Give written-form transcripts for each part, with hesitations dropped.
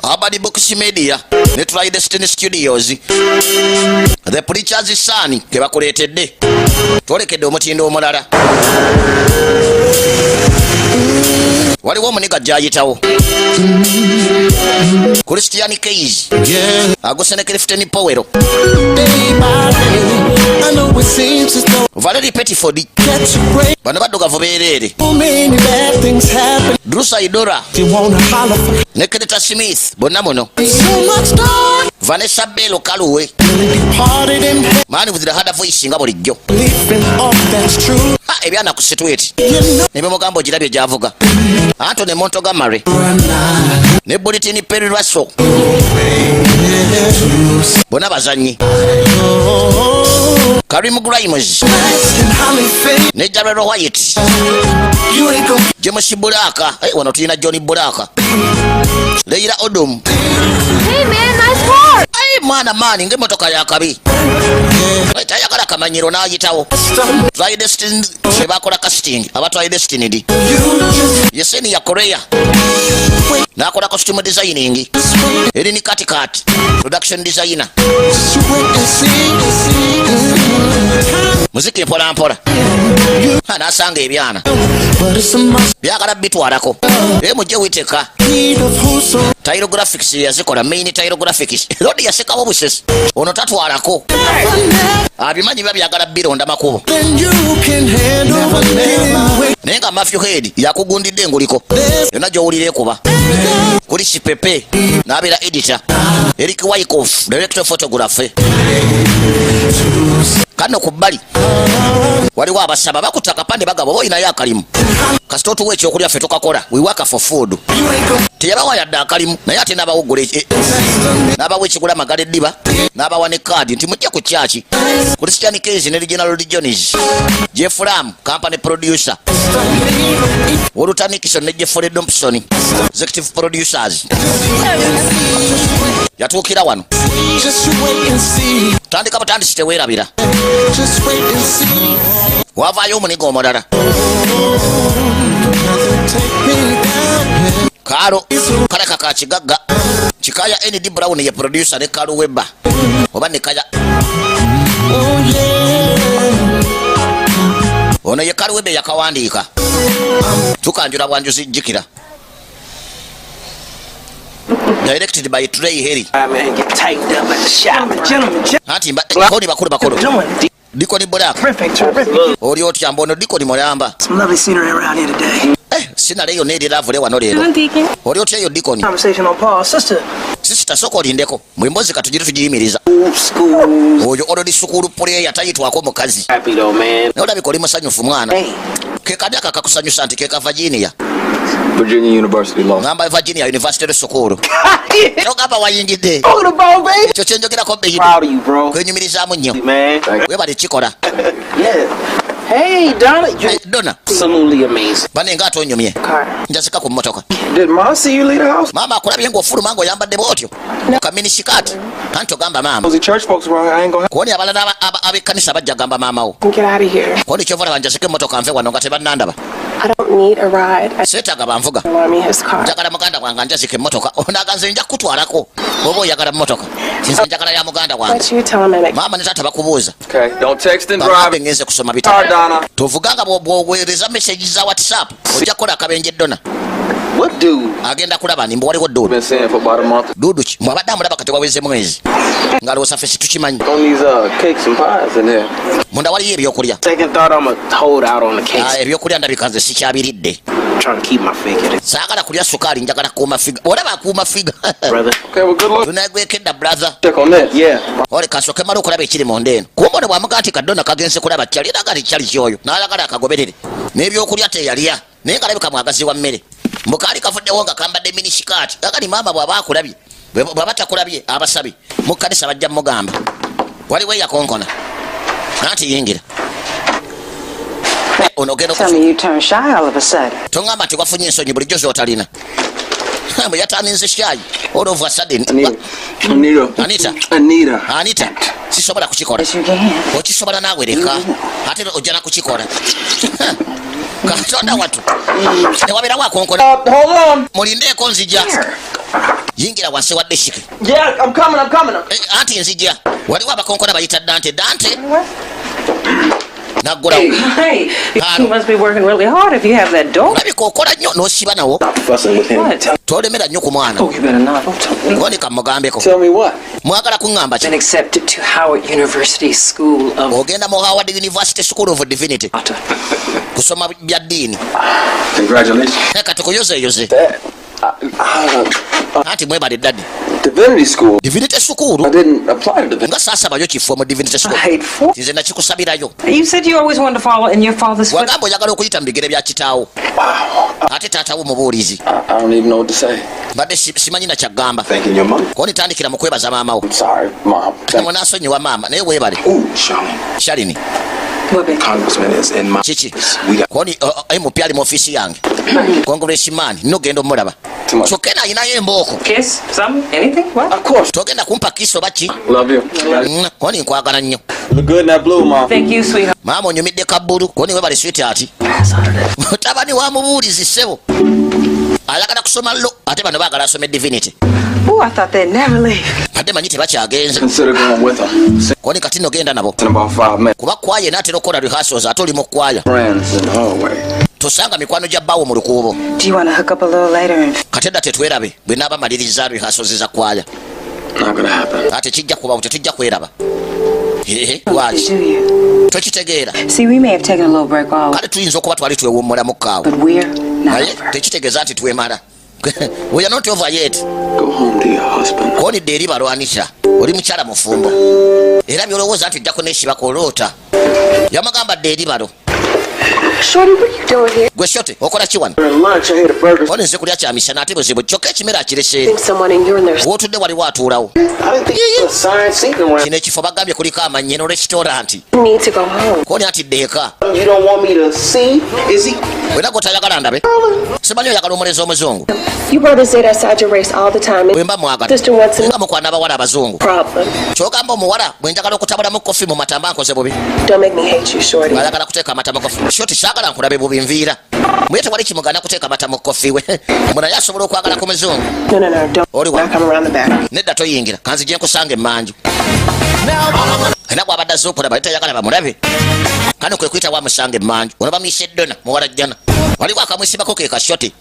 Abadi Books Media ne Tridestiny Studios, The Preacher's Son ke bakuleetedde. Twolekedde omutindo omulala. Waliwo omuniga gyayitawo, Christian Keys aguse ne Clifton Powell, Valerie Pettiford. Bano baddugavu beereere. Drusa Idora ne Kereta Smith bonna muno. Vanessa Bello Kaluwe, man with the hard voice nga bulijjo. Ebyana ku street ne bimugamba ogirabye gyavuga. Anthony Montgomery ne Bulletin Perry Russell bonna bazanyi. Karim Grimes ne Jarrell White, James Black. Wano tulina Johnny Black, Leila Odom. Hey man, nice car! Hey, mwana maani ng'emmotoka yakabi. Tayagala kamanyiro n'ayitawo. Tridestin bebakola casting aba Tridestined. Yeseni ya Korea n'akola costume designing. Erini Katikat, production designer. Muziki mpola mpola. N'asanga ebyana byagala bitwalako e mujje witeka. Tile graphics yazikola, main tile graphics. Lodi yasekawo busesi, ono tatwalako, abimanyi biba byagala bironda makubo. Naye nga Matthew Head yakugundidde enguliko yonna gy'owulira ekuba kuli Sipepe n'abeera editor. Eric Wyckoff, director of photography. Kano ku bbali waliwo abasaba bakutte akapande, bagaba oba olinayo akalimu, kasita otuwa ekyokulya ffe tukakola. We work for food. Teyabawa yadde akalimu, naye ate n'abawugula n'abawa ekigula amagala eddiba, n'abawa ne kaadi nti mujje ku kyaki. Christian Keys ne Reginald Jones, Jeff Lam, company producer, Walter Nixon ne Jeffrey Thompson, executive producers. Yatuukira wano, tandika butandisi, teweerabira. Wavaayo omuniga omulala, Kaalo kalaka ka kigagga Kikaya. Nd Brown ye producer ne Kalu Weba oba ne Kaya. Ono ye Kalu Weba yakawandiika. Tukanjula bwanjuzi jjikira. Directed by Trey Harry. Anti koni bakulu bakulu. Dikoni Black, oli otya? Mbono Dikoni mulamba. Sinale yonna eri lovely wano leero. Oli otya eyo, Dikoni? Sister, sooka olindeko mu emboozi katugire tugiyimiriza. Oyo old school player tayitwako mukazi. Naye olabika oli musanyufu, mwana. Ke kadi aka kakusanyusa nti keka Virginia. Virginia University Law. Ngamba Virginia University School. Togamba wayingidde ekyo kyenjogerako beyini. Kwenyumirizaamu nnyo, webale kikola. Hey, Donna, you're Hey, Donna. absolutely amazing. Bane nga atonyumye. Njasika ku mmotoka. Did Ma see you leave the house? Maama akulabye ng'ofuluma ng'oyambadde bw'otyo ka miniskirt? Anti ogamba maama. Those church folks around here, I ain't gonna. Kuoni abalala ab'ekkanisa bajja gamba maama wo. Get out of here. Kuoni kyova olaba njasika emmotoka nve wano nga tebannandaba. I don't need a ride. I Seetaaga banvuga. loan me his car. Njagala muganda wange njazika emmotoka. Onaga nze nja kukutwalako oba oyagala mmotoka, kinze njagala ya muganda wange. But you tell him I make Maama ne taata bakubuuza. Okay, don't text and Bagambe drive. ngenze kusoma bitabo. Car, Donna. Tovuganga bw'oweereza message za WhatsApp, ojja kukola akabenje, Donna. What dude? Agenda kulaba nimbu waliwo dude. Been seeing for about a month. Dude ki mwabadde amulaba kati waweze mwezi ng'alowooza ffe situkimanyi. On these cakes and pies in here. Munda waliyo ebyokulya. Second thought, I'ma hold out on the case. Ah, ebyokulya ndabika nze sikyabiridde. I'm trying to keep my figure, Saagala kulya sukaali, njagala kuuma figure. Olaba akuuma figure. brother. Okay, well, good luck. Tunagwekedda, brother. Check on this. Yeah. Ole kasooke mala okulaba ekiri munda eno. Kumba ono bw'amugaa nti kadonna kagenze kulaba kyali, eraga nti kyali kyoyo n'ayagala akagoberere n'ebyokulya teyalya, naye nga alabika mwagazi wa mmere. Mbukaali kavuddewo nga kambadde miniskirt. Kakati maama bw'aba akulabye, bw'aba takulabye, abasabi mu kkanisa bajja mugamba waliwo eyakonkona anti yingira. Ono ogenda. Tell me you turned shy all of a sudden. Toŋŋamba nti wafunye ensonyi bulijjo z'otalina. Bwe yataninze shy all of a sudden. Anita. Anita. Anita. Anita. Anita, sisobola kukikola. Yes, you can. Okisobola naawe, leka ate ojja nakukikola. Katonda watu, newabeerawo akonkona. Hold on. Mulindeeko, nzija. Yingira wansi wa desk. Yeah, I'm coming, I'm coming. Eh, anti nzija. Waliwo abakonkona bayita Dante. Dante naggulawo. Hey, Hello. you must be working really hard if you have that door. Olabika okola nnyo n'osiba nawo. Stop fussing with him. What? Tolemera nnyo ku mwana. Oh, you better not. Don't tell me. Koni kamugambeko. Tell me what? Mwagala kuŋŋamba ki? Been accepted to Howard University School of Ogenda mu Howard University School of Divinity kusoma bya ddiini. Congratulations. Eh, kati kuyozeeyoze. Dad. Anti mwebale, daddy. Divinity school. Divinity I school. didn't apply to divinity. Nga saasabayo kifo mu divinity school. Paid for. Nze nakikusabirayo. You said you always wanted to follow in your father's footsteps. Wagamba oyagala okuyita mu bigere bya kitaawo, ate taatawo mubuulizi. I don't even know what to say. Mbadde simanyi nakyagamba. Thanking your mom. Koni tandikira mu kwebaza maama wo. I'm sorry, Mom. Thank Munansonyiwa maama, naye weebale. Ooh, Charlene. Shalini. What, babe? Congressman is in my. Kiki? We got. Koni MP ali mu ofiisi yange, congressman, nno genda omulaba. Too much. Kyokka eno ayinayo embooko. Kiss? Something? Anything? What? Of course. Togenda kumpa kiss oba ki? Love you. Koni nkwagala nnyo. Look good in that blue, Mom. Thank you, sweetheart. Maama onyumidde kabbulu. Koni webale, sweetheart. Mutabani wa mubuulizi ssebo ayagala kusoma law, ate bano baagala asome divinity. Oh, I thought they'd never leave. Badde manyi tebakyagenze. Consider going with them. Koni kati nno genda nabo. In about 5 minutes. Kuba kwaya enaatera okukola rehearsals, ate oli mu kwaya. Friends in the hallway. Tosanga mikwano gya bbaawo mu lukuubo. Do you want to hook up a little later and Kati edda tetwerabe bwe naaba maliriza rehearsals za kwaya. Not gonna happen. Ate kijja kubawo, tetujja kweraba. Ehe, lwaki? do you? Tokitegeera. See, we may have taken a little break while, Kale tuyinza okuba twali twewummulamu kaawo, but we're not naye over. tekitegeeza nti twemala. We are not over yet. Go home to your husband. Konidde eri balwanisa, oli mukyala mufumbo, era byolowooza nti ojja kuneesibako oloota. Yamugamba dde eri balo. Shorty, what are you doing here? Gwe Shorty, okola ki wano? During lunch, I had a burger. Oni nze kulya kyamisana ate buzibu, kyokka ekimere akireseeri. Think someone and you're in there. Wootudde waliwo atuulawo. I didn't think it was a sign seating around. Kino ekifo bagambye kuliko amannyi, eno restaurant. You need to go home. Koni atidde eka. You don't want me to see? Is he? Wena gotayagala ndabe, simanyi oyagala omulezi omuzungu. You brothers date outside your race all the time. Bwe And mba mwagala sister wants nga a mukwana abawala abazungu. problem. Kyogamba omuwala bwe njagala okutabulamu kofi mu matamba nkoze bubi? Don't make me hate you, Shorty. Ayagala kuteeka amata mu kofi. Shorty, saagala nkulabe bubi, nviira muye, tewali kimugana kuteeka mata mu kofi we munaye asobola okwagala ku muzungu. No. Don't Oli wa not come around the back. Nedda, toyingira, kanzije nkusanga emmanju. Era bwabadde azze okulaba tayagala bamulabe, kano kwe kuyita wamusanga emmanju. Ono bamuyise Dona, muwala jjana waliwo akamwisibako ke ka Shorty.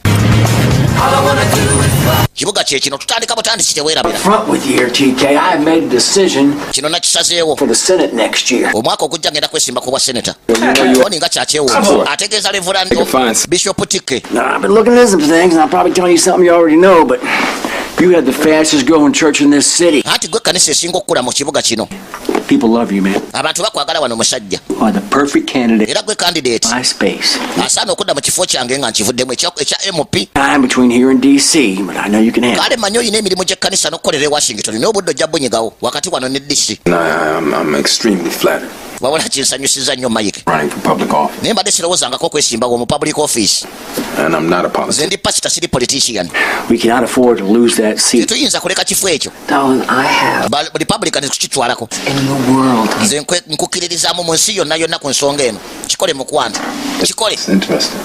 Kibuga kyekino, tutandika butandisi, teweerabira. Front with you here, TK. I have made a decision Kino nakisazeewo. for the Senate next year. Omwaka ogujja ngenda kwesimba ku bwa seneta. Oni nga kyakyewuunyo ategeeza Reverend Bishop Tike. Now, I've been looking into some things, and I'm probably telling you something you already know, but you had the fastest growing church in this city. Anti gwe ekkanisa esinga okukula mu kibuga kino. People love you, man. Abantu bakwagala wano, musajja. You are the perfect candidate. Era gwe candidate My space. asaana okudda mu kifo kyange nga nkivuddemu ekya MP. Time between here and D.C., but I know you can handle it. Kale manyi oyina emirimu gy'ekkanisa n'okukolera e Washington, naye obudde ojja bunyigawo wakati wano ne DC. And I'm extremely flattered Wabula kinsanyusiza nnyo, Mike. running for public office. Naye mbadde sirowoozangako okwesimbawo mu public office. And I'm not a Nze politician. ndi pasita, siri politician. We cannot afford to lose that seat. Tetuyinza kuleka kifo ekyo. Darling, I have Republicans kukitwalako. in the world. Nze nkukkiririzaamu mu nsi yonna yonna ku nsonga eno. Kikole, mukwano, kikole. It's interesting.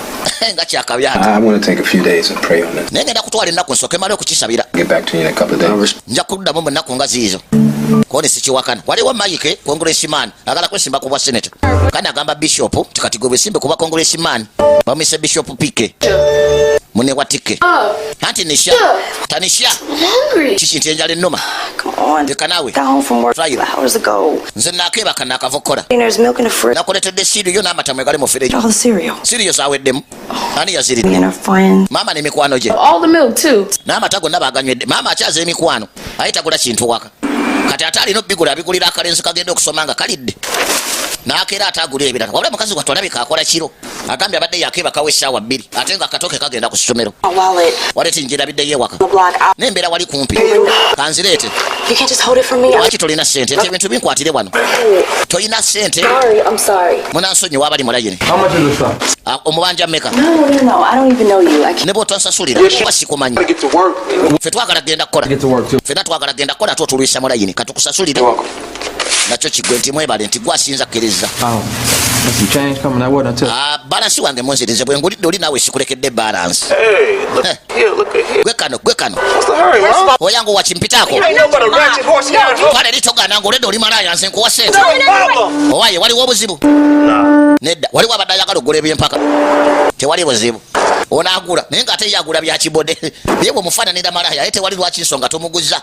Nga kyakabyata. I want to take a few days and pray on it. Naye ngenda kutwala ennaku nsooke male okukisabira. Get back to you in a couple of days. Nja kuddamu mu nnaku nga ziizo. Koni sikiwakana, waliwo Mike, congressman, agala kwesimba ku bwa seneta. Kani agamba bishop tikati gwe bwesimbe kuba congressman. Bamwise Bishop Pike, mune wa Tike. Anti Nisha, Tanisha. I'm hungry. Kiki nti enjala ennuma? Come on. Leka naawe. Got home from work Try it. 2 hours ago. Nze nakeebaka nakava okukola. And there's milk in the fridge. Nakuletedde cereal n'amata mwe gali mu firiji. All the cereal. Cereal zaweddemu, ani Me yaziridde? and our friends. Maama n'emikwano gye. All the milk, too. N'amata gonna baganywedde. Maama akyaza emikwano, aye tagula kintu waka. Kati ate alina obigula, abigulira akalenzi kagenda okusoma nga kalidde n'akeera, ate agula ebirala. Wabula mukazi wattu alabika akola kiro. Agambye abadde yakeebakawo essaawa 2, ate nga akatooke kagenda ku ssomero. My wallet. Waleti njirabiddeyo ewaka. The block. I, Nembeera wali kumpi, kanzireete. you can't just hold it for me. Lwaki tolina ssente nti ebintu binkwatire wano? Tolina ssente? Sorry, I'm sorry. Munansonyiwa abali mulayini. How much is this stuff? Ah, omubanja mmeka? No. I don't even know you. I can't. Ne bw'otonsasulira oba sikumanyi. Get to work. Ffe twagala genda kukola. Get to work too. Ffenna twagala genda kukola, ate otulwisa mulayini. Katukusasulire nakyo kigwe nti mwebale nti gwasinza kkiriza. Oh, there's some change coming. That wasn't until. Ah, balance wange munzirize bwe ngulidde oli naawe sikulekedde balance. Hey, look here, look at here. Gwe Kano, gwe kano. What's the hurry, mom? Oyangu wakimpitaako. You ain't no but a ratchet horse hound hoe. Kale litogana ngaoledde oli malaaya, nze nkuwa sente. Problem. Owaye waliwo obuzibu? Nedda. Waliwo abadde ayagala okugula ebyempaka. Tewali buzibu, onaagula, naye ngaate ye agula bya kibode. Naye bwemufaananira malaaya, aye tewali lwaki nsonga tomuguza.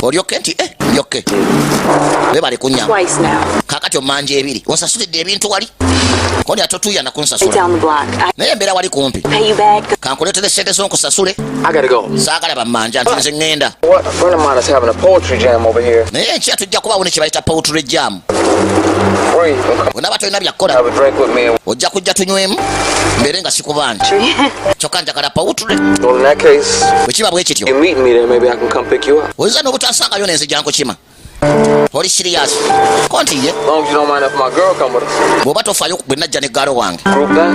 Olyokke nti eh, ndyokke webale kunyamba. Twice now. Kakati omanja ebiri, onsasulidde ebintu wali koni ate otuuya nakunsasula. Down the block. I Naye embeera wali kumpi. pay you back. Kankuleetere sente zonkusasule. I gotta go. Saagala bammanja nti nze ŋŋenda. What? A friend of mine is having a poetry jam over here. Naye enkya tujja kubaawo ne kye bayita poetry jam. Free. Come Onaaba tolina byakukola, have a drink with me. And ojja kujja tunywemu, mbeere nga sikubanja, kyokka njagala poetry. well, in that case, Bwe kiba bwe kityo, you meet me there. Maybe I can come pick you up. oyinza n'obutansangayo nenzija nkukima. Oli serious ko nti ye? As long as you don't mind if my girl come with us. Bw'oba tofaayo bwe najja ne gaalo wange. Group that.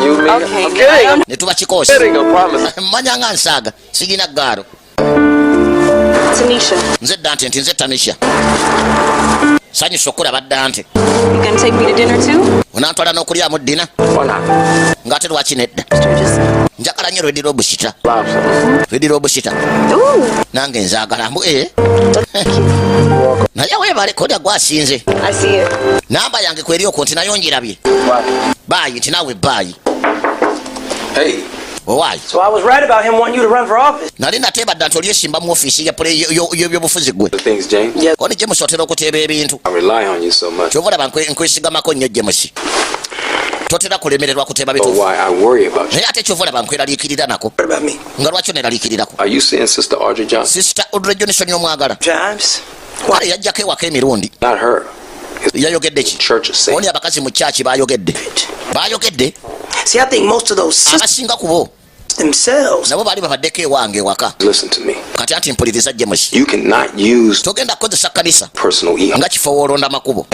You, me. Okay. I'm kidding. I'm Ne tuba kikoosi. kidding. I promise. Mmanya nga nsaaga, sigina gaalo. Tanisha, Nze Dante nti nze Tanisha, sanyusa okulaba Dante. you gonna take me to dinner too? Onantwala n'okulyamu dinner? Why not? Ng'ate lwaki nedda? Just Njagala nnyo Red Lobster. Lobster. Red Lobster. ooh. Nange nzaagala mbu ee, naye weebale kodya gwasinze. I see it. Namba yange kweri okwo nti nayo njirabye. Bye. Bye nti naawe bye. Hey, Owaayi. So I was right about him wanting you to run for office. Nali nateeba dda nti olyesimba mu ofiisi ya y'ebyobufuzi gwe. the things, James. Koni James otera okuteeba ebintu. I rely on you so much. Kyova olaba nkwesigamako nnyo James, totera kulemererwa kuteeba But bituufu. why I worry about you. Naye ate kyova olaba nkweraliikirira nako. What about me? Nga lwaki oneraliikirirako? Are you seeing Sister Audrey Johnson? Sister Audrey Johnson omwagala? Times. Kale yajjako ewaka emirundi. Not her. It's Yayogedde ki? Church of Satan. Oni abakazi mu kyaki bayogedde, bayogedde. See, I think most of those sisters Abasinga ku bo themselves. nabo baali babaddeko ewange ewaka. Listen to me. Kati anti mpuliriza James. You cannot use Togenda kukozesa kkanisa personal ego. nga kifo woolonda makubo.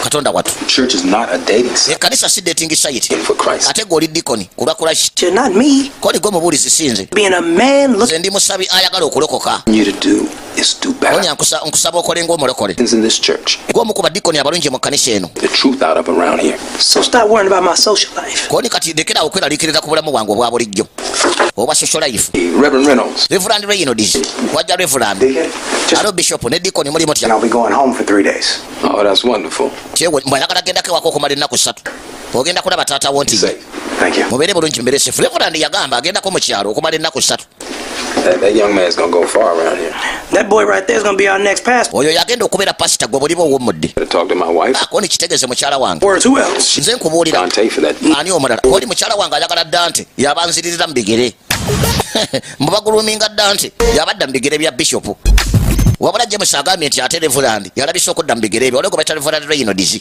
Katonda watu. Church is not a dating site Ekkanisa si dating site. for Christ. Ate gwe oli dikoni ku lwa Christ. You're not me. Koli gwe mubuulizi, sinze. Being a man looking Nze ndi musabi ayagala okulokoka. You to do is do better. Onya nkusaba okole ng'omulokole. In this church, Gwe omu ku badikoni abalungi mu kkanisa eno. the truth out of around here. So stop worrying about my social life. Koni kati lekerawo okweraliikirira ku bulamu bwange obwa bulijjo obwa social life. Hey, Reverend Reynolds. Reverend Reynolds wajja. Reverend. Deacon, just Alo bishop ne dikoni, muli mutya? and I'll be going home for 3 days. Oh, that's wonderful. Kyewe mbwayagala gendako ewaka okumala ennaku 3, ogenda kulaba taata wo nti Safe. Thank you. mubeere bulungi, mubeere safe. Reverend yagamba agendako mu kyalo okumala ennaku 3. That young man's gonna go far around here. That boy right there is gonna be our next pastor. Oyo yagenda okubeera pasita gwe buliba owummudde. Better talk to my wife, Akoni kitegeeze mukyala wange. Words, who else? Nze nkubuulira. Dante, for that. Ani omulala? Oli mukyala wange ayagala Dante, yabanziririra mu bigere mubaguluminga. Dante yabadda mu bigere bya bishopu, wabula James agambye nti ate Reverend yalabise okudda mu bigere ebyo. Waliwo gwe bayita Reverend Reynolds,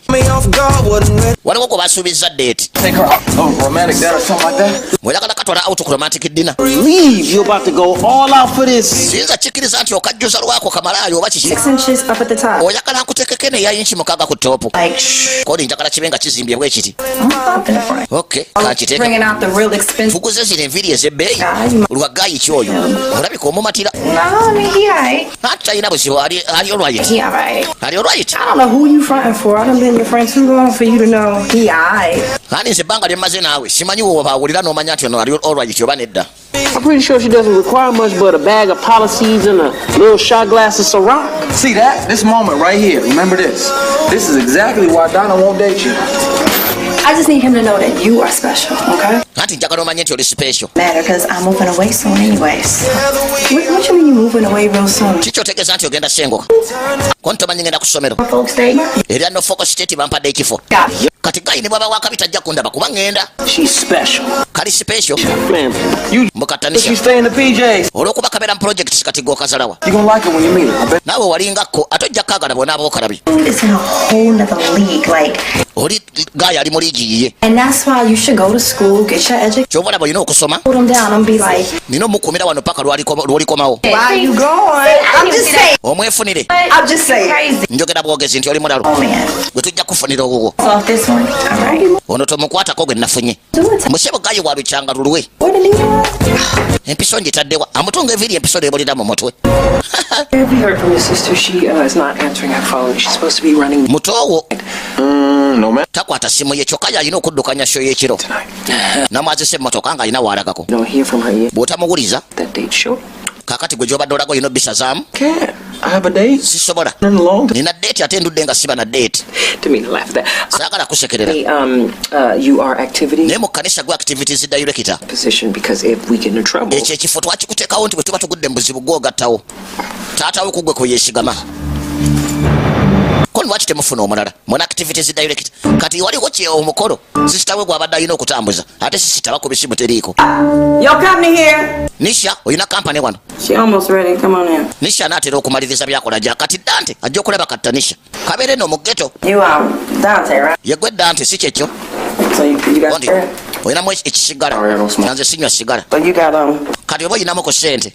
waliwo gwe basuubizza date. Take her out on a romantic date or something like that. Mweyagala katwala out ku romantic dinner. Leave. You about to go all out for this. Siyinza kikkiriza nti okajjuza lwako kamalaayo oba kiki. 6 inches up at the top. Oyagala nkutekeko eno eya inchi 6 ku top? Like, shh. Kodi njagala kibe nga kizimbye bwe kiti. I'm up in the front. Ok, kankiteeke. Bringing out the real expensive. Tuguze zino enviiri ez'ebbeeyi lwa guy ki oyo olabika omumatira. No, I mean, he alright. Anti talina buzibu, ali alright. He alright. Ali alright. I don't know who you fronting for. I done been your friend too long for you to know he alright. Ani nze ebbanga lye mmaze naawe simanyi wobawulira n'omanya nti ono ali alright oba nedda. I'm pretty sure she doesn't require much but a bag of policies and a little shot glass of Ciroc. See that? This moment right here. Remember this. This is exactly why Donna won't date you. I just need him to know that you are special, okay? Anti njagala omanye nti oli special. Matter, because I'm moving away soon anyways. What you mean you moving away real soon? Kikyotegeeza nti ogenda sengoka ko ntomanyi ngenda ku ssomero Folks stay. erya Norfolk State, bampadde ekifo. Kati guy ne bwaba wakabi tajja kundaba kuba ŋŋenda. She's special. Kali special. Man, you Mukatanisha. She stay in the PJs. Olwokuba kabeera mu projects, kati gokazalawa. You gonna like it when you meet her. I bet. Naawe walingakko ate ojja kaagala bonaaba okalabye. It's in a whole nother league, like, Oli guy ali mu league yiye. and that's why you should go to school, get your education. Kyova olaba olina okusoma. Hold him down and be like, Nina omukuumira wano paka lwolikomawo. Why you going? I'm just saying. Omwefunire. I'm just saying. Njogera bwogezi nti oli mulalu. oh man, Gwe tujja kufunira owuwo. off this one. All right. Ono tomukwatako gwe nafunye. Do it. Musebo guy wa lukyanga lulwe. Where the leader? Empiso ngitaddewa? Amutunga enviiri, empiso nebulira mu mutwe. Have you heard from your sister? She is not answering her phone. She's supposed to be running. Mutoowo No, man. takwata simu ye, kyokka yalina okuddukanya show y'ekiro. Namwazisa emmotoka ng'alina waalagako. Don't hear from her yet. Bw'otamuwuliza. That date short. Kakati gwe gy'obadde olaga olina obisazaamu. Can't. I have a date. Sisobola. In a long time. Nina date, ate ndudde nga siba na date. Didn't mean to laugh at that. Saagala kusekerera. Hey, you are activity Naye mu kkanisa gwe activities director. position because if we get into trouble, Ekyo ekifo twakikuteekawo nti bwe tuba tugudde mu buzibu gwogattawo taatawo kugwe kwe yeesigama. Ko lwaki temufuna omulala muna activities director? Kati waliwo kye omukolo sister we gwabadde alina okutambuza, ate sister bakuba esimu teriiko. Your company here. Nisha, olina kampani wano? She almost ready. Come on in. Nisha anaatera okumaliriza byakola. Gya kati Dante ajja okulaba kattanisha kabeere no mu ghetto. You Dante, right? Yegwe Dante, si kyekyo? So you got Ondi olinamu ekisigala? Nze sinywa sigala. So you got Kati oba olinamu ku ssente?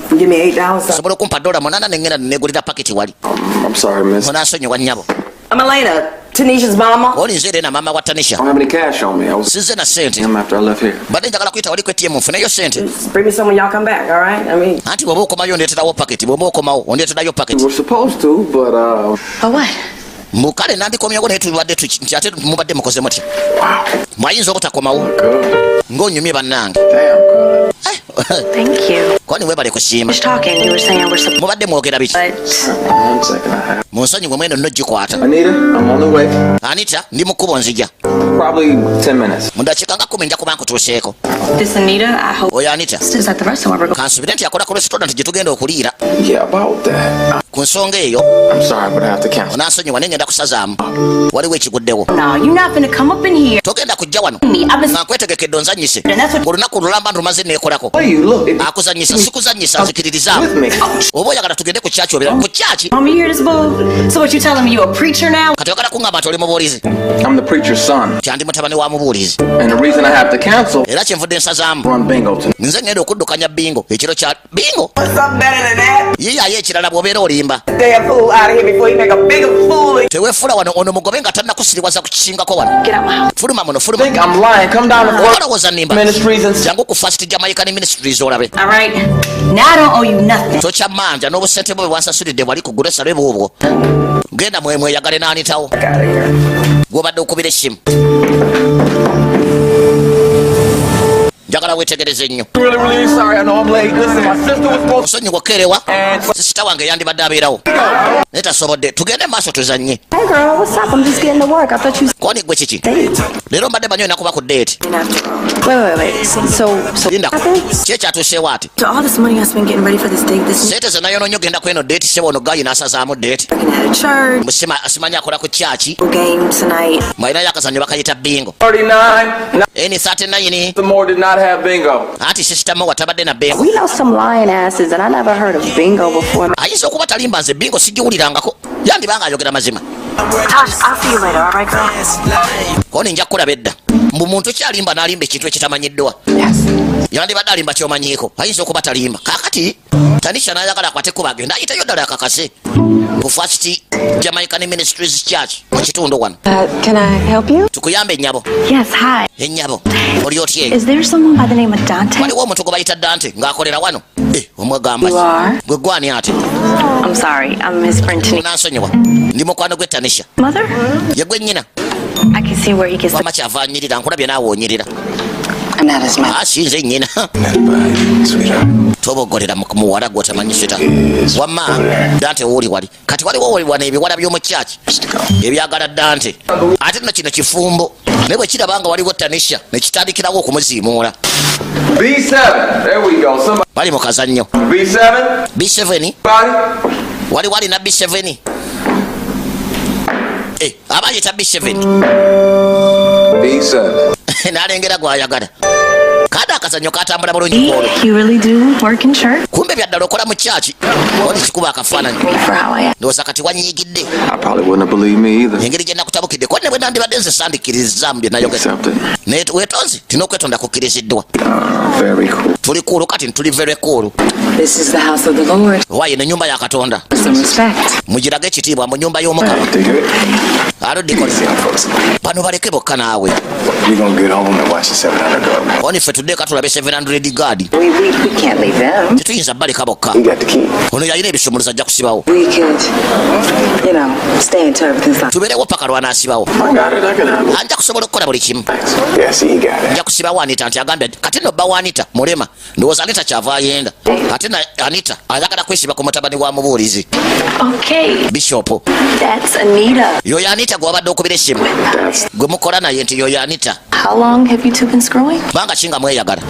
Give me $8. Osobola okumpa $8 nengenda negulira pakiti wali? I'm sorry, miss. Onansonyiwa, nnyabo. I'm Elena, Tanisha's mama. Oli nze Elena, maama wa Tanisha. I don't have any cash on me. I was Sizze na ssente. him after I left here. Mbadde njagala kuyita wali ku ATM nfuneyo ssente. Bring me some when y'all come back, all right? I mean, Anti bw'oba okomayo ondeeterawo paketi, bw'oba okomawo ondeeterayo We paketi. were supposed to, but But what? Mukale nandikomyewo, naye tubadde nti ate mubadde mukoze mutya? Mwayinza obutakomawo. Good. Ng'onyumye bannange. Damn good. Thank you. Koni webale kusiima. Just talking. You were saying we're supposed. Mubadde mwogera biki? But One second, I have. Munsonyiwe, mweno nno gikwata. Anita, I'm on the way. Anita, ndi mu kkubo, nzija. Probably 10 minutes. Mu dakiika nga 10 nja kuba nkutuuseeko. This Anita, I hope Oyo Anita is at the restaurant we're going. Kansubire nti akola ku restaurant gye tugenda okuliira. Yeah, about that. Ku nsonga eyo, I'm sorry, but I have to cancel. Onansonyiwa naye ngenda kusazaamu, waliwo ekiguddewo. No, you're not gonna come up in here. Togenda kujja wano Me, I've been nga nkwetegekedde onzanyise olunaku lulamba ndumaze neekolako. Hey, you look. It, Akuzanyisa sikuzanyisa, nzikiririzaamu. with me. Oba oyagala tugende ku kyaki, obeera ku kyaki. Mom, you hear this, boo? So what you telling me? You a preacher now? Kati oyagala kuŋŋamba nti oli mubuulizi? I'm the preacher's son. Kyandi mutabani wa mubuulizi. And the reason I have to cancel, Era kyenvudde nsazaamu, run bingo tonight. nze ngenda okuddukanya bingo ekiro kya bingo. Something better than that. Yiyayo ekirala bw'obeera olimba. Damn fool out of here before you make a bigger fool. of Teweefula wano, ono mugobe nga tannakusiriwaza ku kisingako wano. Get out my house. Fuluma muno, fuluma. Think I'm lying. Come down to Oba olowooza nnimba? Ministries and Jangu ku First Jamaican Ministries olabe. All right. Now I don't owe you nothing. Tokyamanja n'obusente bwe bwansasulidde bwali ku grocery bwobwo. Genda mweyagale n'anitawo gwobadde okubira essimu. Njagala wetegereze nnyo. Really, really sorry. I know I'm late. Listen, my sister was supposed Nsonyiwa okeerewa, sister wange yandibadde abeerawo naye tasobodde. Tugende maaso tuzanye. Hey, girl, what's up? I'm just getting to work. I thought you Koni gwe kiki? date. Leero mbadde manyi olina kuba ku date. Wait, wait, wait. So Linda. happened? Ki ekyatuuseewo ati? So all this money I spent getting ready for this date, this Sente ze nayonoonye ogenda kweno date, sebo ono guy n'asazaamu date. working at a church, Simanyi akola ku kyaki. game tonight. Mwalinayo akazannyo bakayita bingo. 39. N39. The more did not have bingo. Anti sister Mowa tabadde na bingo. We know some lying asses, and I never heard of bingo before. Ayinza okuba talimba, nze bingo sigiwulirangako, yandibanga ayogera mazima. Tosh, I'll see you later, all right, girl? Koni nja kukulaba edda. Mbu muntu kyalimba n'alimba ekintu ekitamanyiddwa, yandibadde alimba kyomanyiiko. Ayinza okuba talimba. Kakati Tanisha n'ayagala akwate kuba agenda ayitayo ddala akakase ku First Jamaican Ministries Church mu kitundu wano. Can I help you? Tukuyambe ennyabo? Yes, hi. Ennyabo, oli otya eyo? Is there someone by the name of Dante? Waliwo omuntu gwe bayita Dante ng'akolera wano? Eh, omwegamba. You are? Gwe gwani ate? I'm sorry, I'm his friend Tanisha. Nansonyiwa, ndi mukwano gwe Tanisha. Mother? Ye gwe nnyina? I can see where he gets the. Wama kyava anyirira, nkulabye naawe onyirira. I'm not his mother. Asinze nnyina. Toboggolera muwala gwe otamanyi sita. Wamma Dante wooli wali kati waliwo wano ebiwala by'omu kyaki ebyagala Dante, ate nno kino kifumbo, naye bwe kiraba nga waliwo Tanisha nekitandikirawo okumuziimuula. B7. There we go. Somebody. Bali mu kazannyo. B7. B7. Body. Waliwo alina B7? Eh, aba ayita B7. B7. N'alengera gwayagala kandi akazannyo katambula bulungi kwolwo. You really do work in church? Kumbe byaddala okola mu kyaki? Oli kikuba akafaananyi. For how I am. Ndowooza kati wanyiigidde. I probably wouldn't have believed me either. Engeri gye nakutabukidde ko ne bwe nandibadde nze sandikkirizaamu bye nayogera. Accept it. Naye weetonze tina okwetonda kukkiriziddwa. Very cool. Tuli cool kati, ntuli very cool. This is the house of the Lord. Waayo nenyumba ya Katonda. Some respect. Mugirage ekitiibwa mu nyumba y'Omukama. Aludikola bano baleke bokka naawe. We're gonna get home and watch the 700 Club. Oni ffe Tudde katulabe 700 guard. We can't leave them. Tetuyinza baleka bokka. He got the key. Ono yalina ebisumuluzo, ajja kusibawo. We could stay until everything's locked. Tubeerewo paka lwanaasibawo. I got it. I can handle it. Anja kusobola okukola buli kimu. Yeah, see, he got it. Nja kusibawo Anita. Nti agambye kati nno bba wa Anita mulema, ndowooza Anita kyava ayenda. Ate na Anita ayagala kwesiba ku mutabani wa mubuulizi. Okay. Bishopu. That's Anita. Yoyo Anita gwe wabadde okubira essimu, gwe mukola naye, nti yoyo Anita. How long have you two been screwing? Kubanga kinga mweyagala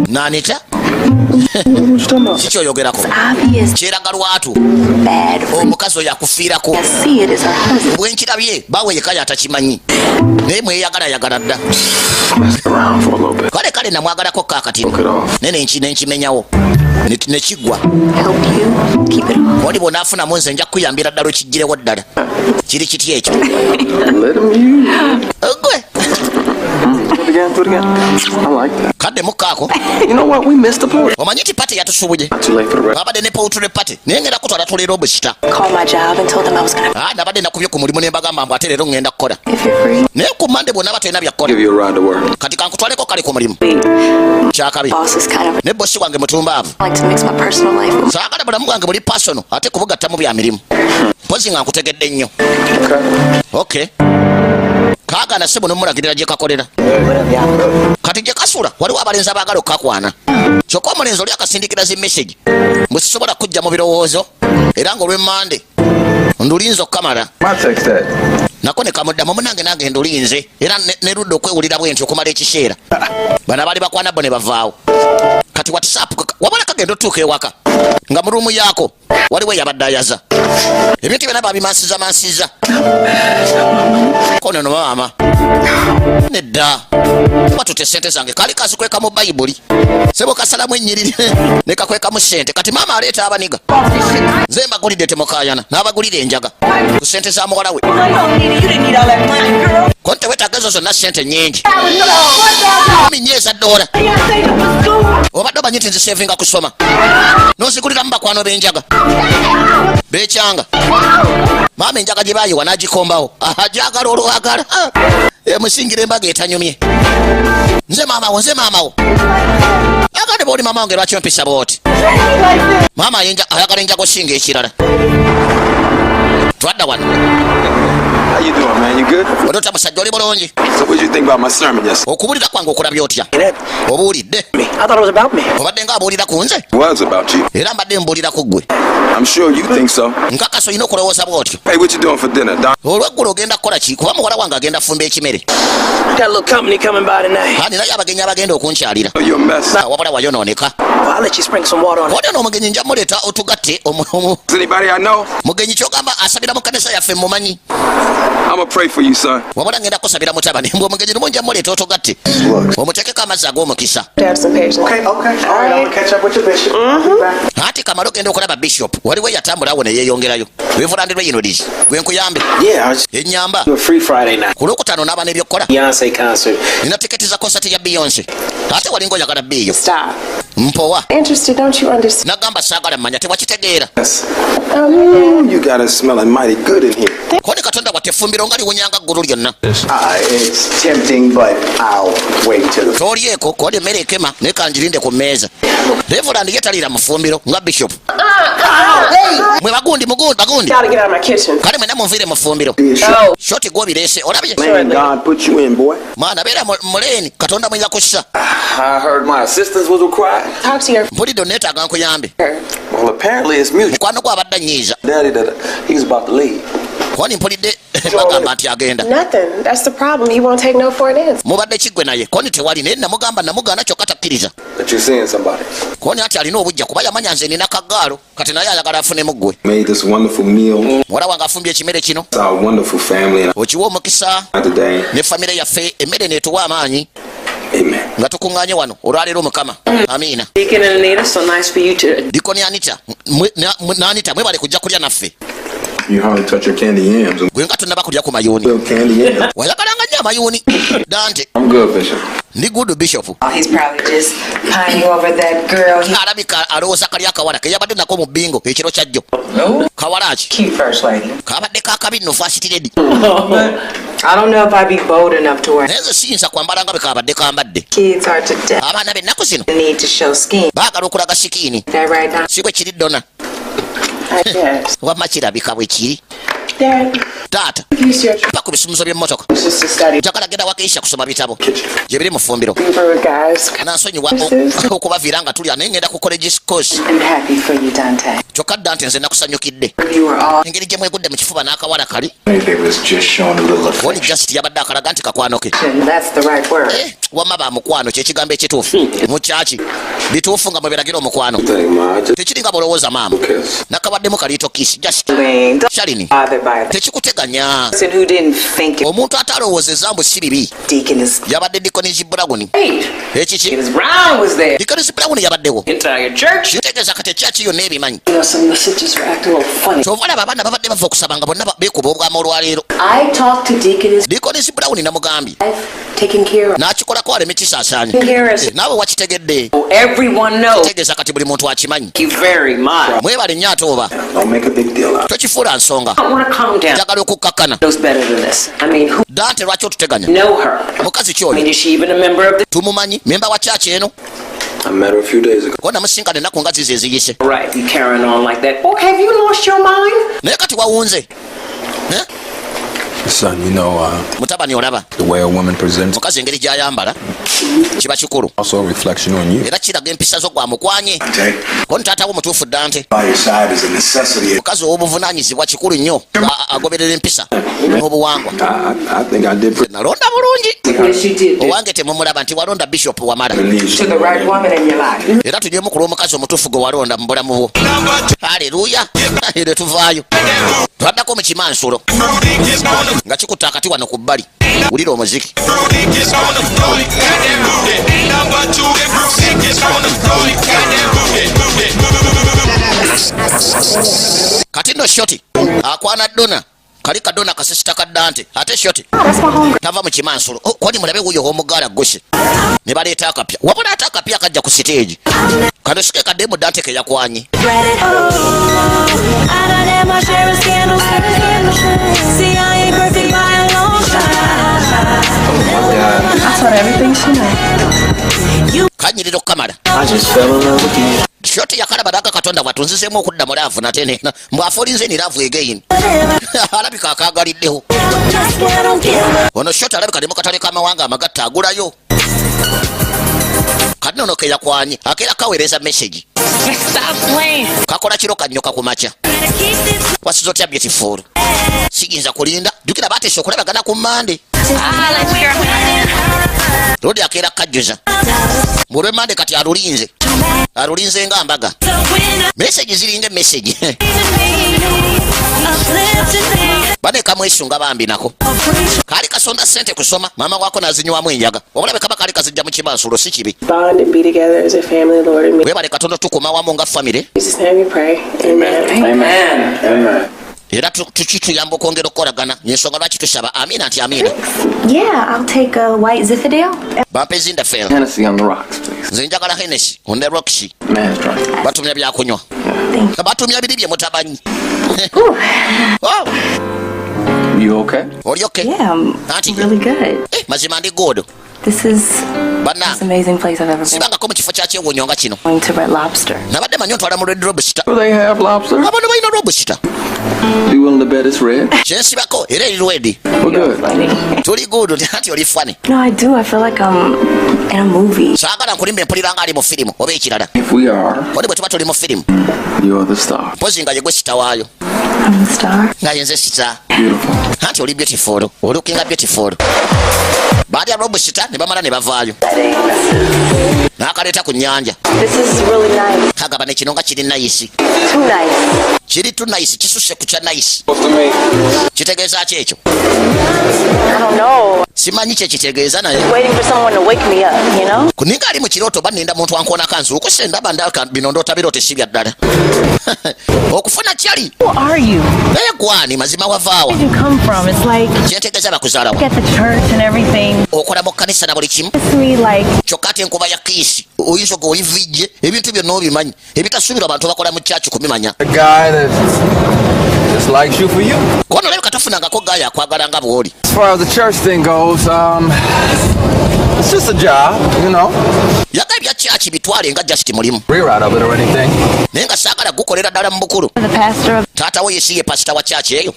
n'Anita kikyoyogerako. Obvious. Kyeraga lwatu. Bad. Omukazi oyo akufiirako. I see it as her husband. Bwenkirabye bawe yeka yatakimanyi, naye mweyagalayagala dda. Messed around for a little bit. Kale namwagalako kaakati. Broke it off. Naye nenkimenyawo nekigwa. Help you keep it off. Oli bwonaafunamu nze nja kukuyambira ddala okiggirewo ddala. Kiri kiti ekyo? Let him use. Gwe. Do it again. Do it again. I like that. Kadde mukkaako. You know what? We missed the party. Omanyi nti party yatusubuye? Not too late for the rest. Babadde ne poultry party, naye ngenda kutwala tuleera obusita. Called my job and told them I was gonna. Ah, nabadde nakubye ku mulimu ne mbagamba mbu ate leero ŋŋenda kukola. If you're free. Naye ku Mande bwonna tolina byakukola. Give you a ride to work. Kati kankutwaleko kale ku mulimu kyakabi. Boss is kind of Ne bosi wange mutumbaavu. like to mix my personal life with Saagala bulamu bwange buli personal ate kubugattamu bya mirimu, mpozi nga nkutegedde nnyo. Okay. Okay, kaagana sebo nomulagirira gye kakolera. Kati gye kasula waliwo abalenzi abaagala okukakwana, kyokka omulenzi oli akasindikira zi message mbwe sisobola kujja mu birowoozo, era ng'olwemmande ndulinze okukamala. My text that. Nako ne kamuddamu, munange nange ndulinze era nerudde okwewulira bwe nti okumala ekiseera. Bano abaali bakwana bo ne bavaawo. Kati WhatsApp wabala kagenda otuuka ewaka nga mu room yaako waliwo eyabadde ayaza ebintu byonna, babimansiza mansiza kono. No maama, nedda, watute sente zange. Kali kazikweka mu Bayibuli sebo, kasalamu ennyiriri ne kakwekamu sente. Kati maama aleeta abaniga, nze mbagulidde, temukayana, n'abagulira enjaga ku sente za muwala we. Konti tewetaaga ezo zonna, sente nyingi, 14 eza ddoola. Obadde omanyi nti nzisevinga kusoma, noziguliramu bakwano b'enjaga bekyanga. Maama enjaga gye bayiwa n'agikombawo, ajagala olwagala emusingira embaga etanyumye. Nze maamawo, nze maamawo. Agande booli, maama wange, lwaki ompisa bwoti? Maama ayagala enjaga osinga ekirala. Twadda wano. How you doing, man? You good? Odota musajja, oli bulungi? So what you think about my sermon yesterday? Okubuulira kwange okulabye otya? Obuulidde? I thought it was about me. Obadde nga abuulira ku nze. It was about you. Era mbadde mbuulira ku ggwe. I'm sure you think so. Nkakasa olina okulowooza bw'otyo. Hey, what you doing for dinner, Don? Olweggulo ogenda kukola ki? Kuba muwala wange agenda fumba ekimere. Got a little company coming by tonight. Ninayo abagenyi abagenda okunkyalira. You're a mess. Ah, wabula wayonooneka. Well, I'll let you sprinkle some water on it. Kodi ono omugenyi nja muleeta otugatte Does anybody I know? Mugenyi kyogamba asabira mu kanisa yaffe mumanyi? I'm gonna pray for you, son. Wabula ngenda kusabira mutabani, mbwe omugenyi lumu nja muleeta otugatte, omuteekeko amazzi ag'omukisa. To have some patience. Okay. All right, I'm gonna catch up with the bishop. I'll be back. Anti kamala ogenda okulaba bishop, waliwo eyatambula awo ne yeeyongerayo. Reverend Reynolds, gwe nkuyambe. Yeah, I was Ennyamba. doing free Friday night. Ku lwokutaano n'aba n'ebyokukola. Beyonce concert. Nina tiketi za konsati ya Beyonce, ate walinga oyagala biiyo. Stop. Mpowa. Interested, don't you understand? Nagamba saagala mmanya, tewakitegeera. Yes. Ooh, you got it smelling mighty good in here. Koni Katonda bwate effumbiro nga liwonyanga ggulu lyonna. It's tempting, but I'll wait till the. Tolyeko kodi emmere ekema, naye kanjirinde ku mmeeza. Reverend ye taliira mu ffumbiro nga bishop. Mwe bagundi, mugundi, bagundi. Gotta get out of my kitchen. Kale mwena munviire mu ffumbiro. Oh. Shoti gwobireese olabye. Lane God put you in, boy. Mwana beera muleeni Katonda mwenza kussa. I heard my assistance was required. Talk to your Mpulidde oneetaaga nkuyambe. Well, apparently it's mutual. Mukwano gwe abadde annyiiza. Daddy, that he's about to leave. Kwani mpulidde bagamba nti agenda. Nothing. That's the problem. He won't take no for an answer. Mubadde kiggwe naye koni tewali, naye namugamba namugaana, kyokka takkiriza. That you're seeing somebody. Koni ati alina obujja kuba yamanya nze nina kagaalo, kati naye ayagala afunemu ggwe. Made this wonderful meal. Muwala wange afumbye ekimere kino. It's our wonderful family and Okiwa omukisa today. ne famire yaffe, emmere neetuwa amaanyi. Amen. Nga tukuŋŋaanye wano olwaleero, Mukama, amiina. Deacon and Anita, so nice for you to Dikoni Anita ne Anita, mwebale kujja kulya naffe. You hardly touch your candy yams. Gwe nga tonnaba kulya ku mayuuni. Little candy yams. Wayagalanga nnyo amayuuni, Dante. I'm good, Bishop. Ndi good, Bishop. He's probably just pining over that girl. He Alabika alowooza kali akawala ke yabadde nako mu bingo ekiro kyajjo. Kawala ki? cute first lady. Kabadde kakabi nno, first lady. I don't know if I'd be bold enough to wear. Naye nze siyinza kwambala nga bwe kabadde kambadde. Kids are to death. Abaana b'ennaku zino Need to show skin. baagala okulaga skin. That right now? Si bwe kiri, Donna? I guess. Wamma kirabika bwe kiri. Dad, Taata, use your pa ku bisumuzo by'emmotoka. just to study. Njagala genda wakeisha kusoma bitabo gye biri mu ffumbiro. For guys. Nansonyiwa okubaviira nga tulya, naye ngenda ku college course. I'm happy for you, Dante. Kyokka Dante, nze nakusanyukidde. You were all Engeri gye mwegudde mu kifuba n'akawala kali. They was just showing a little Oli affection. just yabadde akalaga nti kakwano ke. That's the right word. Eh, wamma bamukwano, kyekigambo ekituufu mukyaki bituufu nga mweberagira omukwano. Thing, Ma. I just Tekiri nga bolowooza, maama. kiss. Nakabaddemu ka little kiss just. Don't Shalini, bother by the tekikuteganya. person who didn't think it. Omuntu atalowoozeza mbu si bibi. Deacon is Yabadde Deaconess Brown. Hey, Ekiki? Miss Brown was there. Deaconess Brown yabaddewo. Entire church. Kitegeeza kati ekyaki yonna ebimanyi. Some of the sisters were acting a little funny. Kyova olaba abaana babadde bava okusaba nga bonna beekuba obwama olwaleero. I talked to Deaconess Deaconess Brown namugambye taking care of n'akikolako aleme kisaasaanya. Care. Eh, naawe wakitegedde. Everyone knows. Kitegeeza kati buli muntu akimanyi. Thank you very much. Mwebale nnyo ate oba. Don't make a big deal out of Tokifuula nsonga. I want to calm down. Njagala okukkakkana. Knows better than this. I mean, who Dante, lwaki otuteganya? know her? Mukazi I ki oyo? mean, is she even a member of the? Tumumanyi memba wa church eno? it. I met her a few days ago. Ko namusinkana ennaku nga zizo eziyise. Right, you carrying on like that? Or have you lost your mind? Naye kati wawunze. Eh? Son, Mutabani, olaba the way a woman presents mukazi engeri gy'ayambala kiba kikulu. also a reflection on you. Era kiraga empisa zo gwamukwanye. Dante, Kono taata wo mutuufu, Dante. by your side is a necessity. Mukazi ow'obuvunaanyizibwa kikulu nnyo, agoberera empisa n'obuwangwa. I think I did pretty. Nalonda bulungi. Yes, you did. Owange temumulaba nti walonda Bishop Wamala. To the right woman in your life. Era tunyemu ku lw'omukazi omutuufu gwe walonda mu bulamu bwo. Aleluya. Ere tuvaayo twaddako mu kimansulo nga kikutta akati wano ku bbali. Wulira omuziki. Kati nno Shoti akwana Dona, kali kadona kasisita ka Dante. Ate Shoti That's my homegirl. tava mu kimansulo. Oh, kwani mulabe wuyo omugaala gose ne baleeta akapya, wabula ate akapya kajja ku siteegi kano sike kaddemu Dante ke yakwanye. I done had my share of scandals. See, I ain't perfect by a long shot. I taught her everything she knows. Kanyirira okukamala. I just fell in love again. Shoti yakalaba naga Katonda bwatunzizeemu okudda mu love nate mbw'afallinze in love again. Alabika akaagaliddeho. Just what I'm giving. Ono Shoti alabika ne mu katale k'amawanga amagatta agulayo. Kati nono ke yakwanye akeera kaweereza message. Stop playing. Kakola kiro kannyoka ku makya. Keep this Wasiza otya, beautiful? Siyinza kulinda, jjukira bateesa okulabagana ku Mande. Lodi akeera kajjuza mu lw'Emande. Kati alulinze, alulinze nga mbaga. Message ziringa emessage banekamwesunga bambi. Nako kaali kasonda ssente kusoma, maama wako nazinywamu enjaga. Obulabe kaba kaali kazijja mu kimansulo, si kibi. Bond and be together as a family, Lord. In Webale Katonda tukuma wamu nga famire. Jesus' name we pray. Amen. Amen. Amen. Era tukituyamba okwongera okukolagana, ensonga lwaki tusaba amiina nti amiina. Yeah, I'll take a white Zinfandel. Bampe Zinfandel. Hennessy on the rocks, please. Nze njagala Hennessy on the rocks. Man's drunk. Batumya byakunywa, batumya biri bye mutabanyi. Oh, You okay? Oli okay? Yeah, I'm Auntie. really good. Eh, mazima ndi good. This is Bannange, this amazing place I've ever been. Sibangako mu kifo kya kyewuunyo nga kino. Going to Red Lobster. Nabadde manyi ontwala mu Red Lobster. Do they have lobster? Abano balina lobster? Be willing to bet it's red? Kyensibako era eri red. We're good. Funny. Tuli good anti oli funny. No, I do. I feel like I'm in a movie. Saagala nkulimba, empulira nga ali mu firimu oba ekirala. If we are, Oli bwe tuba tuli mu firimu, you're the star. Mpozi nga yegwe star waayo. I'm the star. Nga yenze star. Beautiful. Anti oli beautiful, olookinga beautiful. Baalya lobster ne bamala ne bavaayo n'akaleeta ku nnyanja. This is really nice. Kagaba ne kino nga kiri nice. Too nice. Kiri too nice, kisusse ku kya nice. To me. Kitegeeza ki ekyo? I don't know. Simanyi kyekitegeeza naye. Waiting for someone to wake me up, you know? Ninga ali mu kirooto, ba ninda muntu ankoonako anzuukuse, ndaba ndaka bino ndoota birooto si bya ddala okufuna kyali. Who are you? Naye gwani mazima, wavaawa? Where did you come from? It's like Kyentegeeza, bakuzaalawo? at the church and everything. Okola mu kkanisa na buli kimu. It's me like Kyokka ate enkuba ya kiss oyinza oga oli VJ, ebintu byonna obimanyi ebitasuubirwa abantu bakola mu kyaki kubimanya. A guy that just likes you for you. Kono olabika tofunangako guy akwagala nga bw'oli. As far as the church thing goes, it's just a job. Yaga ebya kyaki bitwale nga just mulimu. Career out of it or anything. Naye nga saagala gukolera ddala mu bukulu. The pastor of Taata we yesiye pasita wa kyaki eyo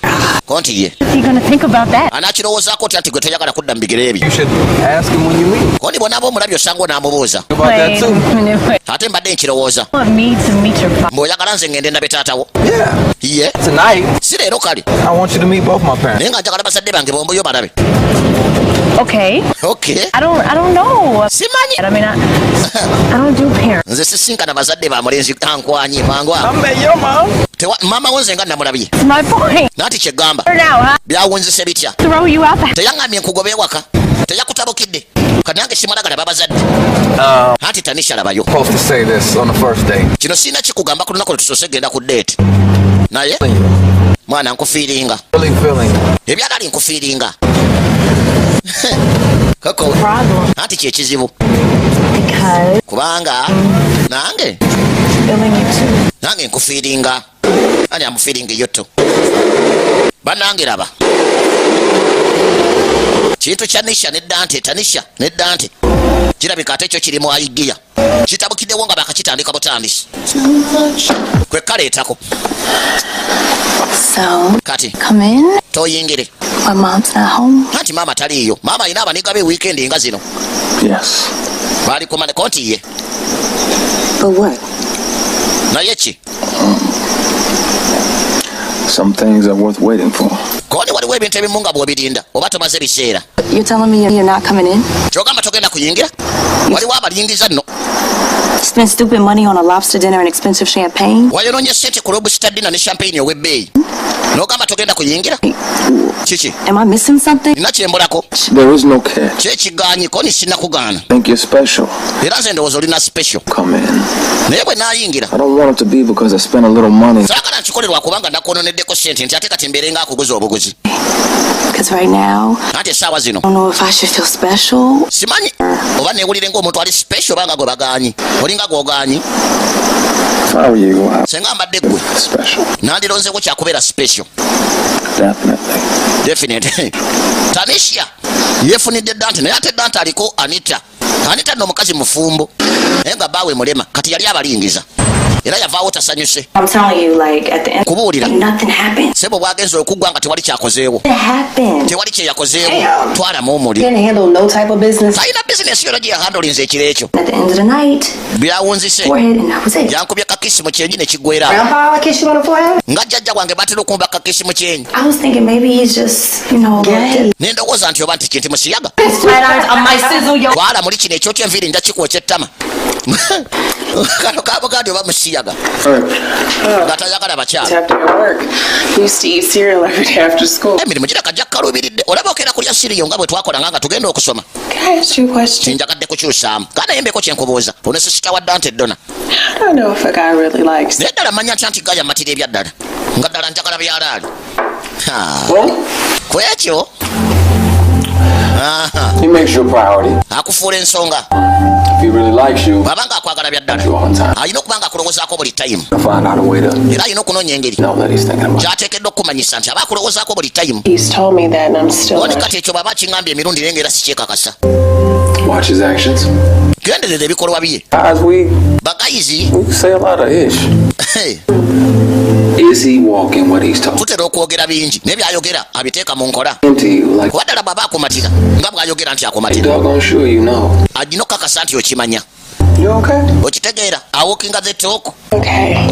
konti ye. What's he gonna think about that? Anakirowoozaako otya nti gwe toyagala kudda mu bigere ebyo? You should ask him when you meet. Kondi bw'onaaba omulabye osanga onaamubuuza. About that too. Anyway, Ate mbadde nkirowooza. want me to meet your father? Mbw'oyagala nze ngende ndabe taatawo? Yeah. Ye. Tonight, Si leero kale. I want you to meet both my parents. Naye nga njagala bazadde bange bomboyo balabe. Okay. Okay. I don't know. Simanyi. I mean, I don't do parents. Nze sisinkana bazadde ba mulenzi ankwanye mangu ago. I met your mom. Maama wo nze nga namulabye. That's my point. Nanti kyegamba. Now, huh? Byawunzise bitya? Throw you out the Teyaŋŋambye nkugoba ewaka, teyakutabukidde, kati nange simalagala babazadde anti Tanisha labayo. Supposed to say this on the first date. Kino sirina kikugamba ku lunaku lwe tusoose genda ku date, naye mwana nkufeelinga. Really feeling. Ebyalali nkufeelinga koko. Problem. Anti kyekizibu. Because Kubanga nange feeling you too. Nange nkufeelinga ani amufeelinga yotto bannange. Laba kintu kya Nisha ne Dante, Tanisha ne Dante, kirabika ate ekyo kiri mu idea kitabukiddewo nga bakakitandika butandisi kwe kaleetako. So, Kati come in. Toyingire. My mom's not home. Anti maama taliiyo, maama alina abaniga be weekend nga zino. Yes. Baali kumaneko nti ye. But what? Naye ki? Some things are worth waiting for. Koni waliwo ebintu ebimu nga bw'obirinda oba tomaze biseera. You're telling me you're not coming in? Kyogamba togenda kuyingira? Waliwo abalingiza nno. Spend stupid money on a lobster dinner and expensive champagne? Wayonoonye sente ku lobster dinner ne champagne ow'ebbeeyi n'ogamba togenda kuyingira? Kiki? Am I missing something? Nina kyembolako. There is no catch. Kyekiganyi koni sinnakugaana. Think you're special. Era nze ndowooza olina special. Come in. Naye bwe naayingira, I don't want it to be because I spent a little money. Saagala nkikolerwa kubanga nakwononeddeko sente nti ate kati mbeere nga akuguza obuguzi. Because right now, Anti essaawa zino, I don't know if I should feel special. Simanyi oba neewulire ng'omuntu ali special oba nga gwe bagaanyi, olinga gw'ogaanyi. If I were you, I Senga mbadde ggwe, special. Nandironzeko kyakubeera special. Definitely. Definitely. Tanisha yefunidde Dante, naye ate Dante aliko Anita. Anita nno omukazi mufumbo naye nga bbaawe mulema, kati yali abalingiza era yavaawo tasanyuse. I'm telling you, like, at the end, Kubuulira. nothing happened. Sebo bwagenza okuggwa nga tewali kyakozeewo. It happened. Tewali kyeyakozeewo, twalamu omuli. Didn't handle no type of business. Talina bizinesi yona gye yahandolinze ekiro ekyo. At the end of the night, Byawunzise, forehead, and that was it. yankubye ka kiss mu kyenyi ne kiggwera. Grandpa, I kiss you on the forehead? Nga jjajja wange batera okumba ka kiss mu kyenyi. I was thinking maybe he's just a little dip. Ne ndowooza nti oba nti kinti musiyaga. Flat irons on my sizzle, yo. Twala muli kino ekyokya enviiri nja kikwokya ettama. Kano kabuga nti oba musiyaga nga tayagala bakyala. After work, we used to eat cereal every day after school. Emirimu giraka jja kukaluubiridde, olaba okera kulya cereal nga bwe twakolanga nga tugenda okusoma. Can I ask you a question? Njagadde kukyusaamu kana mbeko kyenkubuuza ono sister wa Dante Donna. How do I know if a guy really likes Naye ddala manya ntya nti guy amatira ebya ddala nga ddala njagala byalaali? Ku ekyo. Aha. He makes you a priority. Akufuula ensonga. If he really likes you, Bw'aba nga akwagala bya ddala, alina okuba nga akulowoozaako buli time. find out a way to Era alina okunoonya engeri know that he's thinking about kyateekeddwa okukumanyisa nti aba akulowoozaako buli time. He's told me that and I'm still Oni kati ekyo bw'aba akiŋŋambye emirundi naye nga era sikyekakasa. Watch his actions. Genderera ebikolwa bye. Guys, we Ba guys, we say a lot of ish. Is he walking what he's talking Tutera okwogera bingi naye byayogera abiteeka mu nkola? to you? Like, Kuba ddala bw'aba akumatira nga bw'ayogera nti akumatira, doggone sure you know. alina okukakasa nti okimanya. You okay? Okitegeera, awalkinga the talk. Okay.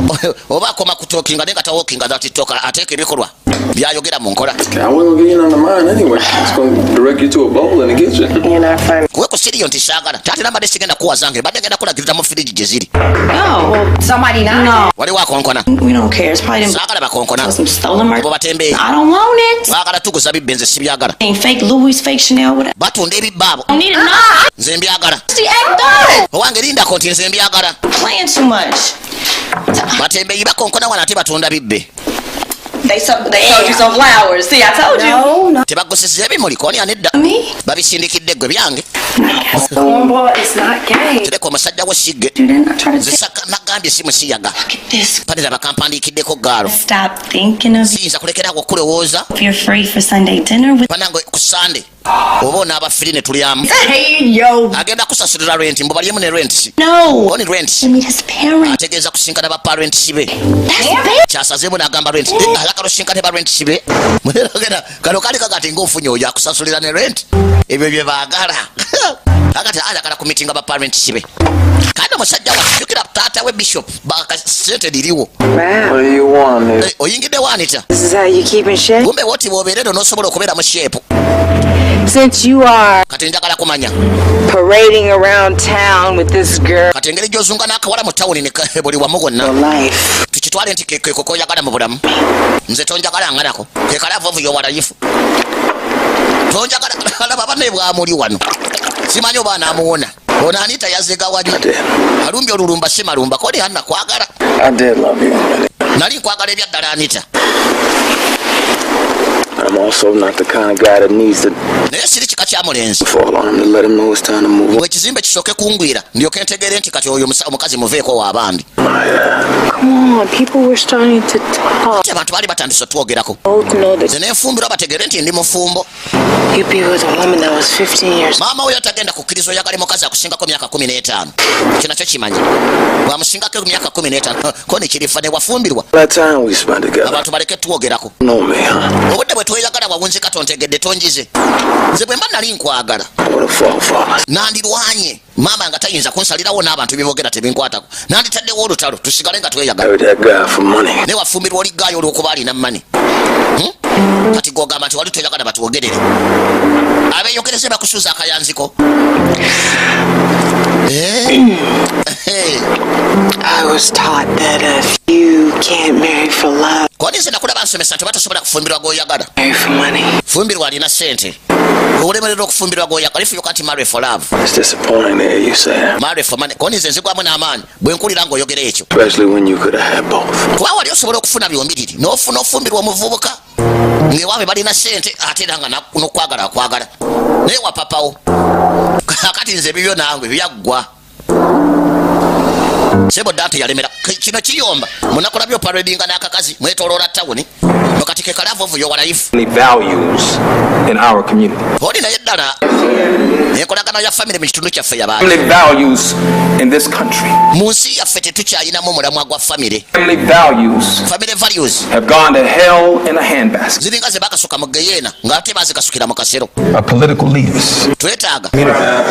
Oba akoma kutalkinga naye nga tawalkinga that talk, ateeka ebikolwa byayogera mu nkola. I wasn't gonna get you none of mine anyway. It's gonna direct you to a bowl in the kitchen. You're not funny. Kuwe ku siriyo nti saagala taate nambadde sigenda kuwa zange, badde ngenda kulagirira mu firiji gye ziri. No. Well, somebody not. No. Waliwo akonkona. We don't care. It's probably them. Saagala bakonkona. Some stolen merch. Abo batembeeyi. I don't want it. Baagala tuguza bibbe, nze sibyagala. Ain't fake Louis, fake Chanel, whatever. Batunda ebibba abo. I don't need it. No. Nze mbyagala. See, act up. Owange lindako nti nze mbyagala. Playing too much. Batembeeyi bakonkona wano ate batunda bibbe. They sold you some flowers. See, I told you. No, no. Tebagusizza ebimuli koni anedda. Me? Babisindikidde ggwe byange. Cornball is not gay. Tereka omusajja wo sigge. You didn't try to Nze nagambye si musiyaga. Look at this. Panira bakampandiikiddeko gaalo. Stop thinking of you. Siyinza kulekerawo okulowooza. If you're free for Sunday dinner with Banange ku Sande oba onaaba free ne tulyamu. Hey, yo. Agenda kusasulira rent mbu balyemu ne rent. No. Oni rent. To meet his parents. Ategeeza kusinkana ba parents be. That's big. Kyasazeemu n'agamba rent. Eh, ayagala osinkane ba rent be. Genda kano kali kagati ng'ofunye oyo akusasulira ne rent. Ebyo bye baagala. Akati ayagala kumeetinga ba parents be. Kandi omusajja wajjukira taata we bishop baka sente liriwo. Wow. What do you want, nigga? Eh, oyingidde waanita. This is how you keep in shape? Kumbe woti bw'obeera eno n'osobola okubeera mu shape. Since you are Kati njagala kumanya. parading around town with this girl, Kati engeri gy'ozunga n'akawala mu tawuni ne buli wamu wonna. your life. Tukitwale nti keko koyagala mu bulamu. Nze tonjagala nganako. Ke ka love of your life. Tonjagala alaba banne bwamuli wano. Simanyi oba anaamuwona. Ono Anita yazega wali. I did. Alumbye olulumba si malumba koli hanna kwagala. I did love you. Nali nkwagala ebyaddala Anita. But I'm also not the kind of guy that needs to Naye siri kika kya mulenzi. fall on him to let him know it's time to move on. Bwe ekizimbe kisooke kungwira ndyoke ntegeere nti kati oyo omukazi muveeko w'abandi. Come on, people were starting to talk. Ati abantu baali batandise otwogerako. Both know that Nze nenfumbirwa bategeere nti ndi mufumbo. you'd be with a woman that was 15 years Maama oyo tagenda kukkiriza oyagale mukazi akusingako myaka 15. Ekyo nakyo kimanyi. Bwamusingako emyaka 15 ko nekirifa ne wafumbirwa. That time we spent together. Abantu baleke twogerako. Know me, huh? Obudde bwe tweyagala wawunzika tontegedde tonjize. Nze bwe mba nali nkwagala I would have fought for us. nandirwanye maama nga tayinza kunsalirawo n'abantu byeboogera tebinkwatako nanditaddewo olutalo tusigale nga tweyagala. Married that guy for money. Naye wafumbirwa oli gaayo olw'okuba alina money. Kati gwogamba nti wali toyagala batwogerere abeeyogereze bakusuuza akayanziko. Eh? Eh. I was taught that if you can't marry for love, Koni nze nakulaba nsomesa nti oba tosobola kufumbirwa gw'oyagala, marry for money. Fumbirwa alina ssente. Olemererwa okufumbirwa gw'oyagala, if you can't marry for love, It's disappointing to hear you say that. marry for money. Koni nze nzigwamu n'amaanyi bwe nkulira ng'oyogera ekyo. Especially when you could have had both. Kuba wali osobola okufuna byombiriri n'ofuna ofumbirwa omuvubuka ng'ewaabwe balina ssente ate era nga n'okwagala akwagala naye wapapawo. Kakati nze ebibyo nange byaggwa sebo dante yalemera. Kino kiyomba munakulabyo paradinga n'akakazi mwetoloola tawuni mukati ke ka love of your life. Values in our community. Oli naye ddala enkolagano ya famire mu kitundu kyaffe yabaali. Family values in this country. Mu nsi yaffe tetukyayinamu omulamwa gwa famire. Family values Family values have gone to hell in a handbasket. Ziringa ze bakasuka mu geyeena ng'ate bazikasukira mu kasero. Our political leaders. Twetaaga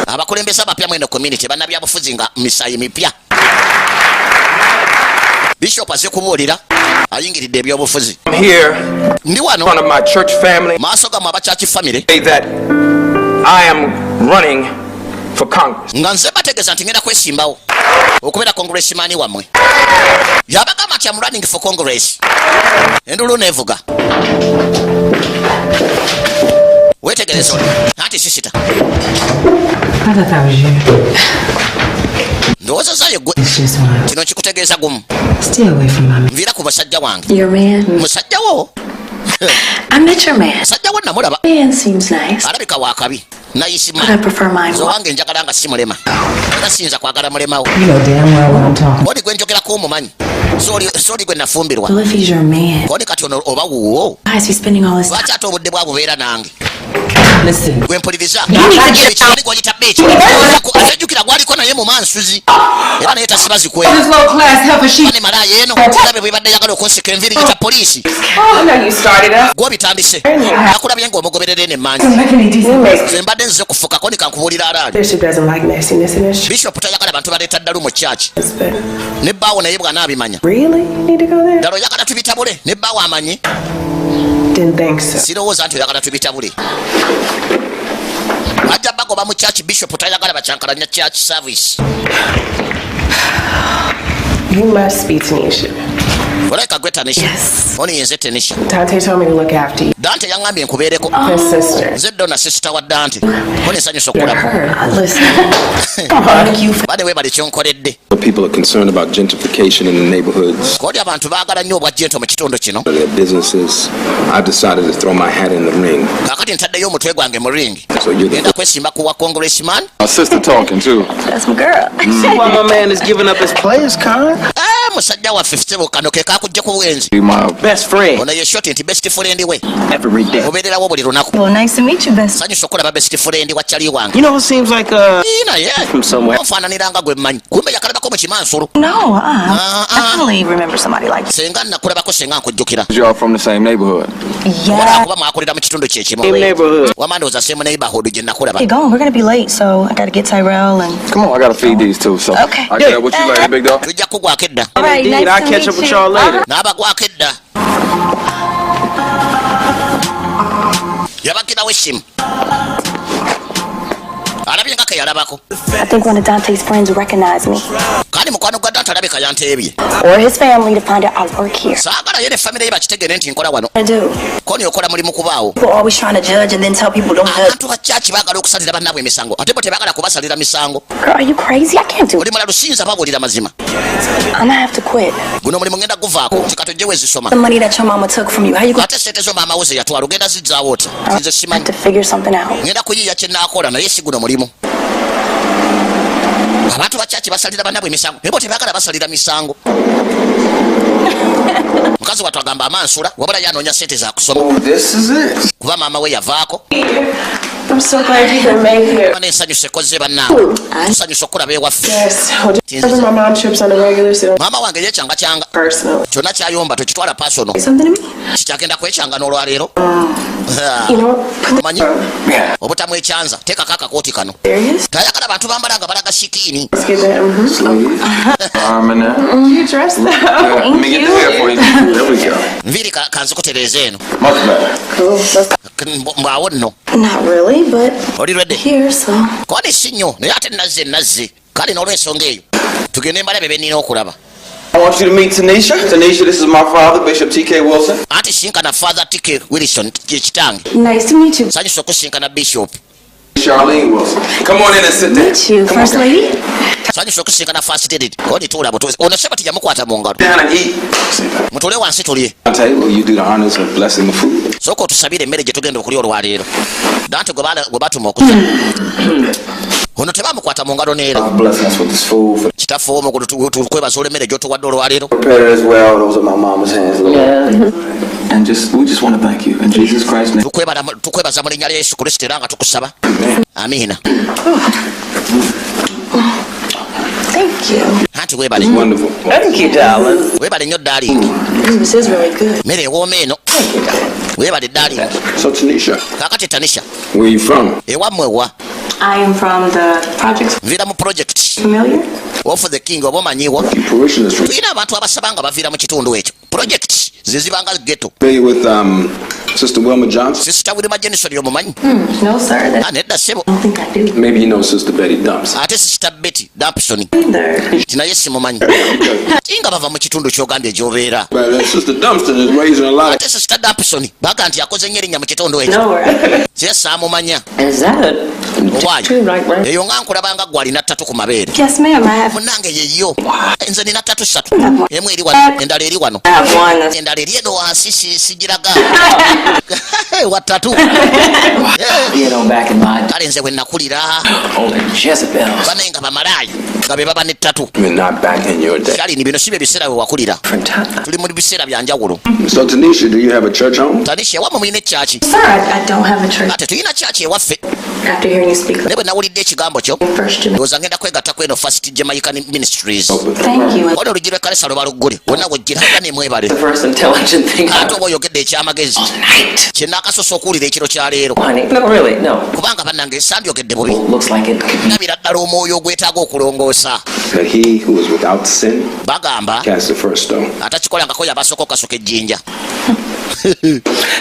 abakulembeze abapya mweno community bannabyabufuzi nga misayi mipya. Bishop azze kubuulira ayingiridde ebyobufuzi. I'm here Ndi wano in front of my church family. Maaso gammwe aba church family Say that I am running for Congress. Nga nze bategeeza nti ngenda kwesimbawo okubeera congressman wammwe. Yabagamba nti am running for Congress. Endulu nevuga wetegereza oli anti sister. I thought that was you. Ndowooza zayo gwe. It's just one. Kino kikutegeeza gumu. Stay away from my man. Nviira ku basajja wange. Your man? Musajja wo. I met your man. Musajja wo namulaba. Man seems nice. Alabika wakabi nayisima. But I prefer mine. Nze owange njagala nga si mulema era siyinza kwagala mulemawo. You know damn well what I'm talking. Oli gwe njogerako omumanyi. Sooli gwe nafumbirwa. Well, if he's your man, Oli kati ono oba wuwo why is he spending all his time lwaki ate obudde bwabubeera nange? Listen. Gwe mpuliriza. You need to get Ekirani gwagita bitch. Atajjukira gwaliko naye mu mansuzi era naye tasiba zikwe. This low class heifer, she. Ne malaaya eno olabe bwebadde yagala okunsika enviiri gita poliisi. Oh, I know you started us. Gwobitandise, nakulabye ng'omugoberera eno emmanju. Nze mbadde nzize kufukako nikankubuulira alaali. Bishop doesn't like messiness in his Bishop tayagala bantu baleeta ddalu mu kyaki. but Ne bbaawo naye bw'anaabimanya. Really? You need to go there? Ddala oyagala tubitabule ne bbaawo amanyi? Didn't think so. Sirowooza nti oyagala tubitabule. Ajja bagoba mu kyaki. Bishop tayagala bakyankalanya church service. You must be Tanisha. Olabika gwe Tanisha. Oni yenze Tanisha. Dante told me to look after you. Dante yaŋŋambye nkubeereko. His sister. Nze Donna, sister wa Dante. Oni nsanyusa okulaba. Listen. Thank you for Bade weebale kyonkoledde. People are concerned about gentrification in the neighborhoods, Kodi abantu baagala nnyo obwa gentle mu kitundu kino. Their businesses. I've decided to throw my hat in the ring. Kaakati ntaddeyo omutwe gwange mu ring. So you're the Genda kwesimba ku wa congressman. My sister talking too. That's my girl. Why my man is giving up his players card? Ah, musajja waffe ssebo kano ke kakujja ku bwenzi. Be my Best friend. Ono ye shoti nti best friend we. Every day. Mubeererawo buli lunaku. Well, nice to meet you, best. Sanyusa okulaba best friend wa kyali wange. You know, it seems like Ii, naye from somewhere. onfaananiranga gwe mmanyi, kumbe yakalabako mu kimansolo. No, I definitely remember somebody like you. Senga nakulabako, senga nkujjukira. Y'all from the same neighborhood. Yeah. Kuba mwakulira mu kitundu kyekimu. Same neighborhood. Wama ndowooza same neighborhood gye nakulaba. Get going. We're gonna be late, so I gotta get Tyrell and. Come on, I gotta feed these two. So Okay. I get up with you later, big dog. Tujja kugwako edda. All right, Indeed, nice I'll to catch meet up with you. y'all later. N'abagwako edda. Yabagirawo essimu, alabye nga keyalabako. I think one of Dante's friends recognized me, Kandi mukwano gwa Dante alabika yanteebye. Or his family to find out I work here. Saagala ye ne famire ye bakitegere nti nkola wano. I do. Koni okola mulimu kubaawo. People always trying to judge and then tell people don't judge. Abantu ba kyaki baagala okusalira bannaabwe emisango, ate bo tebaagala kubasalira misango. Girl, are you crazy? I can't do it. Oli mulalu, siyinza babuulira mazima. I'm gonna have to quit. Guno omulimu ngenda guvaako kikatojje wezisoma. The money that your mama took from you, how you gonna Ate sente zo maama wo ze yatwala ogenda zizzaawo ota? Nze simanyi. Have to figure something out? Ngenda kuyiiya kye naakola, naye si guno mulimu. Abantu bakyaki basalira bannaabwe emisango, naye bo tebaagala basalira misango. Mukazi wattu agamba amansula, wabula yanoonya sente zakusoma. Oh, this is it. Kuba maama we yavaako. I'm so glad you can make it. Nensanyusa ekoze bannange, tusanyusa okulaba ewaffe. Yes. Well, just my mom trips on a regular, so don't Maama wange yekyanga personal. Kyonna kyayomba tokitwala personal. Something to me? Kikyagenda kwekyanga n'olwaleero. You know what? Put Manyi obutamwekyanza, teekako akakooti kano. Serious? Tayagala bantu bambala nga balaga skin. Let's get that. I'm in there. You dressed up. Yeah, let me get the hair for you. There we go. Nviiri kanzikutereeza eno. Much better. Cool. Let's Mbwawo nno. Not really, but Oli ready? Here, so. Koni si nnyo, naye ate nazze nazze kale n'olwensonga eyo tugende mbalabe be nnina okulaba. I want you to meet Tanisha. Tanisha, this is my father, Bishop T.K. Wilson. Anti sinkana Father TK Wilson, ye kitange. Nice to meet you. Sanyusa okusinkana Bishop. Charlene Wilson. Come on in and sit down. Meet you, Come on, First guys. Lady. Sanyusa okusinkana First Lady. Koni tuula butuuzi, ono seba teyamukwata mu ngalo. Down and eat. Mutule wansi tulye. Dante, will you do the honors of blessing the food? Sooka otusabire emmere gye tugenda okulya olwaleero. Dante gwe gwe batuma okusaba ono tebamukwata mu ngalo neera. God blessing us with this food. For Kitaffe ow'omugulu, tukwebaza olw'emmere gy'otuwadde olwaleero. prepared as well. Those are my mama's hands, Lord. And just we just want to thank you in Jesus Christ's name. Tukwebaza mu linnya lya Yesu Kristo era nga tukusaba, amiina. Thank you. Anti weebale. Wonderful. Thank you, darling. Weebale nnyo, darling. This is really good. Mmere ewooma eno, weebale, darling. So, Tanisha, Kaakati Tanisha, where you from? Ewammwe wa? I am from the projects. Nviira mu project. Familiar? Of the King, oba omanyiwo? You parishioners from Tulina abantu abasaba nga baviira mu kitundu ekyo. Project ze zibanga ghetto. Familiar with Sister Wilma Johnson? Sister Wilma Johnson omumanyi? No, sir. That, Ah, nedda ssebo. I don't think I do. Maybe you know Sister Betty Dumps. Ate Sister Betty Dampson? Either. Ti naye simumanyi, ti nga bava mu kitundu kyogambye gyobeera. But Sister Dumpson is raising a lot of Ate Sister Dampson baga nti akoze nnyo erinnya mu kitundu ekyo. No, right? Siye saamumanya. Is that a Owaayi. Two, right, right. Eyo nga nkulabanga gwe alina tattoo ku mabeere. Yes, ma'am. I have Munange yeyo, nze nina tattoo ssatu, emu eri wano, endala eri wano, I have one that's endala eri eno wansi, sigiraga wa tattoo. Back in my day, Kale nze bwe nakulira, only Jezebels. banaye nga bamalaaya nga be baba ne tattoo. I mean, not back in your day. Kyalini, bino si bye biseera bwe wakulira. Different time. Tuli mu biseera bya njawulo. So, Tanisha, do you have a church home? Tanisha, ewammwe mulina ekyaki? Sir, I don't have a church. Ate tulina kyaki ewaffe. After hearing you speak Naye bwe nawulidde ekigambo kyo, first Jamaica. ndowooza ngenda kwegatta kweno First Jamaican Ministries. Thank you. Wali oluggi lw'ekkanisa lwe baluggule wonna wejjiraga nemwebale. The first intelligent thing. Ate oba oyogedde ekyamagezi Night. kye naakasoose okuwulira ekiro kya leero. Honey. No, really, no. Kubanga bannange sandyogedde bubi. Looks like it could be. Ndabira ddala omwoyo ogwetaaga okulongoosa. That he who is without sin Bagamba cast the first stone. atakikolangako yabasooka okasuka ejjinja.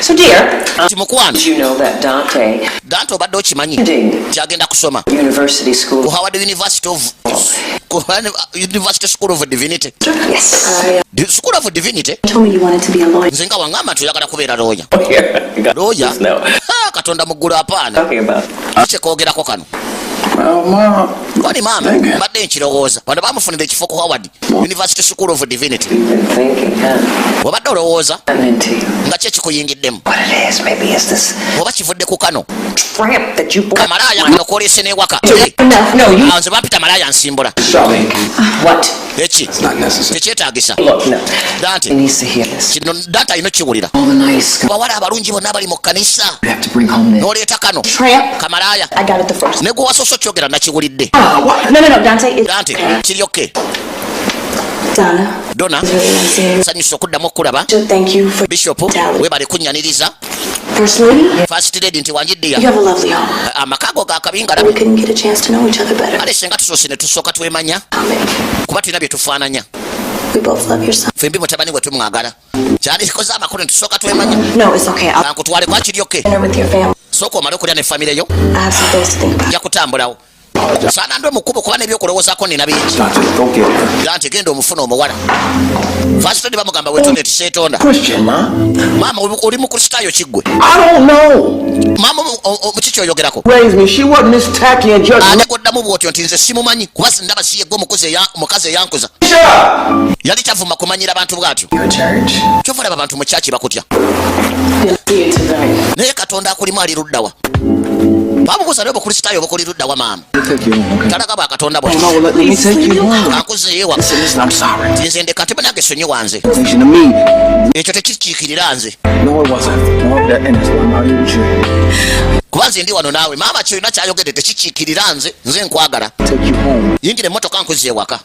So, dear, Ti mukwano, did you know that Dante Dante obadde okimanyi attending nti agenda kusoma University School? ku Howard University of ku Howard University School of Divinity? Yes. I School of Divinity. told me you wanted to be a lawyer. Nze nga waŋŋamba nti oyagala kubeera looya. Here. Looya? No. Ha, Katonda muggulu, apaana. Talking about. Kikyogerako kano. Well, Mom, Kwani maama, Thank you. mbadde nkirowooza bano bamufunira ekifo ku Howard University School of Divinity. You've been thinking, huh? Obadde olowooza Gotten into you. nga ki ekikuyingiddemu? What it is, maybe it's this Oba kivudde ku kano tramp that you bought. kamalaaya kano koleese n'ewaka. No, you. Ah, nze bampita malaaya nsimbula. What? Eki? It's not necessary. Tekyetaagisa. Look, no. Dante. He needs to hear this. Kino Dante alina okiwulira. All the nice Bawala abalungi bonna bali mu kkanisa, you have to bring home this. n'oleeta kano Tramp. kamalaaya. I got it the first. Ne gwe wasoose okyogera nakiwulidde. No, Dante. It's Dante, kiri okay. Donna. Donna. It's really nice seeing you. Sanyusa okuddamu okulaba. So thank you for Bishop, hospitality. webale kunnyaniriza. First Lady, First Lady nti wanjiddiya. you have a lovely home. Amaka go gakabi We ngalabi. couldn't get a chance to know each other better. Kale senga tusoose ne tusooka twemanya, kuba tulina bye tufaananya. We both love your son. Fembi mutabani we tumwagala, kyalikoze amakulu ne tusooka twemanya. No, it's okay. I'll Kankutwale kwa kiri okay. dinner with your family. Sooka omale okulya ne famire yo. I have some things to think about. Nja kutambulawo saana ndwe mu kkubo kuba n'ebyokulowoozaako nina bingi. Dante, go get her. Dante, genda omufuna omuwala. First Lady bamugamba wetonde tiseetonda. Christian, Mom. Maama, oli mukristaayo kiggwe? I don't know. Maama, kiki kyoyogerako? Raised me. She wasn't this tacky and judgmental. Ate goddamu bwotyo nti nze simumanyi, kuba ndaba si yegwe omukazi eyankuza. Yali tavuma kumanyira bantu bw'atyo. Your church. Kyova olaba abantu mu kyaki bakutya. Didn't see you tonight. Naye Katonda akulimu ali luddawa? Bamubuuza, naye obukristaayo bukuli luddawa, maama? Let me take you home, okay? Talaga bwa Katonda bwatyo. No, let me take you home. Kankuzeeyo ewaka. Listen, listen, I'm sorry. Nti nze ndeka, tebe nange sonyiwa nze. Attention to me. Ekyo tekikiikirira nze. No, it wasn't. No, that, and that's why I'm out here with you. Kuba nze ndi wano naawe, maama, kyolina kyayogedde tekikiikirira nze, nze nkwagala. Take you home. Yingira emmotoka nkuzza ewaka.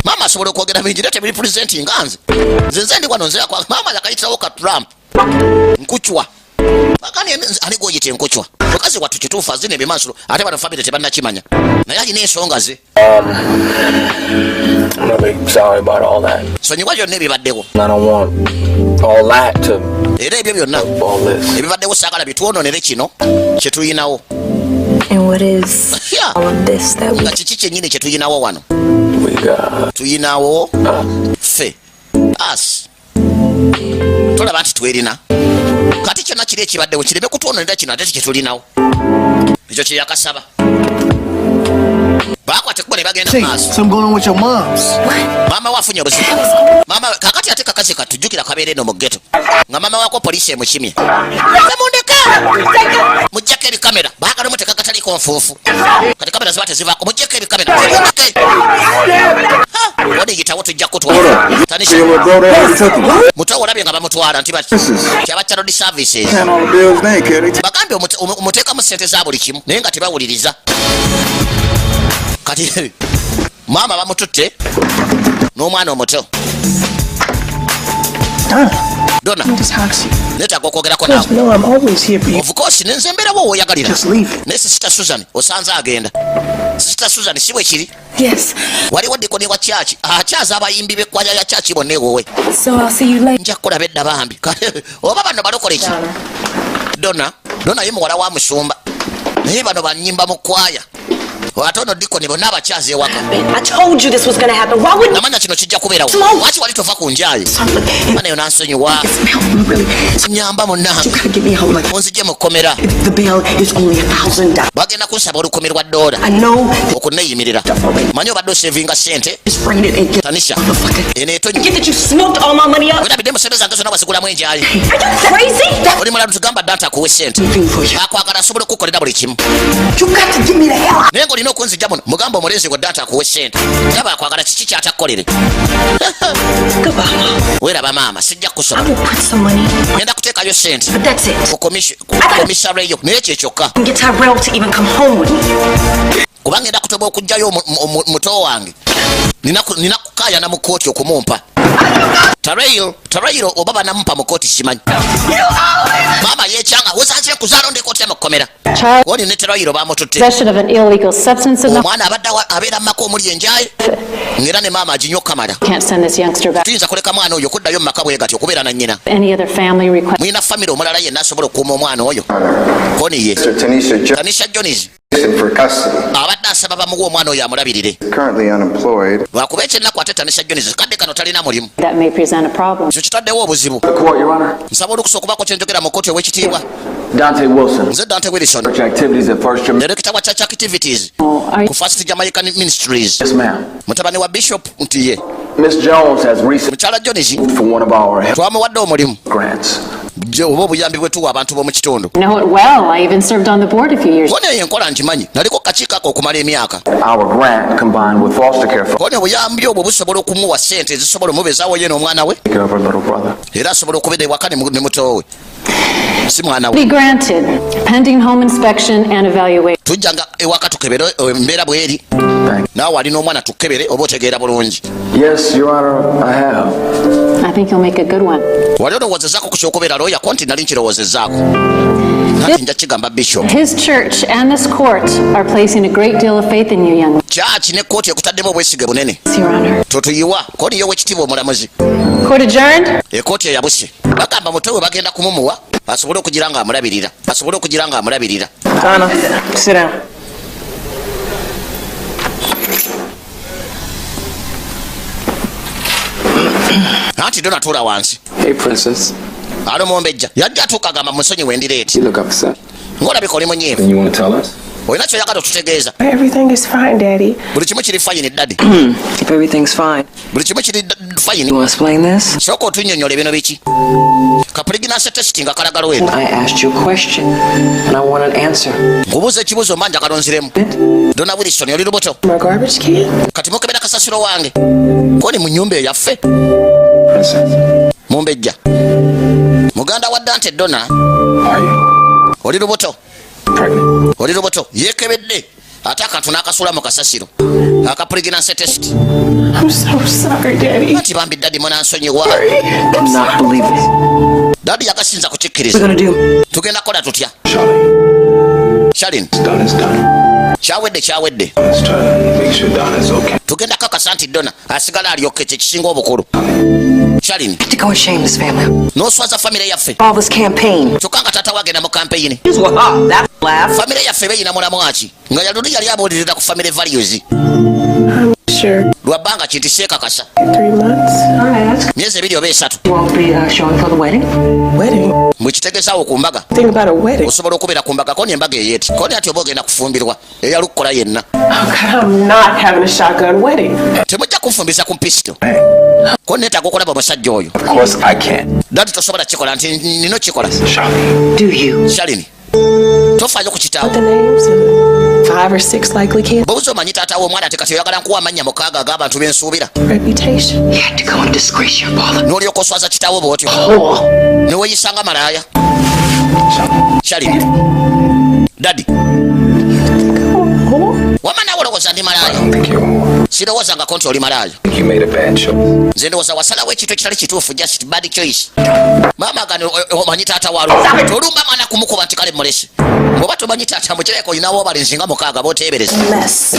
Maama asobola okwogera bingi naye tebiripresenting nga nze, nze ndi wano, nze maama yakayitirawo ka Trump nkucwa. Akani ani gwoyita enkucwa? Mukazi wattu kituufu azina ebimansulo, ate bano famire tebannakimanya, naye alina ensonga ze. I'm really sorry about all that. Sonyiwa byonna ebibaddewo. I don't want all that to Era ebyo byonna all this. ebibaddewo saagala bitwononere kino kye tuyinawo. And what is Yeah. all of this that we Nga kiki kyennyini kye tuyinawo wano? We got Tuyinawo ffe as tolaba nti twerina kati kyonna kiri ekibaddewo kireme kutwononera kino ate kyetulinawo, ekyo kyeyakasaba bakwata ekkubo ne bagenda mu maaso. Something going on with your moms. Maama we afunye obuzibu. Maama kakati ate kakazi katujjukira kabeera eno mu ghetto nga maama wako poliisi emukimye. Mundeke, mujjako ebikamera, baagala omuteeka kataliko nfuufu. Kati kamera ziba tezivaako, mujjako ebikamera, mundeke oniyitawo, tujja kutwala. Tanisha. Your little bro there, he took him. Muto olabye nga bamutwala nti nti aba child services. Paying all the bills, they ain't care. They Bagambye omuteekamu sente za buli kimu naye nga tebawuliriza. Kati maama bamututte n'omwana omuto. Donna. Just talk to you. Neetaaga okwogerako naawe. No, I'm always here for you. Of course, nenze mbeerawo wooyagalira. Just leave it. Naye Sister Susan osanze agenda. Sister Susan, si bwe kiri? Yes. Waliwo dikoni wa kyaki akyaza abayimbi b'ekkwaya ya kyaki bonna ewowe. So I'll see you later. Nja kukulaba edda bambi. Oba bano balokole ki? Donna, Donna ye muwala wa musumba, naye bano banyimba mu kwaya. Ate ono dikoni, bonna abakyazi ewaka. I told you this was gonna happen. Why wouldn't Namanya kino kijja kubeerawo. Smoke. Lwaki wali tova ku njayi? Mana yo nansonyiwa. Really? Nyamba munnange. You gotta get me home. Like Onzijje mu kkomera. the bail is only $1,000. Bagenda kunsaba $1,000 I know. okuneeyimirira. Manyi obadde osevinga sente. Just bring it and get Tanisha, eno etonyi. Get that you smoked all my money up? Werabidde musente zange zonna wazigulamu enjayi. Are you crazy? Oli mulalu, tugamba dda nti akuwa sente. Anything for you. Akwagala, asobola okukukolera buli kimu. You got to get me the hell out. Naye ng'olina okunzijja muno. Mugamba omulenzi gwe dda nti akuwa sente, gaba akwagala, kiki kyatakukolere? Goodbye, Mom. Weeraba maama, sijja I kukusoma. will put some money, Ngenda kuteekayo sente but that's it. ku commissary yo, naye kye kyokka. And get Tyrell to even come home with me. Kuba ngenda kutoba okugjayo muto wange, nina kukaayana mu kooti okumumpa Tarairo. Tarairo oba banamumpa mu kooti simanyi. Maama yekyanga wesanze nkuzaala ndeka otya mu kkomera? Child Oni ne Tarairo bamututte. possession of an illegal substance in the Omwana abadde abeera mu maka omuli enjaye, ng'era ne maama aginywa okukamala. Can't send this youngster back. Tuyinza kuleka mwana oyo okuddayo mu maka bwe gatyo okubeera na nnyina? Any other family request. Mulina famire omulala yenna asobola okukuuma omwana oyo? Koni ye Mr. Tanisha Tanisha Jones Johnson for custody. Abadde asaba bamuwe omwana oyo amulabirire. Currently unemployed. Lwakuba ekyennaku ate Tanisha Jones kadde kano talina mulimu. That may present a problem. Ekyo kitaddewo obuzibu. The court, Your Honor. Nsaba olukusa okubaako kyenjogera mu kooti, ow'ekitiibwa. Dante Wilson. Nze Dante Wilson. Church activities at First Jamaica. Director wa church activities Are ku First Jamaican Ministries. Yes, ma'am. Mutabani wa Bishop nti ye. Miss Jones has recently Mukyala Jones for one of our help twamuwadde omulimu grants. Oba obuyambi bwe tuwa abantu b'omu kitundu. Know it well. I even served on the board a few years. Koni eyo enkola ngimanyi, naliko kakiiko ako okumala emyaka. Our grant combined with foster care for Koni obuyambi obwo busobola okumuwa sente ezisobola omubeezaawo ye n'omwana we. care of her little brother. Era asobola okubeera ewaka ne muto we, si mwana we. Be granted pending home inspection and evaluation. Tujjanga ewaka tukebere embeera bweri, naawe ali n'omwana tukebere oba otegeera bulungi. Yes, Your Honor, I have. I think you'll make a good one. Wali olowoozezaako ku kyokubeera looya? Ko nti nali nkirowoozezzaako, nati nja kigamba Bishop. His church and this court are placing a great deal of faith in you, young man. Kyaki ne kooti ekutaddemu obwesige bunene. Your Honor. Totuyiwa kooti y'owekitiibwa omulamuzi. Court adjourned. Ekooti eyabuse, bagamba muto we bagenda kumumuwa asobole okugira nga amulabirira, asobole okugira nga amulabirira. Donna, sit down. Anti Donna, tuula wansi. Hey, Princess. Alo mumbejja, yajja atuuka agamba musonyi wendireeti. You look upset. Ng'olabika oli munyiivu. And you want to tell us? Olina kyoyagala otutegeeza? Everything is fine, Daddy. Buli kimu kiri fine, Daddy. If everything's fine, Buli kimu kiri fine. you want to explain this? Sooka otunnyonnyola bino biki? Ka pregnancy test nga kalaga lwendo. I asked you a question, and I want an answer. Nkubuuza ekibuuzo mba njagala onziremu. Donna Wilson, oli lubuto? My garbage can? Kati mukebera kasasiro wange koni mu nnyumba eyaffe. Princess. Mumbejja, muganda wa Dante, Donna. Are you Oli lubuto? pregnant? Oli lubuto? Yeekebedde ate akantu n'akasuula mu kasasiro, aka pregnancy test. I'm so sorry, Daddy. Anti bambi Daddy, munansonyiwa. Cannot believe it. Daddy yagasinza kukikkiriza. We're gonna do? Tugenda kukola tutya? Charlie, Shalin. it's done, it's done. Kyawedde, kyawedde. Let's try to make sure Donna's okay. Tugenda kakasa nti Donna asigala alyokke, kyekisinga obukulu, Shalin. To go and shame this family. N'oswaza famire yaffe. All this campaign. Kyokka nga taata wagenda mu kampeyini. Well, that laugh. Famire yaffe beyina mulamwaki nga yaluli yali abuulirira ku family values. Sure. Lwabbanga kinti seekakasa. 3 months. All right, that's Myezi 2 oba 3. Won't be showing for the wedding. Wedding? Bwekitegeezaawo ku mbaga. Think about a wedding. Osobola okubeera ku mbaga? Koni embaga eyeeti koni ati oba ogenda kufumbirwa eyalukukola yenna. Oh, God, I'm not having a shotgun wedding. Temujja kunfumbisa ku mpisito. Koni neetaaga okulaba omusajja oyo. Of course I can. Daddy, tosobola kikola nti nina okikola. Charlie. Do you? Shalini, tofaayo ku kitaawo. The names of five or six likely candidates. Bw'obuza omanyi taata w'omwana ate kati oyagala nkuwa amannya 6 ag'abantu b'ensuubira. Reputation. You had to go and disgrace your father. N'olyoka oswaza kitaawo bw'otyo ne weeyisanga malaaya. Shalini, Daddy, wama naawe olowooza ndi malaaya? I don't think you're a whore. Sirowoozangako nti oli malaaya. Think you made a bad choice. Nze ndowooza wasalawo ekintu ekitali kituufu, just bad choice. Maama gano, omanyi taata walwo, tolumba mwana kumukuba nti kale mulese bwoba tomanyi taata mukireko. Olinawo abalenzi nga mukaaga boteebereza. Mess.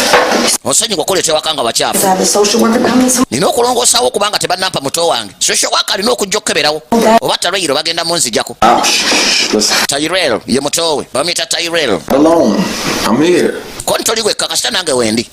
Onsonyiwa okuleeta ewaka nga bakyafu. I have the social worker coming tomorrow. Nina okulongosaawo kubanga tebannampa muto wange. Social worker alina okujja okukeberawo oba Tyrell bagenda munzijako. Oh, shh, shh, listen. Tyrell ye mutowe, bamuyita Tyrell. Alone. I'm here. Ko ntoli wekka, kasita nange wendi.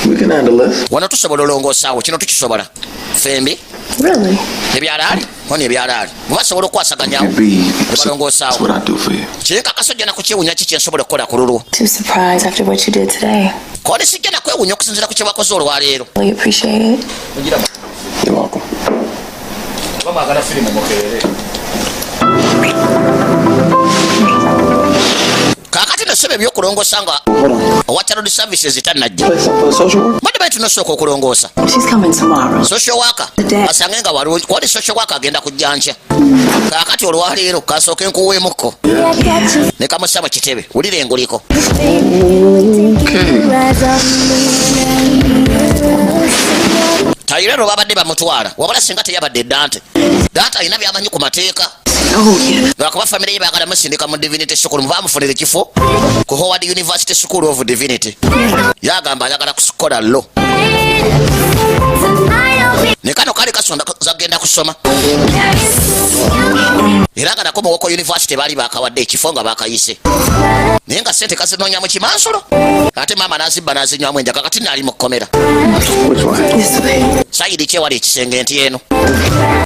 We can handle this. Wano tusobola olongosaawo kino, tukisobola fembi. Really? Ebyalaali oni ebyalaali mubasobola okukwasaganyawo You be. ne balongoosaawo. That's what I do for you. Kyenkakasa ojja nakukyewunya ki kyensobola okukola ku lulwo. Too surprised after what you did today. Koni sijja nakwewunya okusinziira ku kye wakoze olwaleero. Really appreciate it. You're welcome. Bamwagala firimu mukeere. Kaakati nosaba ebyokulongoosa nga Hold on. owa child services tannajja. Play something for the social worker? Mbadde bali tunosooka okulongoosa. She's coming tomorrow. Social worker asange nga walungi kwali. Social worker agenda kujja nkya. Kaakati olwaleero kasooke nkuweemukko ne kamussa mu kitebe. Wulira enguliko. Okay. Tayirero babadde bamutwala, wabula singa teyabadde Dante. Dante alina byamanyi ku mateeka. Oh, yeah. Lwakuba famire ye baagala musindika mu divinity school, mubamufunira ekifo ku Howard University School of Divinity. Yagamba ayagala kukola law, ne kano kaali kasonda zagenda kusoma, era nga nako Muwoko University baali bakawadde ekifo nga bakayise, naye nga sente kazinoonya mu kimansulo, ate maama nazibba nazinywamu enjaga. Kati naali mu kkomera. Which one? This way. Side kyewali ekisenge nti eno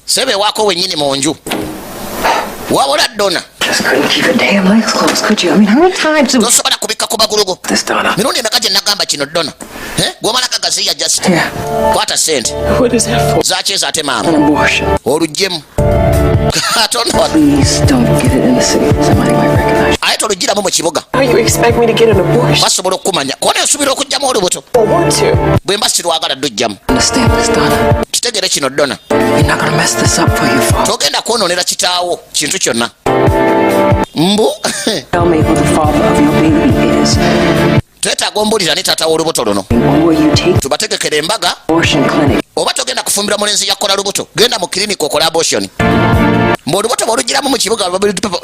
sebe waako wennyini mu nju, wabula Donna. Just couldn't keep your damn legs closed, could you? I mean, how many times do Tosobola kubikka ku magulu go. this, Donna? Mirundi emeka gye nagamba kino, Donna? Eh? Gwomala gagaziya just. Yeah. Kwata sente. What is that for? Zakyeza ate maama. An abortion. Oluggyemu katono. Please don't get it in the city. Somebody might recognize you. Aye toluggyiramu mu kibuga. How you expect me to get an abortion? Basobola okukumanya kona osuubira okugyamu olubuto. I want to. Bwe mba sirwagala ddujjamu. Understand this, Donna. Kitegere kino, Donna. You're not gonna mess this up for your father. Togenda kwonoonera kitaawo kintu kyonna mbu. Tell me who the father of your baby is, Twetaaga ombulira ne taata w'olubuto luno. or will you take Tubategekera embaga. abortion clinic? Oba togenda kufumbira mulenzi yakola lubuto, genda mu kiriniki okola abortion. Mbu olubuto bwolugiramu mu kibuga,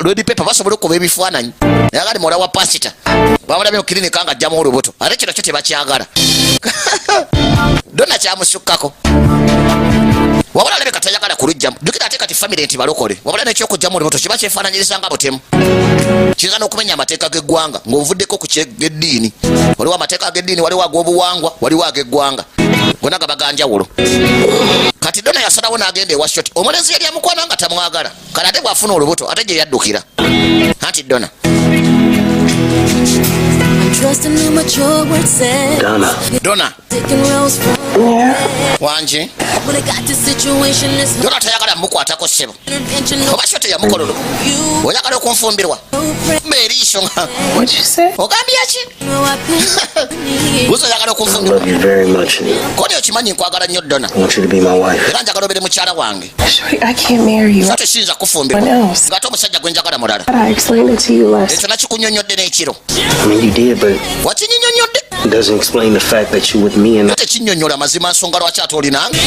red pepper basobola okuba ebifaananyi, naye agali muwala wa pasita bamulabye mu kirinika nga ajjamu olubuto, ate kino kyo tebakyagala. Donna kyamusukkako, wabula alabeka tayagala kulugjamu. Jjukira ate kati famire nti balokole, wabula nekyokugjamu olubuto kiba kyefaananyiriza nga butemu, kiyinza n'okumenya amateeka g'eggwanga ng'ovuddeko ku kyegeddiini. Waliwo amateeka ag'eddiini, waliwo ag'obuwangwa, waliwo ag'eggwanga, gonna gaba ganjawulo. Kati Donna yasalawo n'agenda ewa Shoti. Omulenzi yali amukwana nga tamwagala, kale ate bw'afuna olubuto ate gye yaddukira anti Donna. Trusting in what your word says. Donna. Donna. Taking roles from Wangi. when I got the situation is Donna tayagala mukwatako ssebo. intervention. Oba sho teyamukola olubuto. You Oyagala okunfumbirwa mba eriiso nga What'd you say? Ogambye ki? know I put Buza, oyagala okunfumbirwa? Love you very much, and Koni okimanyi nkwagala nnyo, Donna. I want you to be my wife. Era njagala obere mukyala wange. Shorty, I can't marry you. So tesiyinza kufumbirwa ng'ate omusajja gwe njagala mulala. I explained it to you last. Ekyo nakikunyonnyodde n'ekiro. I mean, you did, but Wakinyinyonnyodde. it doesn't explain the fact that you with me and Ate kinnyonnyola mazima nsonga lwaki ate olinange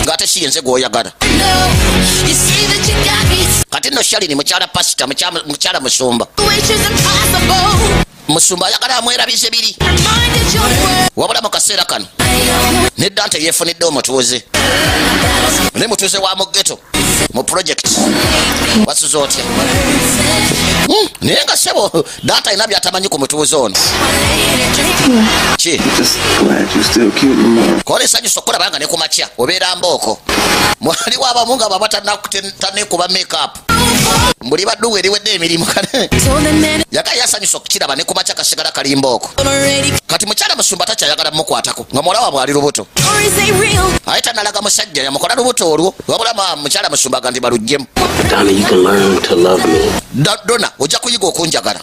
ng'ate siyenze gw'oyagala. You see that you got me. Kati nno Shalini mukyala pasita, mukyala musumba. Which is impossible. Musumba ayagala amwerabize biri. Reminded your word. Wabula mu kaseera kano nedda nti yeefunidde omutuuze, ne mutuuze wa mu ghetto mu project. Wasuze otya? Naye nga ssebo Dante alina byatamanyi ku mutuuze ono ki. Just glad you still cute in the morning. Kola esanyusa okukulaba nga ne ku makya obeera mbooko. Mwaliwo abamu nga baba tanekuba makeup, mbuli badduwa eriwedde emirimu. Kale Told the man yagaye yasanyusa okukiraba ne ku makya kasigala kalimbooko. already. Kati mukyala musumba takyayagala mumukwatako nga muwala waabwe ali lubuto. Or is they real? Aye tanalaga musajja yamukola lubuto olwo, wabula mukyala musumba ga nti baluggyemu. Donna, you can learn to love me. Donna, ojja kuyiga okunjagala.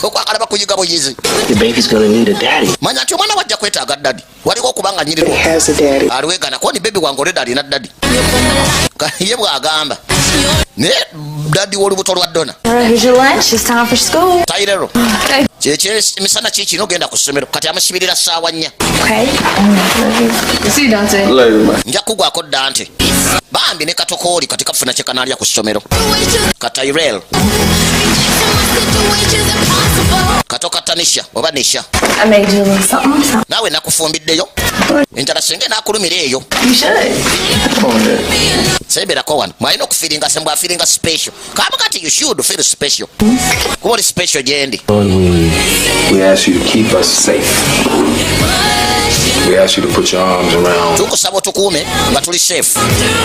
Okwagala bakuyiga buyizi. Your baby's gonna need a daddy. Manya nti omwana wajja kwetaaga daddy. Waliwo okuba nga nyiriro Has a daddy. alwegana koni baby wange olwedda alina daddy. Ye bw'agamba naye daddy w'olubuto lwa Donna. All right, here's your lunch. It's time for school. Tayirero. Kyemisana kikino genda ku ssomero. Kati amusibirira ssaawa 4. Okay? See you, Dante. Nja kugwako, Dante. Bambi ne katokooli kati kafuna kye kanaalya ku ssomero. Ka Tyrell kato katanisha oba nisha. I made you a little something. Something. Naawe nakufumbiddeyo, enjala singa enaakulumira eyo. You should. Semberako wano. Mwalina okufeelinga se mbwafeelinga special kamu. Kati you should feel special kuba oli special gyendi. Lord, we ask you to keep us safe. We ask you to put your arms around Tukusaba otukuume nga tuli safe,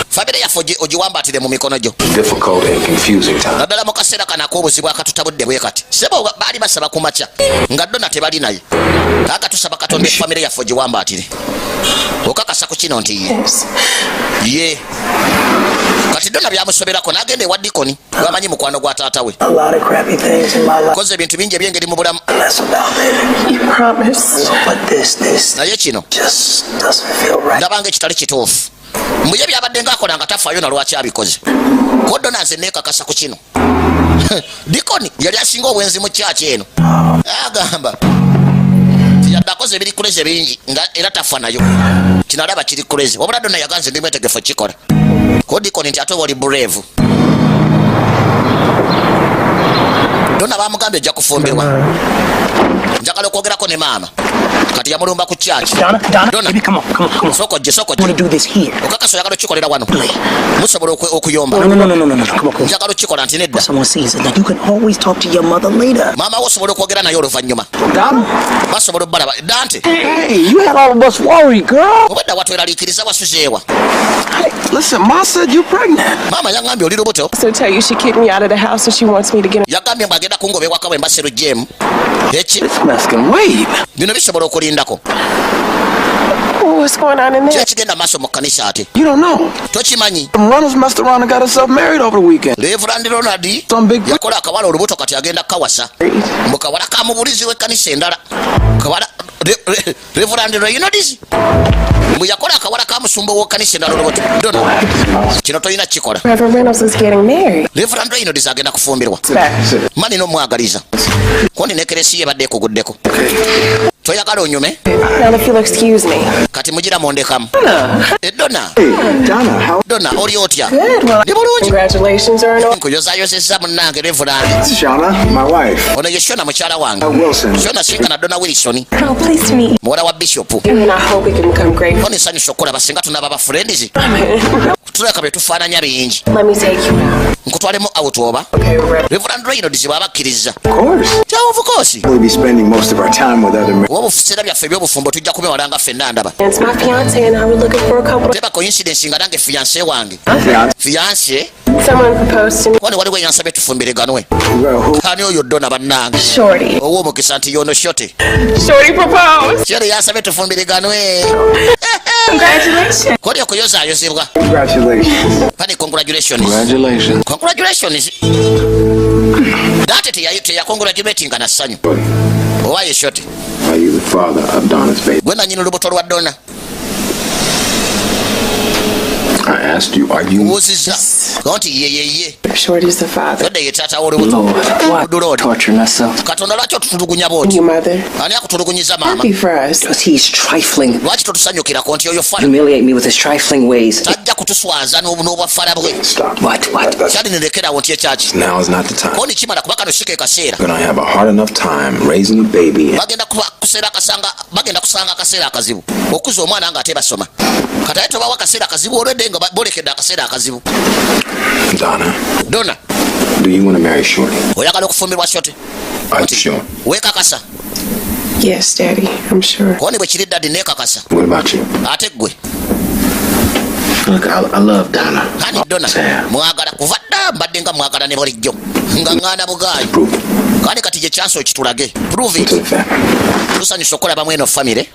famire yaffe ogiwambatire mu mikono gyo. difficult and confusing times. Naddala mu kaseera kano ak'obuzibu akatutabudde bwe kati. Sebo, baali basaba ku makya nga Donna tebali naye. Kaga tusaba Katonda efamire yaffe ogiwambatire. Okakasa ku kino nti ye? Yes. Ye kati Donna byamusoberako n'agenda ewa dikoni gwamanyi mukwano gwa taata we. A lot of crappy things in my life. Koze ebintu bingi ebyengeri mu bulamu. Less about, baby. You promised. But this Naye kino just doesn't feel right. ndabanga ekitali kituufu. Mbuye byabadde ngaakola nga tafaayo na lwaki abikoze. Ko Donna, nze neekakasa ku kino. Dikoni yali asinga obwenzi mu kyaki eno. Agamba yadde akoze ebiri crazy bingi nga era tafa nayo, kino alaba kiri crazy. Wabula Donna yaganze, ndi mwetegefu kikola. Ko dikoni nti ate oba oli brave. Donna bamugambye ojja kufumbirwa. Njagala okwogerako ne maama. Kati yamulumba ku kyaki. Donna, Donna, Donna. baby, come on, come on, come on. Sooka ojje, sooka I want ojje. to do this here. Okakasa oyagala okikolera wano? Musobola okuyomba? No, no, no, no, no, no, no. Come on, come on. Njagala okikola nti nedda. Someone sees it. Now you can always talk to your mother later. Maama wo osobola okwogera naye oluvannyuma. Donna? Basobola obbalaba, Dante. Hey, you had all of us worried, girl. Obadda watweraliikiriza, wasuzeewa? Hey, listen, Ma said you pregnant. Maama yaŋŋambye oli lubuto. So tell you she kicked me out of the house and she wants me to get Yagambye mbu agenda kungoba ewaka bwe mba serugjeemu eki. This mess can wait. Bino bisobola okulindako. What's going on in Ki there? ekigenda maaso mu kkanisa ate? You don't know. Tokimanyi? Reynolds messed around and got herself married over the weekend. Reverend Ronald Some big yakola akawala olubuto, kati agenda kawasa mbu kawala ka mubulizi w'ekkanisa endala. Kawala Reverend Reynolds mbu yakola akawala ka musumba w'ekkanisa endala olubuto. Donna, kino tolina kukikola. Reverend Reynolds is getting married. Reverend Reynolds agenda kufumbirwa. Mani n'omwagaliza kondi nekeresiyo ebadde ekuguddeko. Toyagala onyume? Now, if you'll excuse me. Kati mugira mundekamu. Donna. Donna, how? Donna, oli otya? Good. Well, Ndi bulungi. congratulations are in order. Nkuyozayozezza munnange Reverend. Shauna, my wife. Ono ye Shona, mukyala wange. Wilson. Shona, sinkana Donna Wilson. Oh, pleased to meet you. Muwala wa bishopu. And I hope we can become great. Ono nsanyusa okukulaba. Singa tunaba ba friends, tuleka bye tufaananya bingi. Let me take you out. Nkutwalemu out oba? Okay, Reverend. Reverend Reynolds bw'aba akkiriza. Of course. Kyawo, of course. We'll be spending most of our time with other men. Oba obuseera byaffe ebyobufumbo tujja kubewala nga ffenna ndaba. It's my fiance and I were looking for a couple. Teba coincidence nga nange fiance wange. Fiance? Fiance. Someone proposed to me. Wano waliwo eyansabye tufumbiriganwe. Well, who? Ani oyo Donna bannange? Shorty. Ow'omukisa nti yono Shorty. Shorty proposed. Shorty yansabye tufumbiriganwe. Congratulations. Koli okuyozaayozebwa. Congratulations. Pani, congratulations. Congratulations. Congratulations. Date teyakongratulatinga na ssanyu oba ye Shorty. Are you the father of Donna's baby? Gwe nanyini olubuto lwa Donna? I asked you, are you Buuzizza nti ye yeye? Shorty's the father. Todde ye taata w'olubuto. Lord, why Lord. torturing us so? Katonda, lwaki otutulugunya bwoti? You mother. Ani akutulugunyiza, maama? Happy for us. Because he's trifling. Lwaki totusanyukirako nti oyo fala? Humiliate me with his trifling ways. Tajja kutuswaza n'obwafala bwe. Stop? What? What? That's, Kyali nirekerawo nti ekyaki. now is not the time. Koni kimala kuba kano si ke kaseera. Gonna have a hard enough time raising a baby. Bagenda kuba kuseera akasanga, bagenda kusanga akaseera akazibu okuza omwana nga ate basoma. Kati ate tobawa akaseera akazibu olwedde nga bolekedde akaseera akazibu. Donna, Donna, do you want to marry Shorty? Oyagala okufumbirwa Shorty? Are you sure? Weekakasa? Yes, Daddy. I'm sure. Koni bwe kiri, Daddy, neekakasa. What about you? Ate ggwe? Look, I love Donna. Ani Donna mwagala kuva dda, mbadde nga mwagala ne bulijjo nga ŋŋaana bugaayi. Prove it Kandi kati gye chance okitulage, prove it to the family. Tusanyusa okulabamu eno famire.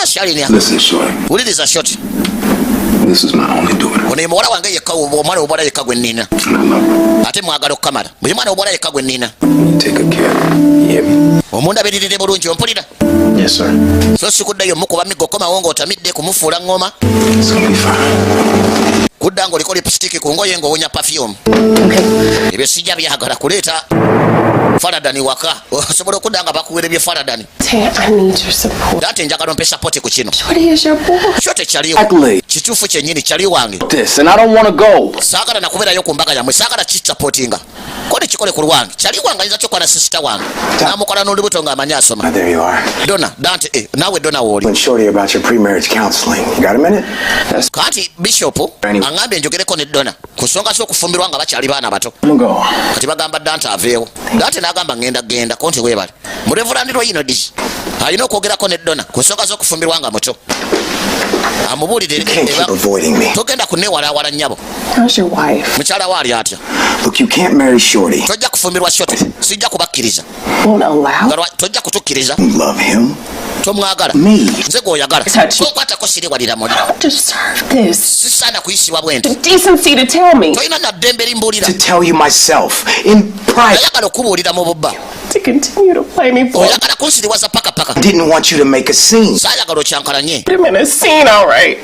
Shalini. Listen, Shorty, Wuliriza, Shorty. this is my only daughter, Ono ye muwala wange yekka, omwana obuwala yekka gwe nnina. and I love her. Ate mwagala okukamala, buli mwana obuwala yekka gwe nnina. You take good care of her. You hear me? Omundabirire bulungi, ompulira? Yes, sir. So sikuddayo mukuba miggo, komawo ng'otamidde kumufuula ŋŋoma. It's gonna be fine. Kudda. Okudda ng'oliko lipstick ku ngoye ng'owonya perfume. Ebyo sijja byagala kuleeta faladani waka. Osobola okudda nga bakuwera ebye faladani. Tay, I need your support. Ate njagala ompe support ku kino. Shorty is your boy. Kyo tekyaliwo. Exactly. Kituufu kyennyini, kyali wange. This, and I don't want to go. Saagala nakubeerayo ku mbaga yammwe, saagala kisupportinga ko nekikole ku lwange. Kyali wange ayinza kyokwana sister wange namukola n'olubuto ng'amanyi asoma. Ah, there you are. Dona Dante, naawe Dona wooli. And Shorty about your pre-marriage counseling. You got a minute? Kati bishop aŋŋambye njogereko ne Dona ku nsonga z'okufumbirwa nga bakyali baana bato. I'm gonna go. Kati bagamba Dante aveewo. Dante n'agamba ŋŋenda genda ko nti weebale. Mu Reverend Reynolds alina okwogerako ne Dona ku nsonga z'okufumbirwa nga muto, amubuulire. You can't keep avoiding me. Togenda kunneewalaawala, nnyabo. How's your wife? Mukyala we ali atya? Look, you can't marry Shorty. Tojja kufumbirwa Shorty, sijja kubakkiriza. Won't allow? Nga tojja kutukkiriza. You love him. Tomwagala. Me. Nze gweoyagala. Touch. Tokwatako, siriwalira muli. I don't deserve this. Sisaana kuyisibwa bwe nti. The decency to tell me. Tolina naddembe limbuulira. To tell you myself in private. Nayagala okubuulira mu bubba. To continue to play me for. Oyagala kunsiriwaza paka paka. Didn't want you to make a scene. Saayagala okyankalanye. Put him in a scene, all right.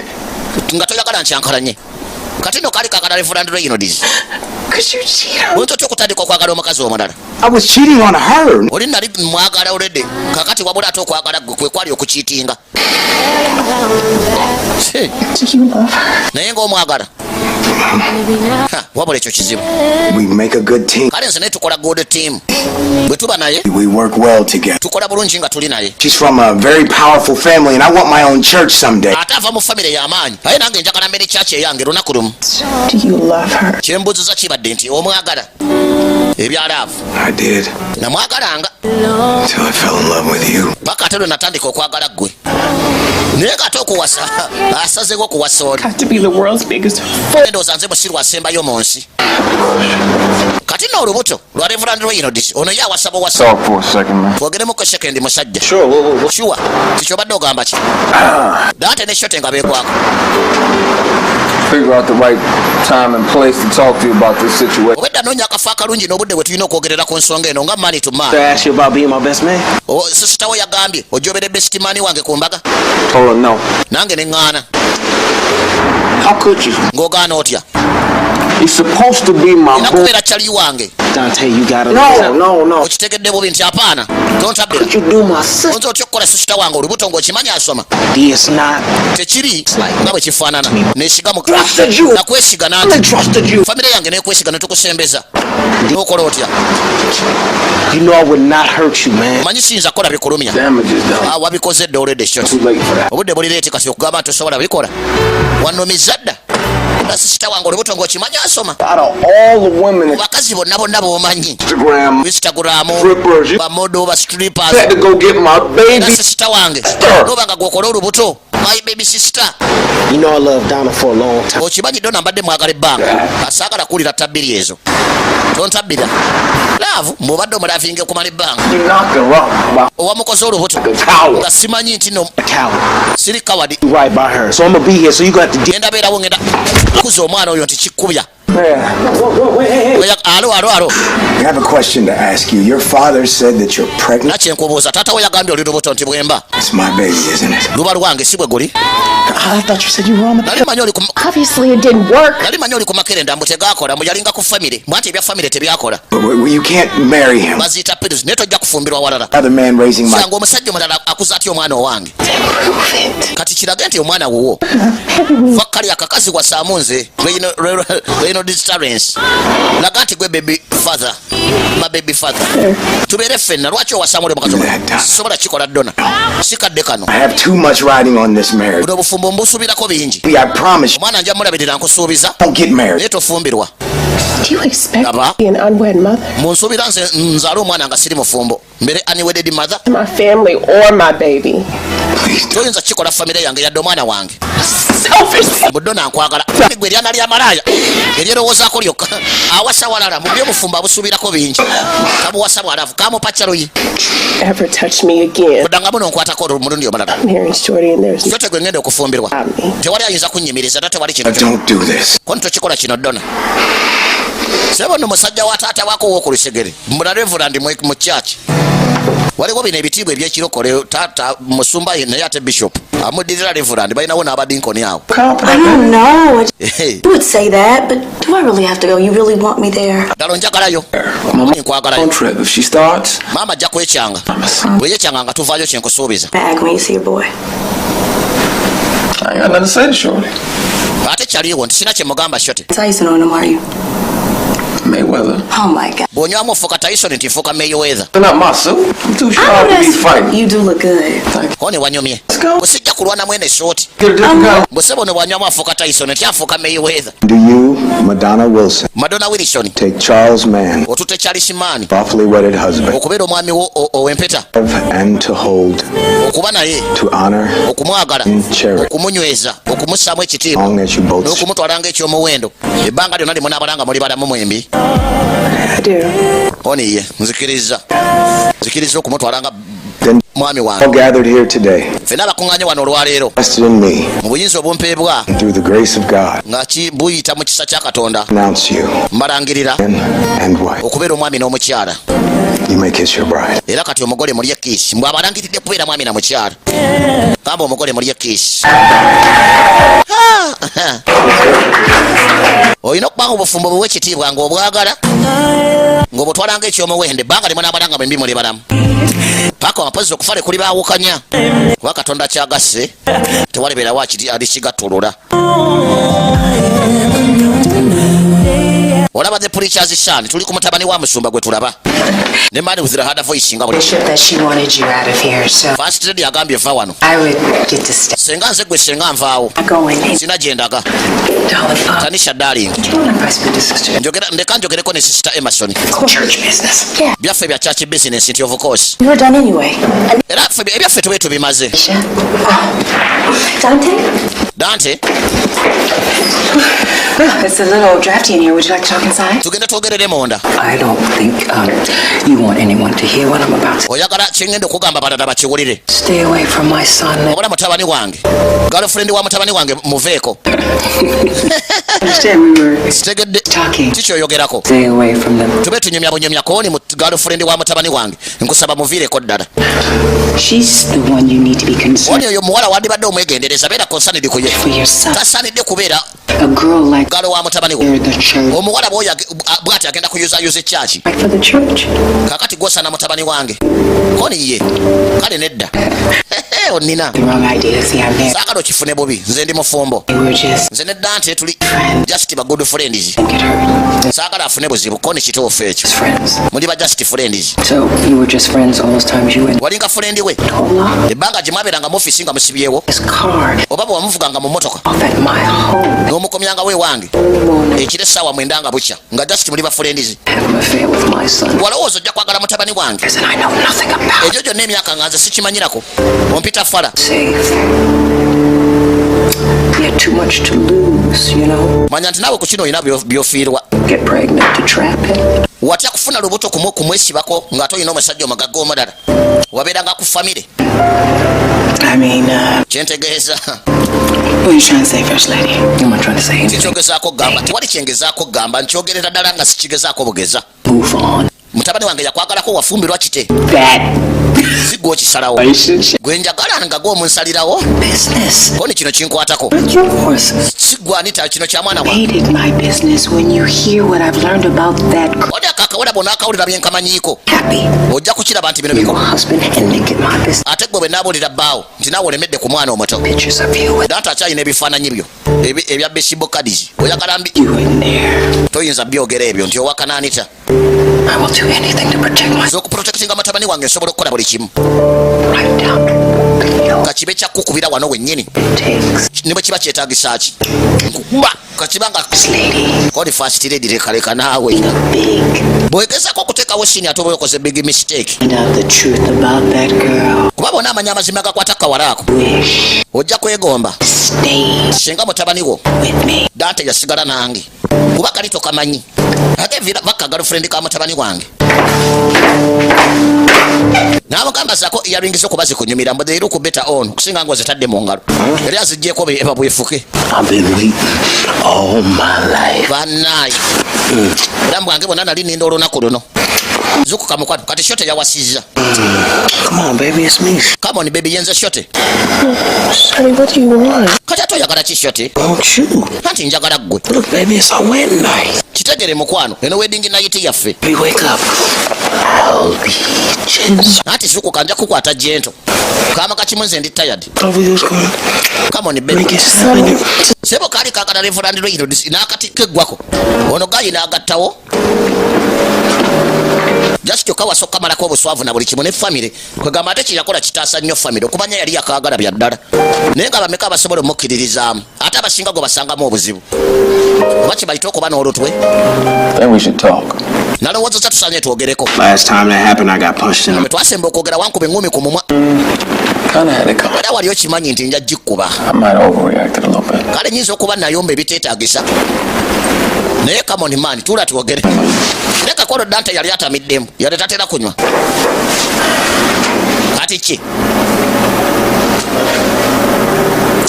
Nga toyagala nkyankalanye. Kati no kaali kakala Reverend Reynolds. Cause you cheat on Oyinza otya okutandika okwagala omukazi omulala? I was cheating on her. Oli nali mwagala olwedde, kakati wabula ate okwagala gwe kwe kwali okucheatinga. Do you love her? Naye ng'omwagala? Ha, wabula ekyo kizibu. We make a good team. Kale nze naye tukola good team bwe tuba naye. We work well together. Tukola bulungi nga tuli naye. She's from a very powerful family, and I want my own church someday. Ate ava mu famire y'amaanyi, aye nange njagala mbere church eyange lunaku lumu. Do you love her? Kyembuuziza kibadde nti omwagala ebya love? I did Namwagalanga. until I fell in love with you. Paka ate lwe natandika okwagala ggwe, naye ng'ate okuwasa asazeeko okuwasa oli. Got to be the world's biggest fool. Ndowooza nze musiru asembayo mu nsi. Kati nno olubuto lwa Reverend Reynolds, ono ye awasa buwasa. Talk for a second, man. Twogeremuko second, musajja. Sure. Whoa. Sure, kikyobadde ogamba ki? Dante ne Shorty nga beekwako. Figure out the right time and place to talk to you about this situation. Obwedda noonya akafo akalungi n'obudde bwe tulina okwogerera ku nsonga eno nga man to man. I asked you about being my best man. Sister we yagambye ojobere best man wange ku mbaga. Told her no. Nange ne ŋŋaana. How could you? Ng'ogaana otya? He's supposed to be my Nina boy. kubeera kyali wange. Dante, you gotta. No. Okitegedde bubi nti apaana, tontabbira. Could you do my sister? Oyinza otya okukola sister wange olubuto ng'okimanyi asoma? It's not. Tekiri nga bwe kifaanana. Nesiga mu Trusted you. nakwesiga I nanti trusted you. Famire yange nekwesiga netukusembeza, nokola otya? You know I would not hurt you, man. Omanyi siyinza kukola bikulumya. Damage is done. Ah, wabikoze dda olwedde ekyo. Too late for that. Obudde buli late kati okugamba nti tosobola bikola. Wanumiza dda na sister wange olubuto ng'okimanyi asoma. Out of all the women Ku bakazi bonna bonna b'omanyi, Instagram, Instagram, strippers, you ba model, ba strippers, had to go get my era baby. Sister wange Sister. noba nga gwokola olubuto, my baby sister. You know I loved Donna for a long time. Okimanyi Donna mbadde mwagala ebbanga. Asaagala kuwulira tabbiri ezo, tontabbira love mbwobadde omulovinga okumala ebbanga. You knocked her up by Owamukoze olubuto a coward. nga simanyi nti no. A coward. Siri coward. You right by her. So I'm gonna be here, so you got to deal. Ngenda beerawo, ngenda kuza omwana oyo nti kikubya. Man. Whoa, wait, hey, hey. Oya- alo alo alo. I have a question to ask you. Your father said that you're pregnant. Nakyenkubuuza, taata we yagambye oli lubuto nti bwemba. It's my baby, isn't it? Luba lwange, si bwe guli? I thought you said you were on the. Nali manyi oli ku Obviously, it didn't work. Nali manyi oli ku makerenda, mbu tegakola, mbu yalinga ku famire, mbw anti ebya famire tebyakola. But you can't marry him. Baziyita pills, naye tojja kufumbirwa walala. Other man raising my Sanga omusajja omulala akuza atya omwana owange? Prove it. Kati kirage nti omwana wuwo. Fakali akakazi wasaamu nze Reynolds Terence, laga nti gwe baby father, ma baby father, tubeere ffenna. Lwaki owasaamu oli omukazi omulala? Sisobola kikola, Donna, si kadde kano. I have too much riding on this marriage. Buno obufumbo mbusuubirako bingi. I promise you, Omwana nja mulabirira, nkusuubiza. don't get married. Naye tofumbirwa. Do you expect Aba. to be an unwed mother? Munsuubira nze nzaale omwana nga siri mufumbo, mbere unwedded mother? My family or my baby. Please don't. Toyinza kukikola famire yange yadde omwana wange. Selfish. Budona, nkwagala gwe eryana lyamalaaya eryerowoozaako lyokka. Awasa walala mu byobufumbo abusuubirako bingi, kabuwasa bwalavu kamupa kyaluyi. Ever touch me again. Oddangamu nonkwatako omulundi omulala. I'm marrying Shorty and there's Kyote gwe ngenda okufumbirwa, tewali ayinza kunnyimiriza ta, tewali kintu. Don't do this. Kono tokikola kino, Donna. Sebo nno musajja wa taata wako w'oku lusegere muna reverend mu church. Waliwo bino ebitiibwa ebyekirokole. Taata musumba ye, naye ate bishop amuddirira reverend, balinawo n'abadinkoni awo. I don't know. Hey. You would say that, but do I really have to go? You really want me there? Ddala onjagalayo? Nkwagalayo. On trip. If she starts, Maama ajja kwekyanga. Bwe yekyanga nga tuvaayo, kyenkusuubiza. Bag when you see your boy. I ain't got nothing to say to Shorty. Ate kyaliwo nti sina kyemugamba Shorty. Tyson on him, are you? Mayweather. Oh my God. Bw'onywamu ofuuka Tyson, nti nfuuka Mayweather. Not my suit. I'm too sharp to be fighting. You do look good. Koni wanyumye. Busijja kulwana mwene Shorty. Get a different kind. Busebo ne bwanywamu afuuka Tyson, nti afuuka Mayweather. Do you, Madonna Wilson, Madonna Wilson, take Charles Mann, otutte Charles Mann, lawfully wedded husband, okubeera omwami wo ow'empeta, and to hold, okuba naye, to honor, okumwagala, and cherish, okumunyweza, okumussaamu ekitiibwa, long as you both n'okumutwala ng'ekyomuwendo ebbanga lyonna limunaabala nga muli balamu mwembi? I do. Oni ye nzikiriza, nzikiriza okumutwala nga Then mwami wange. all gathered here today, Ffenna abakuŋŋaanye wano olwaleero, trusted in me, mu buyinza obumpeebwa, and through the grace of God, nga buyita mu kisa kya Katonda, announce you mbalangirira man and wife. okubeera omwami n'omukyala. You may kiss your bride. Era kati omugole mulye kiss. Mbwe abalangiridde kubeera mwami na mukyala, gamba omugole mulye kiss. Ah! Olina okubanga obufumbo buwe ekitiibwa, ng'obwagala, ng'obutwala ng'ekyomuwendo ebbanga limu n'abala nga mwembi muli balamu, paka amapozi okufa lekuli baawukanya, kuba Katonda kyagasse tewalibeerawo alikigattulula. Olaba The Preacher's Son, tuli ku mutabani wa musumba gwe tulaba ne man with the hard voice nga buli Bishop that she wanted you out of here, so First Lady agambye va wano. I would get to stay. Senga nze gwe, senga nvaawo. Going. Sina gye ndaga. Darling, Tanisha, darling. do you want to vice with sister? Njogera, ndeka njogereko ne Sister Emerson. Church business. Yeah. Byaffe bya church business, nti of course. We were done anyway. Era ffe ebyaffe tube tubimaze. Dante? Dante. Well, it's a little drafty in here. Would you like to talk inside? Tugende twogerere munda. I don't think you want anyone to hear what I'm about to. Oyagala kyengenda okugamba balala bakiwulire? Stay away from my son. Obola mutabani wange, girlfriend wa mutabani wange muveeko. Understand we were Sitegedde talking. kikyoyogerako. Stay away from them. Tube tunyumya bunyumya kooni mu girlfriend wa mutabani wange, nkusaba muviireko ddala. She's the one you need to be concerned Oni oyo muwala wandibadde omwegendereza, beera concerned ku ye. for your son. Tasaanidde kubeera A girl like girl wa mutabani we. the church. Omuwala bw'oyo bw'ati agenda kuyuzayuza ekyaki. Right for the church. Kakati gwosana mutabani wange koni ye, kale nedda onina. The wrong idea. See, I'm married. Saagala okifune bubi, nze ndi mufumbo. We were just Nze nedda nti tuli friends. just ba good friends. Get hurt. Saagala afune buzibu koni, kituufu ekyo. Just friends. Muli ba just friends. So you were just friends all those times you went Walinga friend we Tola. ebbanga gye mwabeeranga mu ofiisi nga musibyewo, His car oba bwe wamuvuganga mu motoka off at my home. n'omukomyangawo ewange Morning. ekiro essaawa 9 nga bukya, nga just muli ba friends. Have an affair with my son. Walowooza ojja kwagala mutabani wange And I know nothing about. ebyo byonna emyaka nga nze sikimanyirako, ompita fala. Safe. You had too much to lose. Manya nti naawe ku kino olina by'ofiirwa. Get pregnant to trap him. Watya kufuna lubuto kumwesibako ng'ate olina omusajja omugagga omulala wabeeranga ku famire. I mean, Kyentegeeza, what are you trying to say, First Lady? I'm not trying to say anything. kikyogezaako kugamba, tewali kyengezaako kugamba, nkyogerera ddala nga sikigezaako bugeza. Move on. Mutabani wange yakwagalako, wafumbirwa kite. That Si gwe okisalawo. relationship Gwe njagala nga gwe omunsalirawo. business. Koni kino kinkwatako. Not yours. Si gwe Anita, kino kya mwana wange. Hated my business when you hear what I've learned about that girl. Oli akakawala bw'onaakawulira byenkamanyiiko, Happy. ojja kukiraba nti bino Your bikoma. husband and make it my business. Ate gwe bwe naabuulira bbaawo nti naawe olemedde ku mwana omuto. Pictures of you with Dante akyalina ebifaananyi byo ebya baseball cards, oyagala mbi you in there. Toyinza byogera ebyo nti owakana Anita. I will do anything to protect my Nze okuprotectinga mutabani wange nsobola okukola buli kimu, right down to the ka kibe kyakukubira wano wennyini, it takes. ne bwe kiba kyetaagisa ki nkukuba kakiba nga This lady, kodi. First Lady, lekaleka naawe. big. Bw'ogezaako okuteekawo scene ate oba okoze big mistake. Find out the truth about that girl. Kuba bonna amanya amazima agakwata kawala ako, Wish ojja kwegomba stayed singa mutabani wo with me. Dante yasigala nange, kuba kali tokamanyi ate vira bakka girlfriend ka mutabani wange n'amugamba zaako earrings okuba zikunyumira mbu they look better on kusinga nga ozitadde mu ngalo, yali aziggyeko eba bwefuke. I've been waiting all my life. Bannaaye, obulamu bwange bwonna nali ninda olunaku luno. Zukuka mukwano, kati Shorty yawasizza. Come on, baby, it's me. Come on baby, yenze Shorty. Shorty, what do you want? Kati ate oyagala ki, Shorty? Won't you? Anti njagala ggwe. Look, baby, it's our wedding night. Kitegere mukwano, eno wedding night yaffe. We wake up. I'll be gentle. Anti zukuka, nja kukwata gentle. Kama kakimu nze ndi tired. Over yours going. Come on baby. Make it seven. Sebo kaali kakata Reverend Reynolds n'akatikka eggwako ono gayi n'agattawo just kyokka wasooka malako obuswavu na buli kimu ne famire. Kwegamba ate kyeyakola kitaasa nnyo famire okumanya yali yakaagala bya ddala, naye nga bameka abasobola omukkiririzaamu? Ate abasinga gwe basangamu obuzibu oba kibayite okuba n'olutwe. Then we should talk. Nalowooza tusaanye twogereko. Last time that happened, I got punched in the Bwe twasemba okwogera wankuba eŋŋumi ku mumwa. Kinda had it coming. Era wali okimanyi nti nja gikkuba. I might have overreacted a little bit. Kale nyinza okuba nayomba ebiteetagisa, naye come on man, tuula twogere. Leka kwolwo Dante yali atamiddemu, yali tatera kunywa. Kati ki?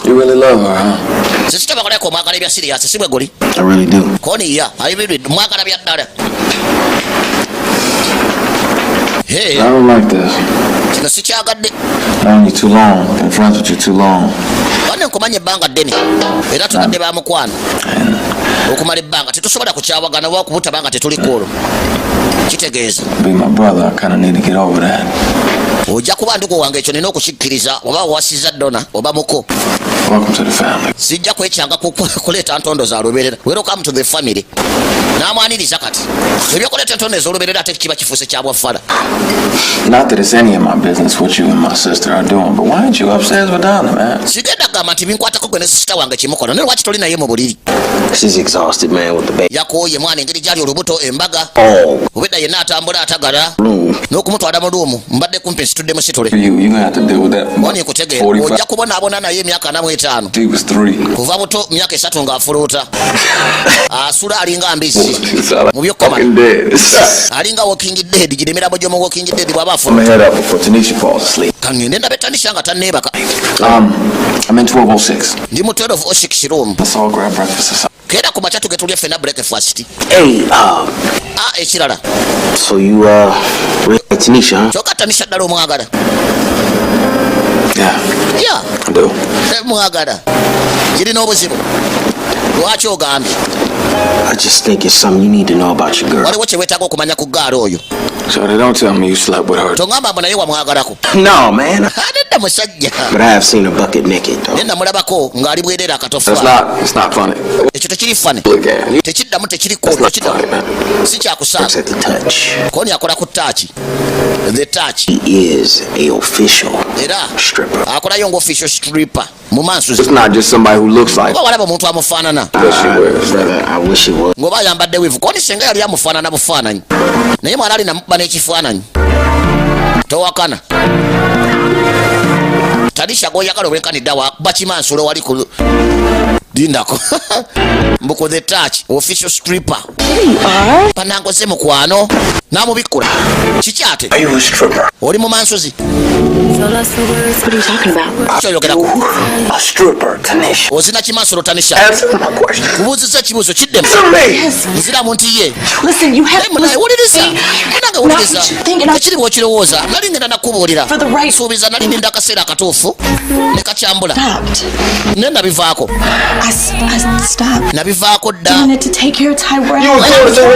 You really love her, huh? Sister bakoleko omwagala ebya serious, si bwe guli? I really do. Koni ya I really mwagala bya ddala. Hey, I don't like this. Kino sikyagadde. Known you too long. Been friends with you too long. Banne nkumanya ebbanga ddene era tubadde ba mukwano okumala ebbanga, tetusobola kukyawagana oba okubutaba nga tetuli ku olwo kitegeeza. Be my brother. I kind of need to get over that. Ojja kuba ndugu wange, ekyo nina okukikkiriza, oba owasiza Donna oba muko. Welcome to the family. Sijja kwekyanga kuleeta ntondo za lubeerera. Welcome to the family. N'amwaniriza. Kati ebyokuleeta entondo ez'olubeerera ate kiba kifuuse kya bwafala. Not that it's any of my business what you and my sister are doing, but why aren't you upstairs with Donna, man? Sigenda kugamba nti binkwatako gwe ne sister wange kimukola, naye lwaki toli naye mu buliri? She's exhausted, man, with the baby. Yakooye mwana, engeri gyali olubuto, embaga. Oh. Obedda yenna atambula atagala Room. n'okumutwala mu room mbadde kumpi nsitudde musitule. You gonna have to deal with that. Oni nkutegeera. 45. Ojja kubonaabona naye emyaka 45. He was 3. Kuva buto, myaka 3 ng'afuluuta, asula alinga mbizzi. Sound like Mu byokkomala. fucking dead. Alinga walking dead, gira emirambo gy'omu Walking Dead bw'aba I'm gonna afuluuta. head up before Tanisha falls asleep. Kaŋŋende ndabe Tanisha nga tanneebaka. I'm in 1206. Ndi mu 1206 room. Let's all grab breakfast or something. Keera ku makya tuge tulye ffenna breakfast. Hey, A ekirala. so you, really like Tanisha, huh? Kyokka Tanisha ddala omwagala? Yeah, Ya. I do. Mwagala, girina obuzibu? Lwaki ogambye? I just think it's something you need to know about your girl. Waliwo kye weetaaga okumanya ku gaala oyo. So they don't tell me you slept with her. Toŋŋamba mbu naye wamwagalako. No, man. Nedda musajja. But I have seen her bucket naked, though. Naye namulabako ng'ali bwereere That's akatofa. not. It's not funny. Ekyo tekiri funny. Look at you. Tekiddamu, tekiriko. That's not Tekiddamu. funny, man. Si kyakusaaga. Works at the touch. Koni akola ku touch, the touch. He is a official Era stripper. akolayo nga official stripper mu maaso. It's not just somebody who looks like Oba walaba omuntu amufaanana that she wears. Brother, I wish it was. ng'oba ayambadde weave. Koni senga yali amufaanana bufaananyi, naye mwala ali namukuba n'ekifaananyi. Towakana Tanisha goyagala obwenkanidde wakuba kimansulo wali ku lindako mbuku the touch official stripper. Panangoze mukwano n'amubikkula. Kiki ate? Are you a stripper? Oli mu mansuzi? What are you talking about? Kyoyogerako? A stripper, Tanisha. Ozina kimansulo, Tanisha? Answer my question. Kubuuziza ekibuuzo, kiddemu. Answer me. Nziramu nti ye. Listen, you have Naye wuliriza, munange, wuliriza. Tekiri bwokirowooza, nali ngenda nakubuulira. Suubiza nali ninda akaseera akatuufu ne kakyambula, naye nabivaako. I stopped Nabivaako dda. doing it to take care of Tyrell.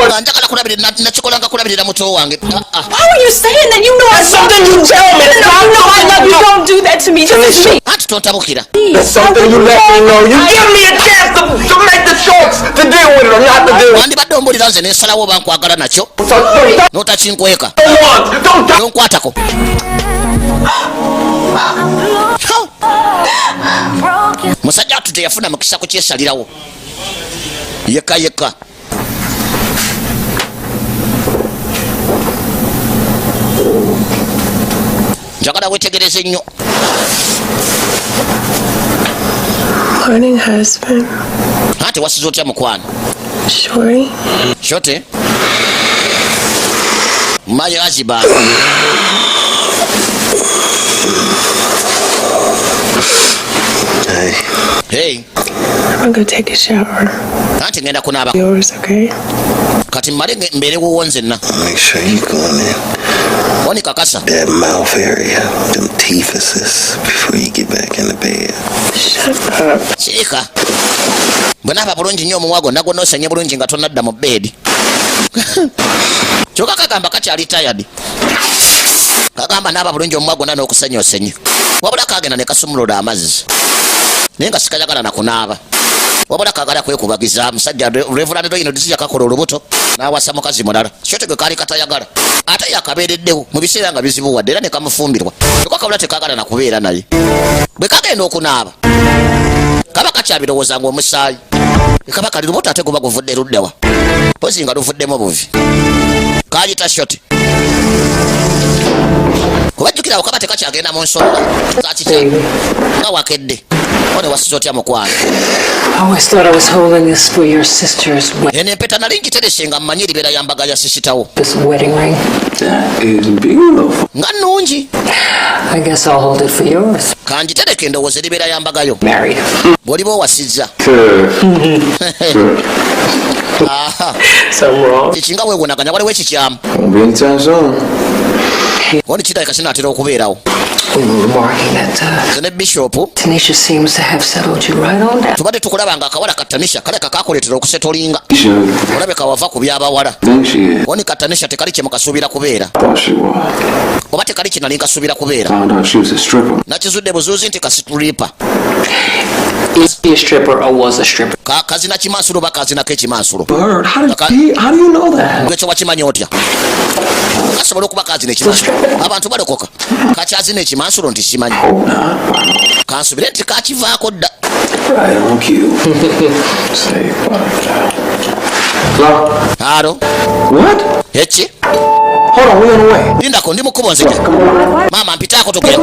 Nga njagala kulabirira, nakikolanga kulabirira muto wange. Ah, ah. Why were you saying that? You know I That's something you tell me. No, you know I love you. Don't do that to me. This is me. Anti tontabukira. That's something you let me know. You give me a chance to make the choice to deal with it or not to deal with Wandibadde ombulira nze nensalawo oba nkwagala nakyo it. So, don't n'otakinkweka. want. Don't Tonkwatako. Ha! Musajja atu teyafuna mukisa kukyesalirawo yekka yekka. Njagala wetegereze nnyo. Morning, husband. Anti wasiza otya mukwano? Shorty. Shorty, my husband. Hey. Hey. I'm gonna go take a shower. Anti ngenda kunaaba. Yours, okay? Kati mmale mbeere wuwo nzenna. Make sure you go in there. Oni kakasa. That mouth area, them teethuses, before you get back in the bed. Shut up. Sirika. Bwe naaba bulungi nnyo omumwa gwonna gwonna osenye bulungi nga tonnadda mu bed. Kyokka kagamba kakyali tired. Kagamba naaba bulungi omumwa gwonna n'okusenya osenye. Wabula kagenda ne kasumulula amazzi. Naye nga sikayagala na kunaaba. Wabula kagala kwekubagiza musajja Reverend Doyino Disi yakakola olubuto n'awasa mukazi mulala. Kyote gwe kaali katayagala. Ate yakabeereddewo mu biseera nga bizibuwadde era ne kamufumbirwa. Kyokka kabula tekagala na kubeera naye. Bwe kagenda okunaaba kaba kakyabirowooza ng'omusaayi. Kaba kali lubuto ate guba guvudde luddawa. Mpozi nga luvuddemu buvi. Kayita Shoti. Kubajjukira awo kaba tekakyagenda mu nsonga za kikya nga wakedde. One wasiza otya mukwano? I always thought I was holding this for your sister's Eno empeta nali ngiterese nga mmanyi eribeera ya mbaga ya sisitawo. this wedding ring. That is beautiful. Nga nnungi. I guess I'll hold it for yours. Kangitereke endowooza eribeera ya mbaga yo. Married. Bw'oliba owasizza. Aha. Something wrong. Kiki nga weewunaganya waliwo ekikyamu. Won't be anytime soon. Oni kirabika kinaatera okubeerawo. We were remarking that Nze ne Bishop Tanisha seems to have settled you right on down. tubadde tukulaba nga akawala ka Tanisha kaleka kakuleetera okusetolinga. Should Olabeka wava ku by'abawala. think she is. Oni ka Tanisha tekali kye mukasuubira kubeera. Thought she was. Oba tekali kye nali nkasuubira kubeera. Found out she was a stripper. Nakizudde buzuuzi nti kasituripa. Is he a stripper or was a stripper? Kazina kimansulo oba kazinako ekimansulo. Bird, how do you know that? Gwe kye wakimanya otya? Kasobola okuba kazina ekimansulo. Abantu balokoka. Kakyazina ekimansulo nti simanyi. Hope not. Kansubire nti kakivaako dda. Right on cue. Say what? Hello? Alo. What? Eki? Hold on, we on the way. Lindako ndi mu kkubo nzija. Maama mpitaako tugende.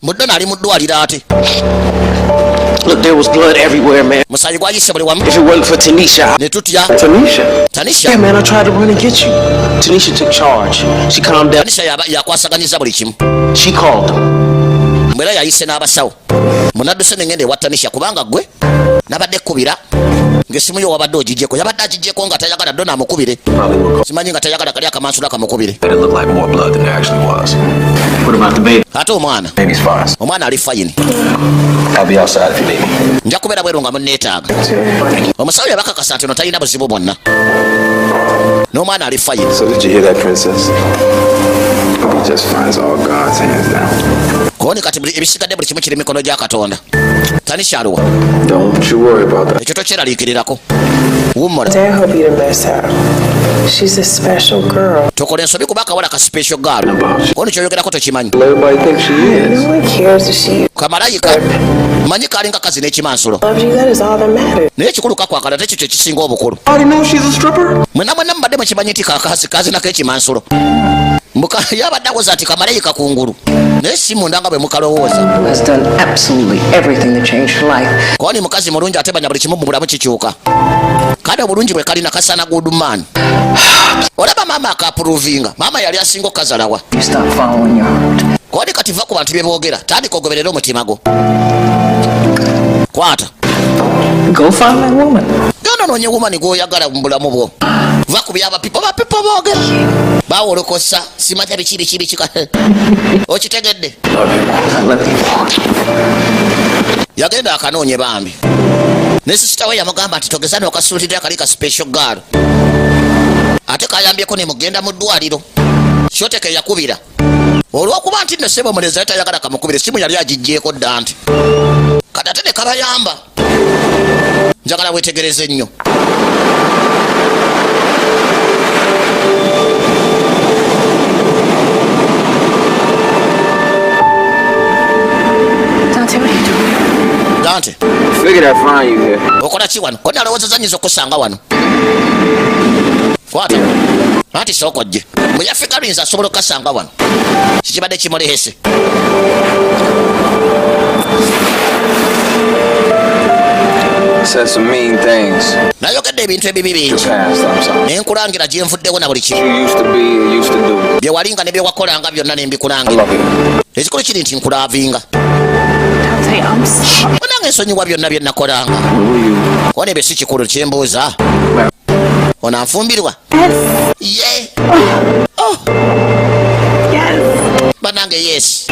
Muddona ali mu ddwaliro ate. Look, there was blood everywhere, man. Musaayi gwayise buli wamu. If it wasn't for Tanisha, Ne tutya. Tanisha. Tanisha. Yeah, man, I tried to run and get you. Tanisha took charge. She calmed down. Tanisha yakwasaganyiza buli kimu. She called them. Mbwera yayise n'abasawo. Munadduse ne ngenda ewa Tanisha kubanga ggwe nabadde kkubira ng'essimu yo wabadde ogiggyeko. Yabadde agiggyeko nga tayagala Donna amukubire. Simanyi nga tayagala kali akamansula kamukubire. It looked like more blood than there actually was. What about the baby? Ate omwana. Baby's fine. Omwana ali fine. I'll be outside if you need me. Nja kubeera bweru nga munneetaaga. Omusawo yabakakasa nti ono talina buzibu bwonna. N'omwana ali fine. So did you hear that, princess? He just finds all God's hands now. Kooni kati ebisigadde buli kimu kiri mu mikono gya Katonda. Tanisha aluwa. Don't you worry about that. Ekyo tokyeraliikirirako. Wummula. I hope you didn't mess up. She's a special girl. Tokola ensobi kuba akawala ka special girl. Kooni ky'oyogerako tokimanyi. Everybody thinks she is. No one cares if she Kamalayika manyi kalinga kazi n'ekimansulo. loves you. That is all that matters. Naye ekikulu kakwakala ate ekyo kye kisinga obukulu. Already know she's a stripper? Mwenna mwenna mubadde mukimanyi nti kakasi kazinako ekimansulo. Mbuka yabadde awoza nti kamalayika kungulu. Naye si munda nga bwe mukalowooza. Who has done absolutely everything to change her life. Kooni mukazi mulungi ate manya buli kimu mu bulamu kikyuka. Kale obulungi bwe kalina kasaana good man. Olaba maama akapuruvinga. Maama yali asinga okukazalawa. You stop following your heart. Kooni kati va ku bantu bye boogera. Tandika ogoberere omutima gwo. Kwata. Go find that woman. Genda onoonye woman gw'oyagala mu bulamu bwo. Va ku by'abapipo bapipo boogera. Bawolokosa simanya biki biki biki. Okitegedde? I love you. Yagenda akanoonye bambi. Ne sisita we yamugamba nti togeza n'okasuulirira kali ka special girl. Ate kayambyeko ne mugenda mu ddwaliro. Shoteke yakubira. Olw'okuba nti nno ssebo omulenzi yali tayagala kamukubire, essimu yali agiggyeeko dda nti. Kati ate ne kabayamba. Njagala weetegereze nnyo. Dante, what are you doing? Dante. Figured I'd find you here. Okola ki wano? Koni alowoozezza nnyinza okusanga wano. Kwata. Anti sooka ojje. Bwe yafika luyinza asobola okukasanga wano. Kikibadde kimulehese. Said some mean things. Nayogedde ebintu ebibi bingi. Your past, I'm sorry. Ne nkulangira gye nvuddewo na buli kimu. You used to be, you used to do. Bye walinga ne bye wakolanga byonna ne mbikulangira. I love you. Ekikulu kiri nti nkulaavinga. Dante, I'm sorry. Onange ensonyiwa byonna bye nakolanga. Kona ebyo si kikulu, kyembuuza, ono anfumbirwa? Ye. Oh. Yes. Banange, yes.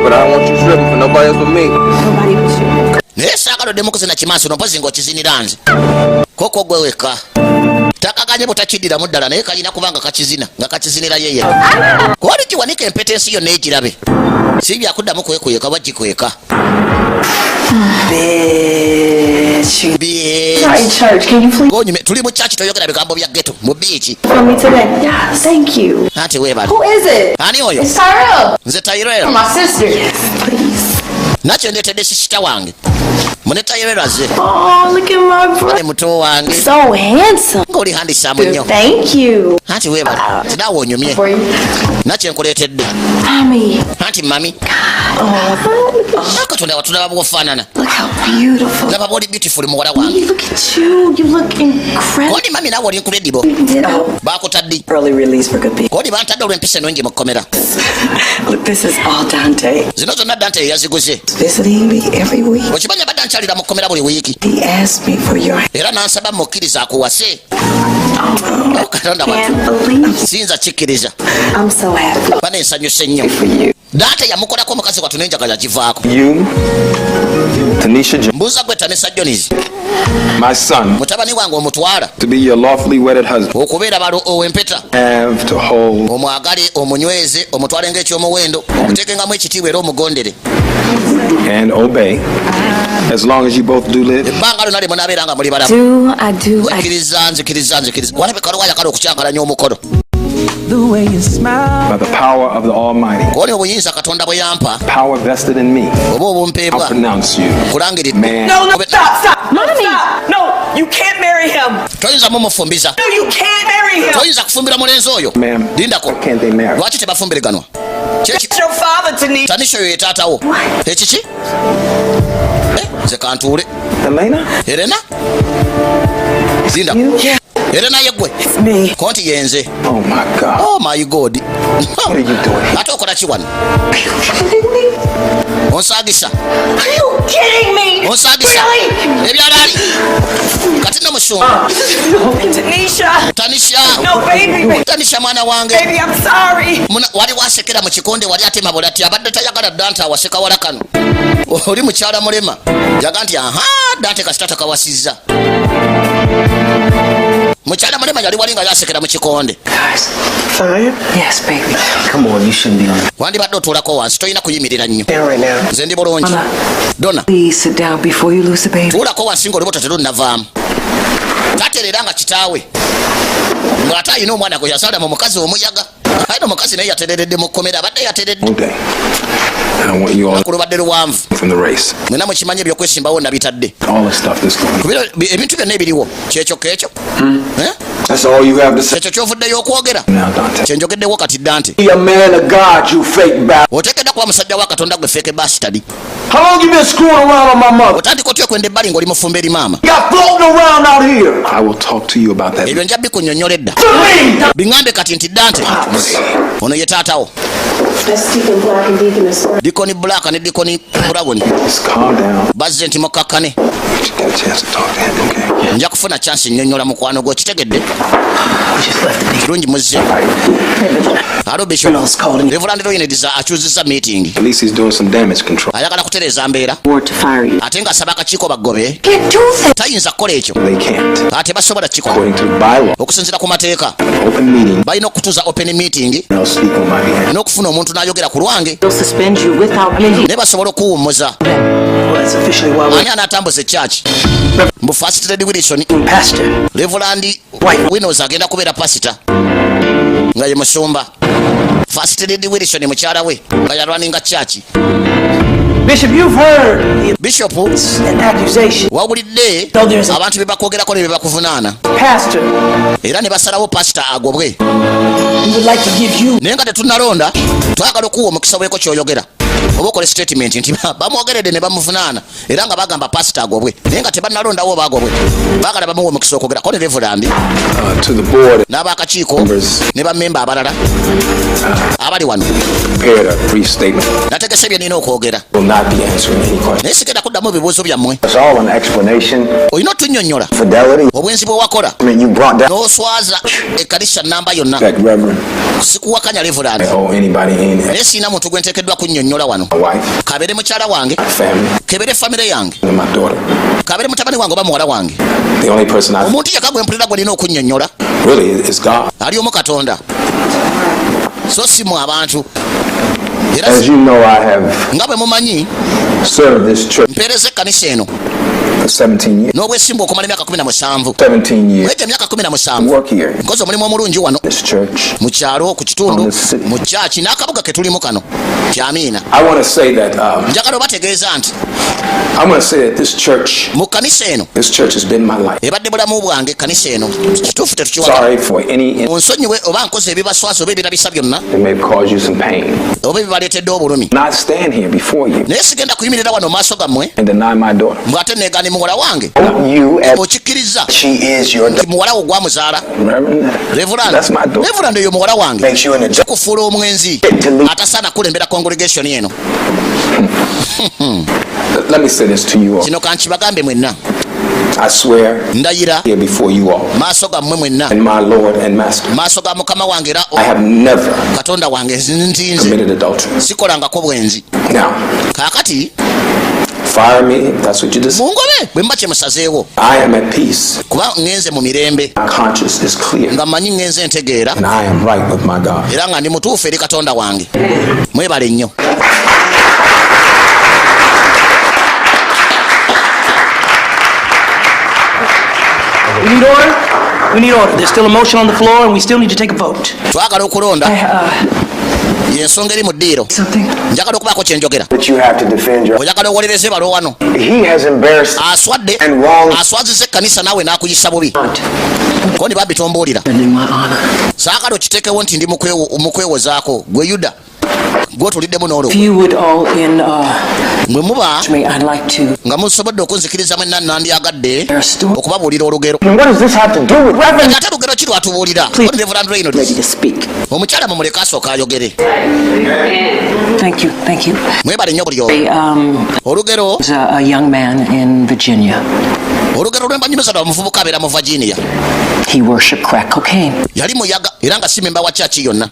But I don't want you tripping for nobody else but me. Nobody but you. Naye saagala oddemu kuzina kimaaso nompozi ng'okizinira nze koko gwe wekka. Takaganye butakiddiramu ddala, naye kalina kubanga kakizina nga kakizinira yeye. Kwali giwanika empeta ensi yonna egirabe, si byakuddamu kwekweka bagikweka. Bitch. Bitch. Sorry, church. Can you please Gonyume, tuli mu church, toyogera bigambo bya ghetto mu beach. for me today? Yes. Thank you. Anti weebale. Who is it? Ani oyo? It's Tyrell. Nze Tyrell. My sister. Yes, please. Nakyo ndeetedde sister wange mune Tyrell azze. Oh, look at my brother. Ale muto wange. So handsome. Ng'oli handsome nnyo. Thank you. Anti weebale, tinaawe onyumye. For you. Nakyo nkuleetedde. Mommy. Anti mummy. Oh, Katonda watulaba bwofaanana. look how beautiful. Laba bwoli beautiful, muwala wange. Look at you. You look incredible. Kodi mummy, naawe oli incredible. Oh. Bakutaddi? Early release for good people. Kodi bantadde olw'empisa ennungi mu kkomera. Look, this is all Dante. Zino zonna Dante ye yaziguze. Visiting me every week. Okimanya badde nkyalira mu kkomera buli wiiki. He asked me for your Era n'ansaba mukkiriza akuwase. Oh, Katonda wattu. Can't believe. Siyinza kikkiriza. I'm so happy Bana ensanyuse nnyo. for you. Dante yamukolako omukazi wattu n'enjagala yagivaako. You, Tanisha Jones, Mbuuza gwe Tanisa Jones, my son, mutabani wange omutwala to be your lawfully wedded husband, okubeera balo ow'empeta, have to hold omwagale, omunyweze, omutwale ng'ekyomuwendo, omuteekengamu ekitiibwa era omugondere and obey as long as you both do live. Ebbanga lyonna lye munaabeera nga muli balamu. Do I do I Nzikiriza, nzikiriza, nzikiriza. Walabika waliwo ayagala okukyankalanya omukolo. By the power of the Almighty, Kooni obuyinza Katonda bwe yampa power vested in me, oba I obumpeebwa, pronounce you nkulangiridde. man. No, no, Obe- stop, stop. Mommy. Stop. No, you can't marry him. Toyinza mumufumbiza. No, you can't marry him. Toyinza kufumbira mulenzi oyo. Ma'am, Lindako. why can't they marry? Lwaki tebafumbiriganwa? That's your father, Tanisha. Tanisha oyo ye taatawo. Ekiki? Eh, nze kantuule. Elena? Erena, lindako. Erena, yeggwe? It's me. Konti yenze. Oh my God. Oh my God. What are you doing? Ate okola ki wano? Onsaagisa. Are you kidding me? Onsaagisa. Really? Ebyalaali kati nomusumba. Tanisha. Tanisha. No, baby. Tanisha, mwana wange. Baby, I'm sorry. Wali wasekera mu kikonde, wali atema bulati abadde tayagala Dante awaseka wala kano oli mukyala mulema yaga nti aha, Dante kasita takawasizza mukyala mulema. Yali wali nga yasekera mu kikonde. Guys, fine? Yes, baby. Come on, you shouldn't be on. Wandibadde otuulako wansi, tolina kuyimirira nnyo. Down right now. Nze ndi bulungi, Donna. Please sit down before you lose the baby. Tuulako wansi ng'olubuto terunnavaamu. Tatereera nga kitaawe ng'ate alina omwana gwe yazaala mu mukazi omuyaga. Aye omukazi naye yatereredde mu kkomera, abadde yateredde. All day. And I want you all Lunaku lubadde luwanvu. from the race. Mwena mukimanyi ebyokwesimbawo nabitadde. All the stuff that's going on. Ebintu byonna ebiriwo kyekyokka ekyo. Eh? That's all you have to say Ekyo kyovuddeyo okwogera? now, Dante. Kyenjogeddewo kati, Dante. Be a man of God, you fake bastard. Oteekeddwa kuba musajja wa Katonda, gwe fake bastard. How long you been screwing around on my mother? Otandika otya okwenda ebbali ng'oli mufumba eri maama? Got floating around out here. I will talk to you about that. Ebyo nja bikunnyonnyola edda. Biŋŋambe kati nti Dante ono ye taatawo. That's Deacon Black and Deaconess. Dikoni Black ne Dikoni Brown Just calm down. bazze nti mukakkane. You got a chance to talk to him, okay? Nja kufuna chance nnyonnyola mukwano gwe, kitegedde kirungi muzze. Alo, Bishop. Reverend Royinediza akyuzizza meeting. At least he's doing some damage control. Ayagala kutereeza mbeera. Board to fire you. Ate ng'asaba akakiiko baggobe. Can't do that. Tayinza kukola ekyo. They can't. Ate basobola kikola. According to the bylaw, Okusinziira ku mateeka, open meeting, balina okutuuza open meeting they'll speak on my behalf. n'okufuna omuntu n'ayogera ku lwange. They'll suspend you without pay. Naye basobola okuwummuza. Well, that's officially why we're Ani anaatambuza ekyaki? Mbu First Lady Wilson. pastor. Reverend Winos agenda kubeera pasita nga ye musumba. First Lady Wilson mukyala we nga yalwaninga kyaki. Bishop, you've heard the Bishop, and accusation. wawulidde No, there's a- abantu bye bakwogerako ne bye bakuvunaana. Pastor, Era ne basalawo pasita agobwe. we would like to give you Naye nga tetunnalonda, twagala okuwa omukisa weeko kyoyogera. Oba okola statement nti bamwogeredde ne bamuvunaana era nga bagamba pasita agobwe, naye nga tebannalondawo bagobwe, baagala bamuwa omukisa okwogera ko ne Reverend To the board, n'abakakiiko ne bammemba abalala abali wano. prepared a brief statement. Nategese bye nina okwogera. Will not be answering any questions. Naye sigenda kuddamu ebibuuzo byammwe. It's all an explanation. Olina otunnyonnyola Fidelity. obwenzi bwe wakola I mean, you brought down. n'oswaza ekkanisa namba yonna. In fact, Reverend, Sikuwakanya, Reverend. I owe anybody in Naye sirina muntu gwe nteekeddwa kunnyonnyola wano. my wife, Kabeere mukyala wange, family, kebere famire yange, and my daughter. Kabeere mutabani wange oba muwala wange. The only person I Omuntu yekka gwe mpulira gwe nina okunnyonnyola really is God. ali omu, Katonda, so si mu abantu era. As you know, I have Nga bwe mumanyi, served this church mpeereza ekkanisa eno for 17 years. N'obwesimbu okumala emyaka 17. 17 years. Mwegyo emyaka 17 Work here. nkoze omulimu omulungi wano This church. mu kyalo, ku kitundu, mu kyaki n'akabuga ke tulimu kano kyamiina. I want to say that Njagala obategeeza nti I want to say that this church, mu kkanisa eno, this church has been my life. Ebadde bulamu bwange ekkanisa eno. Kituufu, tetukiwaka. Sorry for any Onsonyiwe oba nkoze ebibaswaza oba ebirabisa byonna that may have caused you some pain. Oba ebibaleetedde obulumi. Not stand here before you Naye sigenda kuyimirira wano mu maaso gammwe and deny my daughter. Mbw'ate neegaana muwala wange. You as Okikkiriza she is your nti muwala wo gwamuzaala? Reverend, Reverend, that's my daughter. Reverend, oyo muwala wange. Makes you an adult. Kufuula omwenzi atasaana kukulembera congregation eno. Let me say this to you all. Kino kankibagambe mwenna. I swear Ndayira here before you all maaso gammwe mwenna, and my Lord and Master, maaso ga Mukama wange era I have never Katonda wange, nti nze committed adultery. Sikolangako bwenzi. Now, Kaakati fire me if that's what you decide. Mungobe bwe mba kyemusazeewo. I am at peace. Kuba ŋŋenze mu mirembe. My conscience is clear. Nga mmanyi ŋŋenze ntegeera. And I am right with my God. Era nga ndi mutuufu eri Katonda wange. Mwebale nnyo. We need order. We need order. There's still a motion on the floor, and we still need to take a vote. Twagala okulonda, yensonga eri mu ddiiro. Njagala okubaako kyenjogera. That you have to defend your. Oyagala owolereze balo wano. He has embarrassed Aswadde and wronged. Aswaziza ekkanisa naawe n'akuyisa bubi kondi babbi tombuulira. Saagala okiteekewo nti ndi mu kwewozaako. Gwe Yuda gwotuliddemu n'olwo. If you would all in Mwe muba me, I'd like to. Nga musobodde okunzikiriza mwenna, nandyagadde okubabuulira olugero. What does this have to do with Reverend? Ate lugero ki lwatubuulira? Koni Reverend Reynolds, omukyala mumuleke asooka ayogere. Thank you. Thank you. Mwebale nnyo buli omu. Olugero There's a young man in Virginia. Olugero lwembanyumiza lwa muvubuka abeera mu Virginia. He worshiped crack cocaine. Yali muyaga era nga si memba wa kyaki yonna.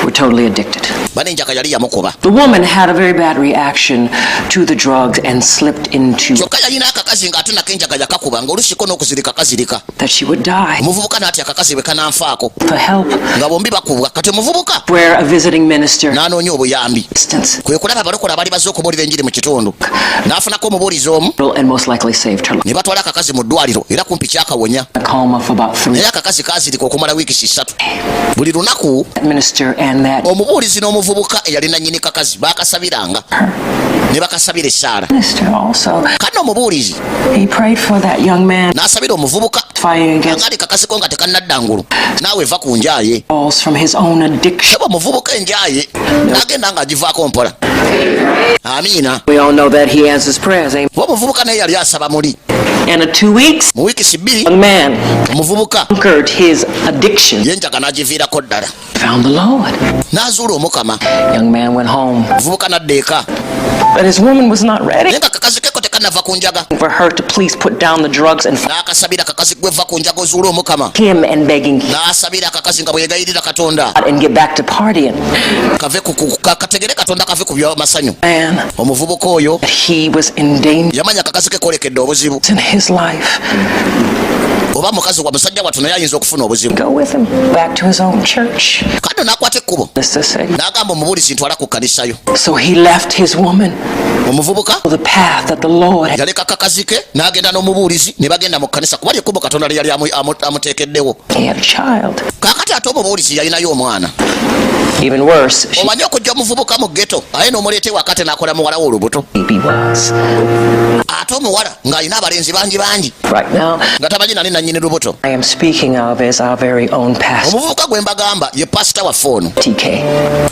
We're totally addicted. Banenjaka yali yamukuba. The woman had a very bad reaction to the drugs and slipped into Kyokka yalina akakazi ng'ate nako enjaga yakakuba ng'olusiko n'okuzirika kazirika. That she would die. Omuvubuka n'ati akakazi bwe kananfaako. For help. Nga bombi bakubwa. Kati omuvubuka Where a visiting minister n'anoonya obuyambi, kwe kulaba abalokola abaali bazze okubuulira enjiri mu kitundu, n'afunako omubuulizi omu and most likely saved her life. Ne batwala akakazi mu ddwaliro era kumpi kyakawonya. A coma for about 3. Naye akakazi kaazirika okumala wiikisi 3 buli lunaku. That minister and that Omubuulizi n'omuvubuka eyali nannyini kakazi baakasabiranga ne bakasabira essaala. minister also. Kano omubuulizi He prayed for that young man n'asabira omuvubuka fighting against angali kakasiko nga tekannadda ngulu, naawe va ku njaaye. balls from his own addiction. Saba omuvubuka enjaaye n'agenda ng'agivaako mpola. Amiina. We all know that he answers prayers. Amen. Kuba omuvubuka naye yali asaba muli. And in 2 weeks, Mu wiikisi 2, young man omuvubuka conquered his addiction. Yenjaga n'agiviirako ddala. Found the Lord. N'azuula Omukama. Young man went home. Omuvubuka n'adda eka. But his woman was not ready Naye nga kakazi keko tekannava ku njaga. For her to please put down the drugs and N'akasabira akakazi, gwe va ku njaga ozuule Omukama. Him and begging N'asabira akakazi nga bwe yegayirira Katonda and get back to partying. Kave kategere Katonda kave ku byamasanyu. Man, Omuvubuka oyo he was in danger yamanya akakazi ke kolekedde obuzibu in his life. Oba mukazi wa musajja wattu naye ayinza okufuna obuzibu. Go with him back to his own church. Kano n'akwata ekkubo Minister said. n'agamba omubuulizi, ntwala ku kkanisayo. So he left his woman. Omuvubuka The path that the Lord had yaleka kakazi ke n'agenda n'omubuulizi ne bagenda mu kkanisa, kuba lyekkubo Katonda lye yali amuteekeddewo. He had a child. Kaakati ate omubuulizi yalinayo omwana. Even worse, she Omanyi okujja omuvubuka mu ghetto aye n'omuleeta ewaka te n'akola muwala we olubuto, baby was. ate omuwala ng'alina abalenzi bangi bangi, Right now, nga tamanyi nani nannyini lubuto. I am speaking of is our very own pastor, Omuvubuka gwe mbagamba ye pasita waffe ono, TK.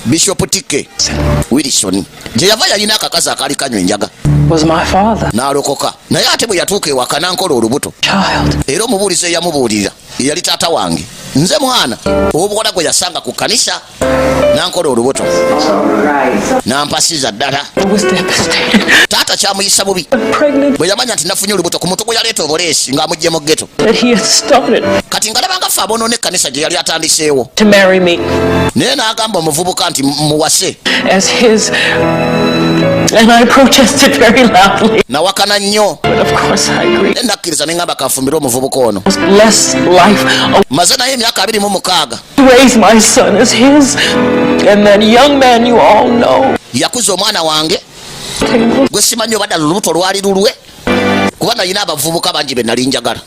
Bishop TK Wilson. Gye yava yalina akakazi akaali kanywa enjaga. Was my father. N'alokoka, naye ate bwe yatuuka ewaka n'ankola olubuto. Child. Era omubuulizi eyamubuulirira yali taata wange, nze mwana ow'obuwala gwe yasanga ku kkanisa n'ankola olubuto n'ampasiza ddala. I was devastated. Taata kyamuyisa bubi Pregnant bwe yamanya nti nafunye olubuto ku muntu gwe yaleeta obuleesi ng'amugye mu ghetto. that he had started Kati ngalaba nga ffe abonoona ekkanisa gye yali atandiseewo. to marry me Naye n'agamba omuvubuka nti muwase. as his. And I protested very loudly. Nawakana nnyo. But of course I agreed. Naye nakkiriza ne ŋŋamba kanfumbire omuvubuka ono. Most blessed life of Maze naye emyaka 26. to raise my son as his. And that young man you all know. Yakuza omwana wange Taylor. gwe simanyi oba ddala olubuto lwali lulwe, kuba nalina abavubuka bangi be nali njagala.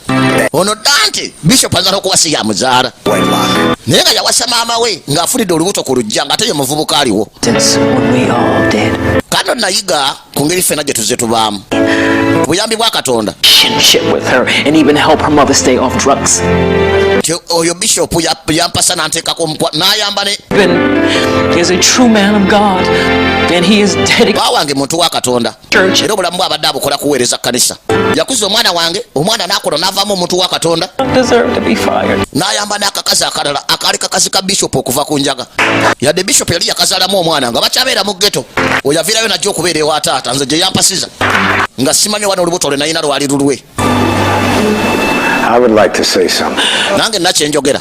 Ono Dante Bishop ayinza okuba si yamuzaala, Wedlock. naye nga yawasa maama we ng'afunidde olubuto ku lujja ng'ate ye muvubuka aliwo. Since when we all did. Kano nayiga ku ngeri ffenna gye tuzze tubaamu buyambi bwa Katonda. Relationship with her and even help her mother stay off drugs. Nti oyo bishopu yampasa n'anteekako omukwa n'ayamba ne Ben is a true man of God, and he is dedicated Ba wange muntu wa Katonda. Church. Era obulamu bwe abadde abukola kuweereza kkanisa. Yakuza omwana wange, omwana n'akola n'avaamu omuntu wa Katonda. Deserve to be fired. N'ayamba n'akakazi akalala akaali kakazi ka bishopu okuva ku njaga, yadde bishopu yali yakazaalamu omwana nga bakyabeera mu ghetto. Oyo aviirayo najja okubeera ewa taata nze gye yampasiza nga simanyi oba n'olubuto lwe nalina lwali lulwe. I would like to say something. Nange nakyenjogera.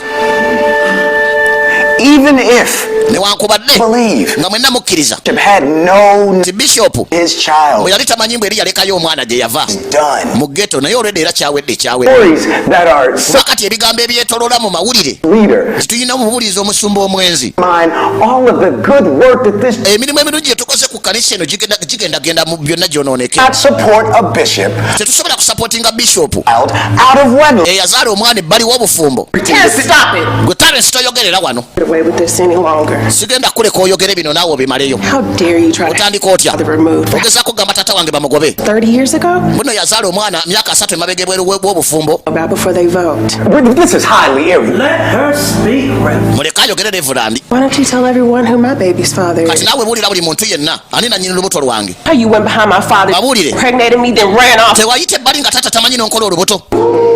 Even if Newankubadde believe nga mwenna mukkiriza Bishop had no nti bishopu his child bwe yali tamanyi mbwe eri yalekayo omwana gye yava done. mu ghetto, naye olwedde era kyawedde kyawedde. Stories that are Kuba kati ebigambo ebyetoloola mu mawulire leader nti tulina omubuulizi omusumba omwenzi. mine all of the good work that this Emirimu emirungi gye tukoze ku kanisa eno gigendagenda mu byonna gyonooneke. not support a bishop Tetusobola kusupportinga bishopu out of wedlock. Eyazaala omwana ebbali w'obufumbo. Stop it. Gwe Terence, toyogerera wano. Get away with this any longer. Sigenda kuleka oyogere bino naawe obimaleyo. How dare you try to Otandika otya father removed ogezaako kugamba taata wange bamugobe? 30 years ago? Muno yazaala omwana myaka 30 emabega ebweru w'obufumbo. About before they vote. This is highly irregular. Let her speak, Reverend. Muleke ayogere, Reverend. Why don't you tell everyone who my baby's father Kati is? naawe buulira buli muntu yenna ani nanyini lubuto lwange. How you went behind my father, Babuulire. impregnated me, then ran off. Tewayita ebbali nga taata tamanyi n'onkola olubuto,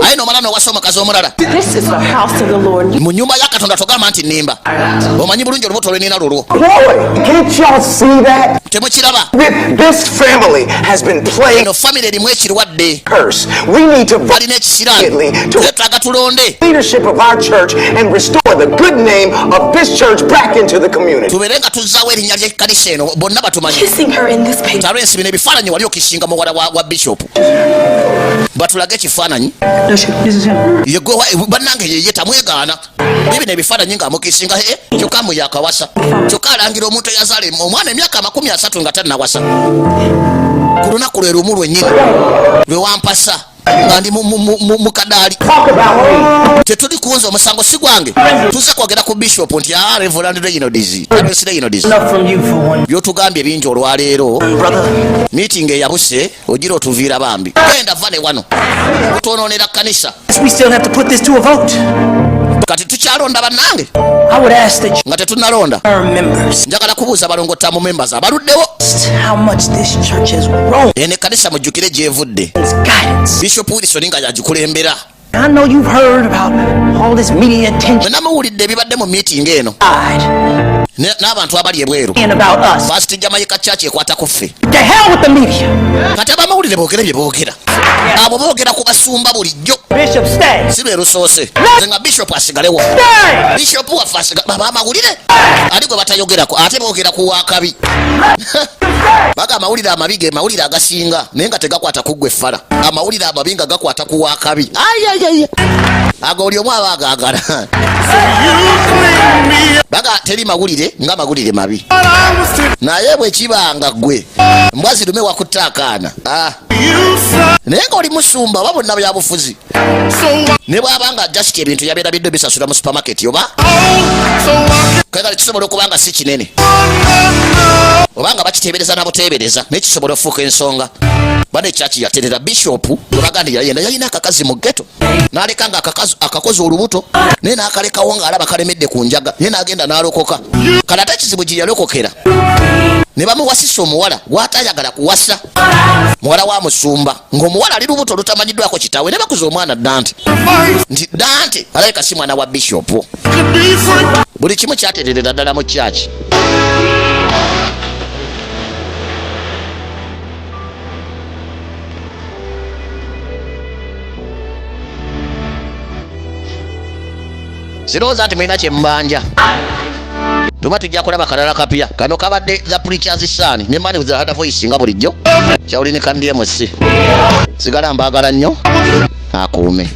aye n'omala n'owasa omukazi omulala. This is the house of the Lord. Mu nyumba ya Katonda togamba nti nnimba. Omanyi bulungi olubuto lwenina lulwo. Boy, can't y'all see that? Temukiraba? This family has been playing Eno famire erimu ekirwadde. curse. We need to vote Balina ekisiraani. immediately to Twetaaga tulonde leadership of our church and restore the good name of this church back into the community. Tubeere nga tuzzaawo erinnya ly'ekkanisa eno bonna batumanye. Kissing her in this picture. Terence, bino ebifaananyi wali okisinga muwala wa bishopu. Batulage ekifaananyi. No, she, this is him. Ye gwe bannange yeye tamwegaana bibino ebifaananyi ng'amukisinga kyokka mu yakawasa, kyokka alangira omuntu eyazaala omwana emyaka 30 nga tannawasa ku lunaku lwe lumu lwennyini lwe wampasa nga ndi mu kadaali. Talk about me. Tetuli kunza, omusango si gwange, tuze kwogera ku bishop nti ah, Reverend Reynolds, Terence Reynolds. Enough from you for one, Byotugambye bingi olwaleero. brother. Meeting eyabuse ogira otuviira bambi, genda va ne wano otwonoonera kkanisa. We still have to put this to a vote. Kati tukyalonda bannange. I would ask that you Nga tetunnalonda, our members njagala kubuuza balongotamu members abaluddewo how much this church has grown. eno ekkanisa mujjukire gyevudde. Its guidance. Bishop Wilson nga yagikulembera. I know you've heard about all this media attention Mwenna muwulidde ebibadde mu meeting eno n'abantu abali ebweru and about us. First Jamaica Church ekwata ku ffe. The hell with the media. Kati abamawulire boogere bye boogera, abo boogera ku basumba bulijjo. Bishop, stay. Si lwe lusoose. Nze nga bishop asigalewo. Stay. Bishop waffe baba amawulire ali gwe batayogerako, ate boogera ku wakabi. Baga amawulire amabi ge mawulire agasinga, naye nga tegakwata ku ggwe effala. Amawulire amabi nga gakwata ku wakabi. Ago oli omu aba agaagala. Baga teri mawulire nga mawulire mabi, naye bwe kibanga ggwe mbwa zirume wakutta akaana. Ah. Naye ng'oli musumba oba bonna byabufuzi, ne bw'aba nga just ebintu yabeerabidde bisasula mu supermarket, oba kale kisobola okuba nga si kinene, oba nga bakiteebereza nabuteebereza, naye kisobola okufuuka ensonga. Bana ekyaki yaterera bishopu gwebaga nti yayenda yalina akakazi mu ghetto, n'aleka nga akakazi akakoze olubuto, naye n'akalekawo ng'alaba kalemedde ku njaga, naye n'agenda n'alokoka. Kale ate ekizibu gye yalokokera ne bamuwasisa omuwala gw'atayagala kuwasa, muwala wa musumba, ng'omuwala ali lubuto olutamanyiddwako kitaawe, ne bakuza omwana Dante nti Dante alabika si mwana wa bishopu. Buli kimu kyatererera ddala mu kyaki. Sirowooza nti mulina kyemmanja. Tuba tujja kulaba kalala kapya. Kano kabadde The Preacher's Son ne Man with the Hard Voice, nga bulijjo kyawulini kandi MC. Sigala mbaagala nnyo, akuume.